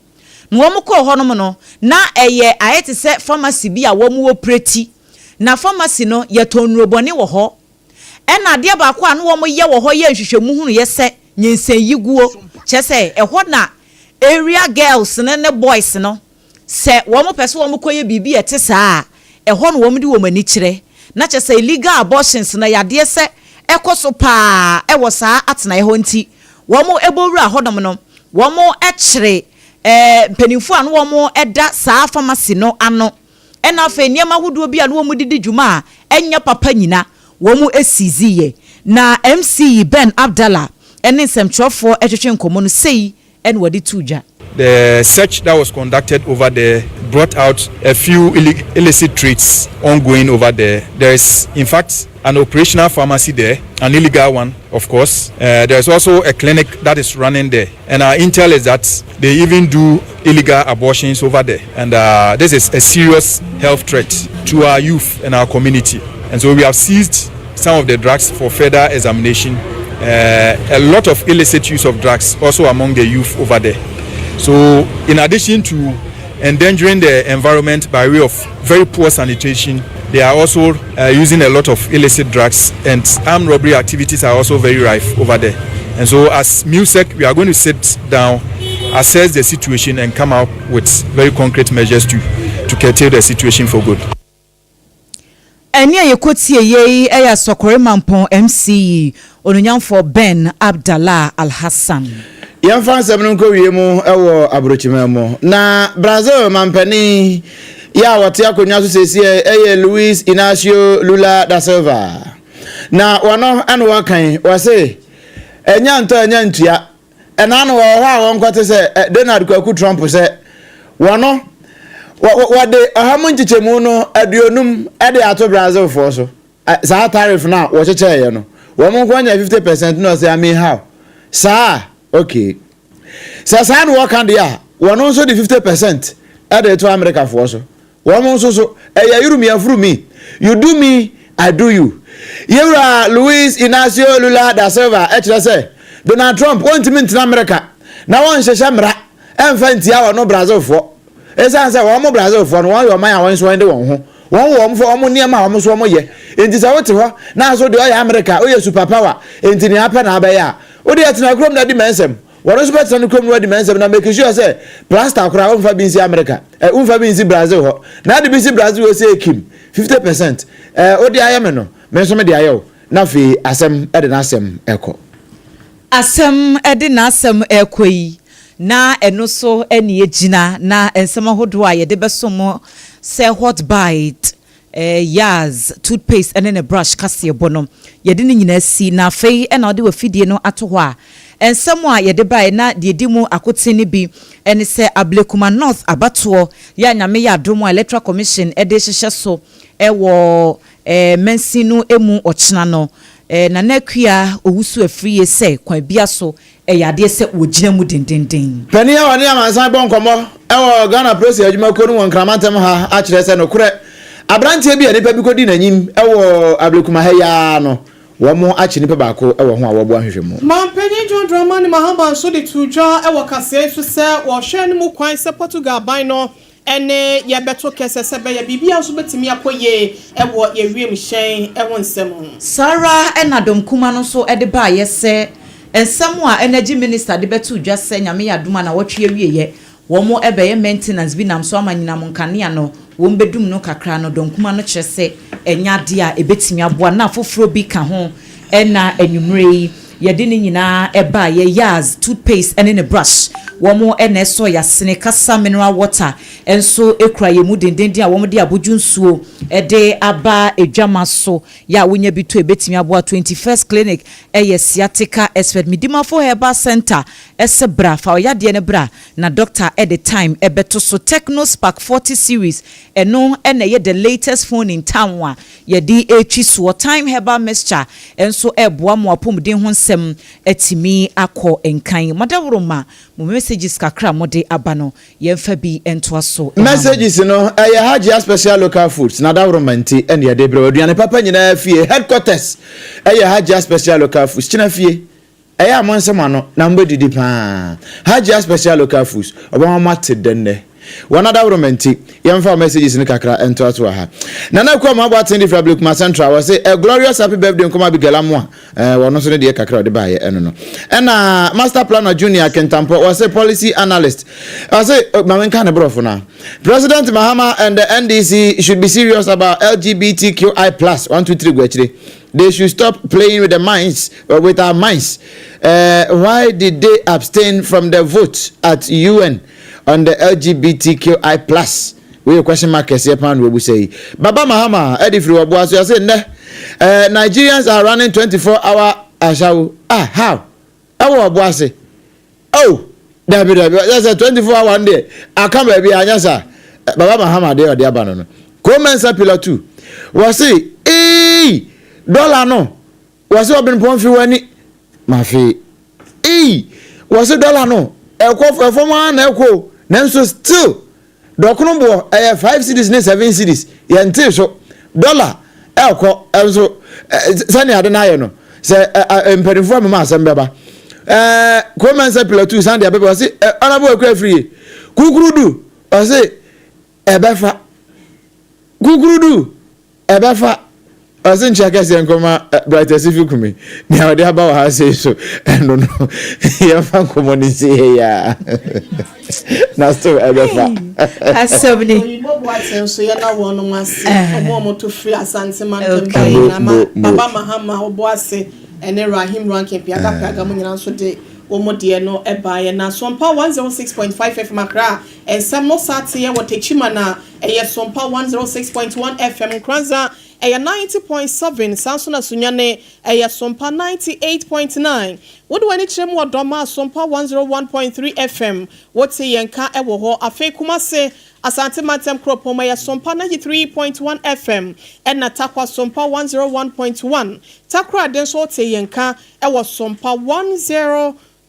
na wɔn kɔɔ hɔ nom no na ɛyɛ ayɛ te sɛ pharmacy bi a wɔn operati na pharmacy no yɛtɔn nnurobɔne wɔ hɔ ɛna adeɛ baako a na wɔn yɛ wɔ hɔ yɛ nhwehwɛmu hunu yɛ sɛ nyinsɛn yiguo kyerɛ sɛ ɛhɔ na area girls no ne boys no Sɛ wɔpɛ sɛ wɔkɔyɛ biribi a ɛte saa a, ɛhɔ na wɔde wɔn ani kyerɛ. Na kyerɛ sɛ illegal abortions no, ɛyɛ adeɛ sɛ ɛkɔ so pa ara wɔ saa atenaeɛ hɔ nti, wɔbɔ wura hɔnom no, wɔkyere mpanimfoɔ a na wɔda saa pharmacy no ano, ɛna afei nneɛma ahodoɔ bi a na wɔde di dwuma a ɛnyɛ papa nyina, wɔsiiziiɛ. Na MC Ben Abdallah ne nsɛmtwerɛfoɔ twetwe nkɔmmɔ no, sei na wɔde too dwa. The search that was conducted over there brought out a few illicit trades ongoing over there. There is, in fact, an operational pharmacy there, an illegal one, of course. Uh, there is also a clinic that is running there. And our intel is that they even do illegal abortions over there. And uh, this is a serious health threat to our youth and our community. And so we have seized some of the drugs for further examination. Uh, a lot of illicit use of drugs also among the youth over there. So, in addition to endangering the environment by way of very poor sanitation, they are also uh, using a lot of illicit drugs and armed robbery activities are also very rife over there. And so, as MUSEC, we are going to sit down, assess the situation, and come up with very concrete measures to, to curtail the situation for good. Ɛnne a yɛkɔtieeɛ yi yɛ Asɔkɔre Mampɔn MC Onuonyamfoɔ Ben Abdallah Alhassan. Yɛmfa nsɛm no nkɔwie mu wɔ aburokyiman mu. Na Brazil mampanin yi a ɔte akonnwa so seesei yɛ Luiz Inácio Lula da Silva. Na wɔno na wɔkan, wɔse, ɛnya ntɔ ɛnya ntua. Ɛna no wɔwɔ hɔ a wɔnkɔte sɛ Donald Kwaku Trump sɛ wɔno wɔde ɔha mu nkyekyɛmu no aduonum de ato Brazilfoɔ so. Saa tariff no a wɔkyekyɛeɛ no, wɔn nko anya 50 percent na ɔsɛ I mean how? Saa? Okay. Sɛ saa na wɔka deɛ a, wɔn nso de 50 percent de to Amerikafoɔ so. Wɔn nso so, ɛyɛ yuru mi afuru mi, you do me, I do you. Yewura Luiz Inacio Lula da Silva kyerɛ sɛ Donald Trump ɔntumi ntena Amerika na wɔnhyehyɛ mmara mfa ntia ɔno Brazilfoɔ. Esiane sɛ wɔn Brazilfoɔ no wɔn yɛ ɔman a wɔn nso wɔn de wɔn ho, wɔn wɔ wɔn fo wɔn nneɛma a wɔn nso wɔn yɛ. Enti sɛ wote hɔ na nso deɛ ɔyɛ Amerika woyɛ super power enti nea apɛ na abɛyɛ a, wodeɛ tena kurom na di mɛnsɛm. Wɔno nso bɛtena ne kurom na wadi mɛnsɛm na make sure sɛ plaster koraa womfa bi nsi America eh, womfa bi nsi Brazil hɔ na ade bi si Brazil hɔ sɛ ekim 50% eh, wode ayɛ me no me nso mede ayɛ wo na afei asɛm de n'asɛm ɛkɔ. Asɛm de n'asɛm ɛkɔ yi na ɛno so ne yɛgyina na nsɛm ahodoɔ a yɛde bɛsom mo sɛ hot bite Yaz toothpaste ne ne brush kaseɛbɔ no, yɛde ne nyinaa si, na afei na wode w'afidie no ato hɔ a, nsɛm a yɛde baeɛ na deɛ ɛdi mu akoten no bi ne sɛ Ablekuma North abatoɔ yɛ a Nyame yɛ adom a Electoral Commission de rehyehyɛ so wɔ mansin no mu ɔkyena no, Nana Akua Owusu Afriyie sɛ kwan bia so Ɛyɛ adeɛ sɛ wɔgyina mu dendenden. Panin a ɔne amansan bɔ nkɔmmɔ wɔ Ghana Polisi Adwumakuo no wɔ Nkraman ntam ha akyerɛ sɛ nokorɛ aberanteɛ bi a nnipa bi kɔdii n'anyim wɔ Ablekuma ha yi ara no, wɔakye nipa baako wɔ ho a wɔreboa nhwehwɛmu. Mampanyin John Dramani Mahama nso de too dwa wɔ kaseɛ yi so sɛ wɔhwɛ no mu kwan sɛ Portugal aban no ne yɛn bɛto kɛsɛ sɛ ɛbɛyɛ biribiara nso bɛtumi akɔ yie wɔ yɛn wiemhyɛn ho nsɛm ho. Saa ara na Dɔm Kuma no nso de baeɛ sɛ nsɛm a Energy Minister de bɛtoo dwa sɛ Nyame yɛ adom a nawɔtwe awieɛ wɔn bɛyɛ maintenance bi nam so ama anyinam nkanea no wɔn bɛdum no kakra no Dɔm Kuma no kyerɛ sɛ ɛnyɛ adeɛ a ɛbɛtumi aboa na afoforɔ bi ka ho na anwummerɛ yi. yɛde ne nyinaa ɛbaeɛ. Yaz toothpaste ɛne ne brush, wɔn na ɛsɔ yasene. Kasa mineral water nso ekura yɛn mu dendenden a wɔn de abodwo nsuo ɛde aba edwama so yɛ a wonya bi to ebetumi aboa. 21st Clinic ɛyɛ sciatica expert. Midimafo Herbal Center ɛsɛ bra fa ɔyadeɛ no bra na doctor ɛde time ɛbɛto so. Tecno Spark 40 series, ɛno ɛna ɛyɛ the latest phone in town a yɛde etwi soɔ. Time Herbal Mixture ɛnso ɛɛboa mo apɔmuden ho nsɛm ɛtumi akɔ nkan. Madaworoma, mo messages kakra a mode aba no, yɛmfa bi ntoa so. Messages no ɛyɛ Hajia Special Local Foods na daworoma nti ɛne yɛde brɛ. Aduane papa nyinaa fie headquarters ɛyɛ Hajia Special Local Foods. Kyena fie ɛyɛ a mo nsɛm ano na mobɛdidi paa. Hajia Special Local Foods ɔbɛma mo ate dɛnnɛ wɔn adaworoma nti. Yɛmfa messages no kakra ntoatoa ha. Nana Akua ma abɔ aten de fira Blekuma Central, wɔ se a glorious happy birthday nkɔma Abigail Amoa. Wɔno nso ne deɛ kakra ɔde baayɛ ɛno no. Ɛna Master Planner Junior Kentampɔ wɔ se policy analyst, wɔ se maame nka ne borɔfo no. President Mahama and the NDC should be serious about LGBTQI plus 1 2 3 gu akyire. They should stop playing with the minds, with our minds. Why did they abstain from the vote at UN on the LGBTQI plus? Wei question mark kɛseɛ paa na wɔbu sɛ yi. Baba Mahama ɛde firi wɔboa so yɛsɛ nnɛ Nigerians are running 24 hour asawo. Ah, how? Ɛwɔ ɔboa ase. Oh, dabi dabi, yɛsɛ 24 hour no deɛ aka baabi anyɛ saa. Baba Mahama deɛ ɔde aba no. Komensa Pillar 2 wɔse ee dɔla no, wɔse ɔbenpɔn fi w'ani mafe ee wɔse dɔla no ɛkɔ ɛfɔm ara na ɛkɔ, nanso still dɔkono boɔ ɛyɛ 5 cedis ne 7 cedis. Yɛn so dɔla ɛkɔ ɛnso sɛnea ade n'ayɛ no sɛ ɛ mpanimfoɔ mema asɛm bɛba. Komensa Pillar 2 san de abɛbɛ wɔse ɛ ɔnabɔ ekura firi yie kukurudu, ɔse ɛbɛfa kukurudu ɛbɛfa. Ɔse nkyɛn kɛseɛ nkɔma Bright Asifi Kumi nea ɔde aba wɔ ha sei so. Ɛno no yɛmfa nkɔmmɔ no nsi yɛ yaa na still ɛbɛfa. Asɛm ni. Oyinbo Boate nso yɛ na wɔn mo ase ɔmo a ɔmo to firi Asante mantam ba yi na ma Baba Mahama ɔbo ase ɛne Rahim Rankin Piaga Piaga mo nyinaa nso de wɔn deɛ no ɛbaeɛ. Na Sompa 106.5 FM Accra, nsɛm no saa teɛ wɔ Techiman na ɛyɛ Sompa 106.1 FM, Nkranza ɛyɛ 90.7, saa nso na Sunyane ɛyɛ Sompa 98.9. Wode w'ani kyerɛ mu wɔ Dɔma, Sompa 101.3 FM wote yɛn ka ɛwɔ hɔ. Afei Kumase, Asante Mantam kuropɔn, ɛyɛ Sompa 93.1 FM, ɛna Takwa Sompa 101.1. Takoradi nso wote yɛn ka ɛwɔ Sompa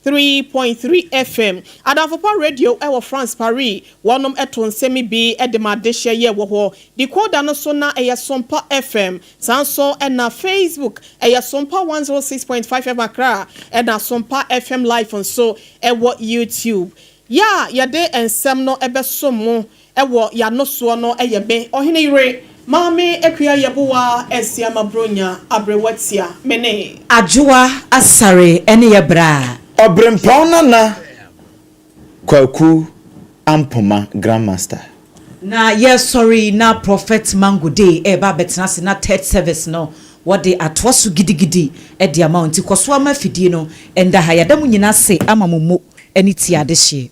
103.3 FM. Adamfopa Radio ɛwɔ France, Paris, wɔnom ɛto nsɛm bi ɛde ma adehyɛ yɛ wɔ hɔ. Decoder no so na ɛyɛ Sompa FM. Saa nso ɛna Facebook ɛyɛ Sompa 106.5 FM Accra, ɛna Sompa FM Live nso ɛwɔ YouTube. Yɛ a yɛde nsɛm no ɛbɛso mo ɛwɔ yano soɔ no ɛyɛ me ɔhene yere Maame Akua Yɛboa Asiama Bronya Aberewatia mene Adwoa Asare ɛne yɛ bra. Ɔbrempɔn Nana Kwaku Ampoma, Grandmaster. Na yɛsɔre na Prophet Mango Day ɛreba abɛtena ase na third service no wɔde atoa so gidigidi ɛde ama wo, nti kɔ so ama afidie no ɛnda ha. Yɛda mo nyinaa se ama mo mo ɛne tie adehyeɛ.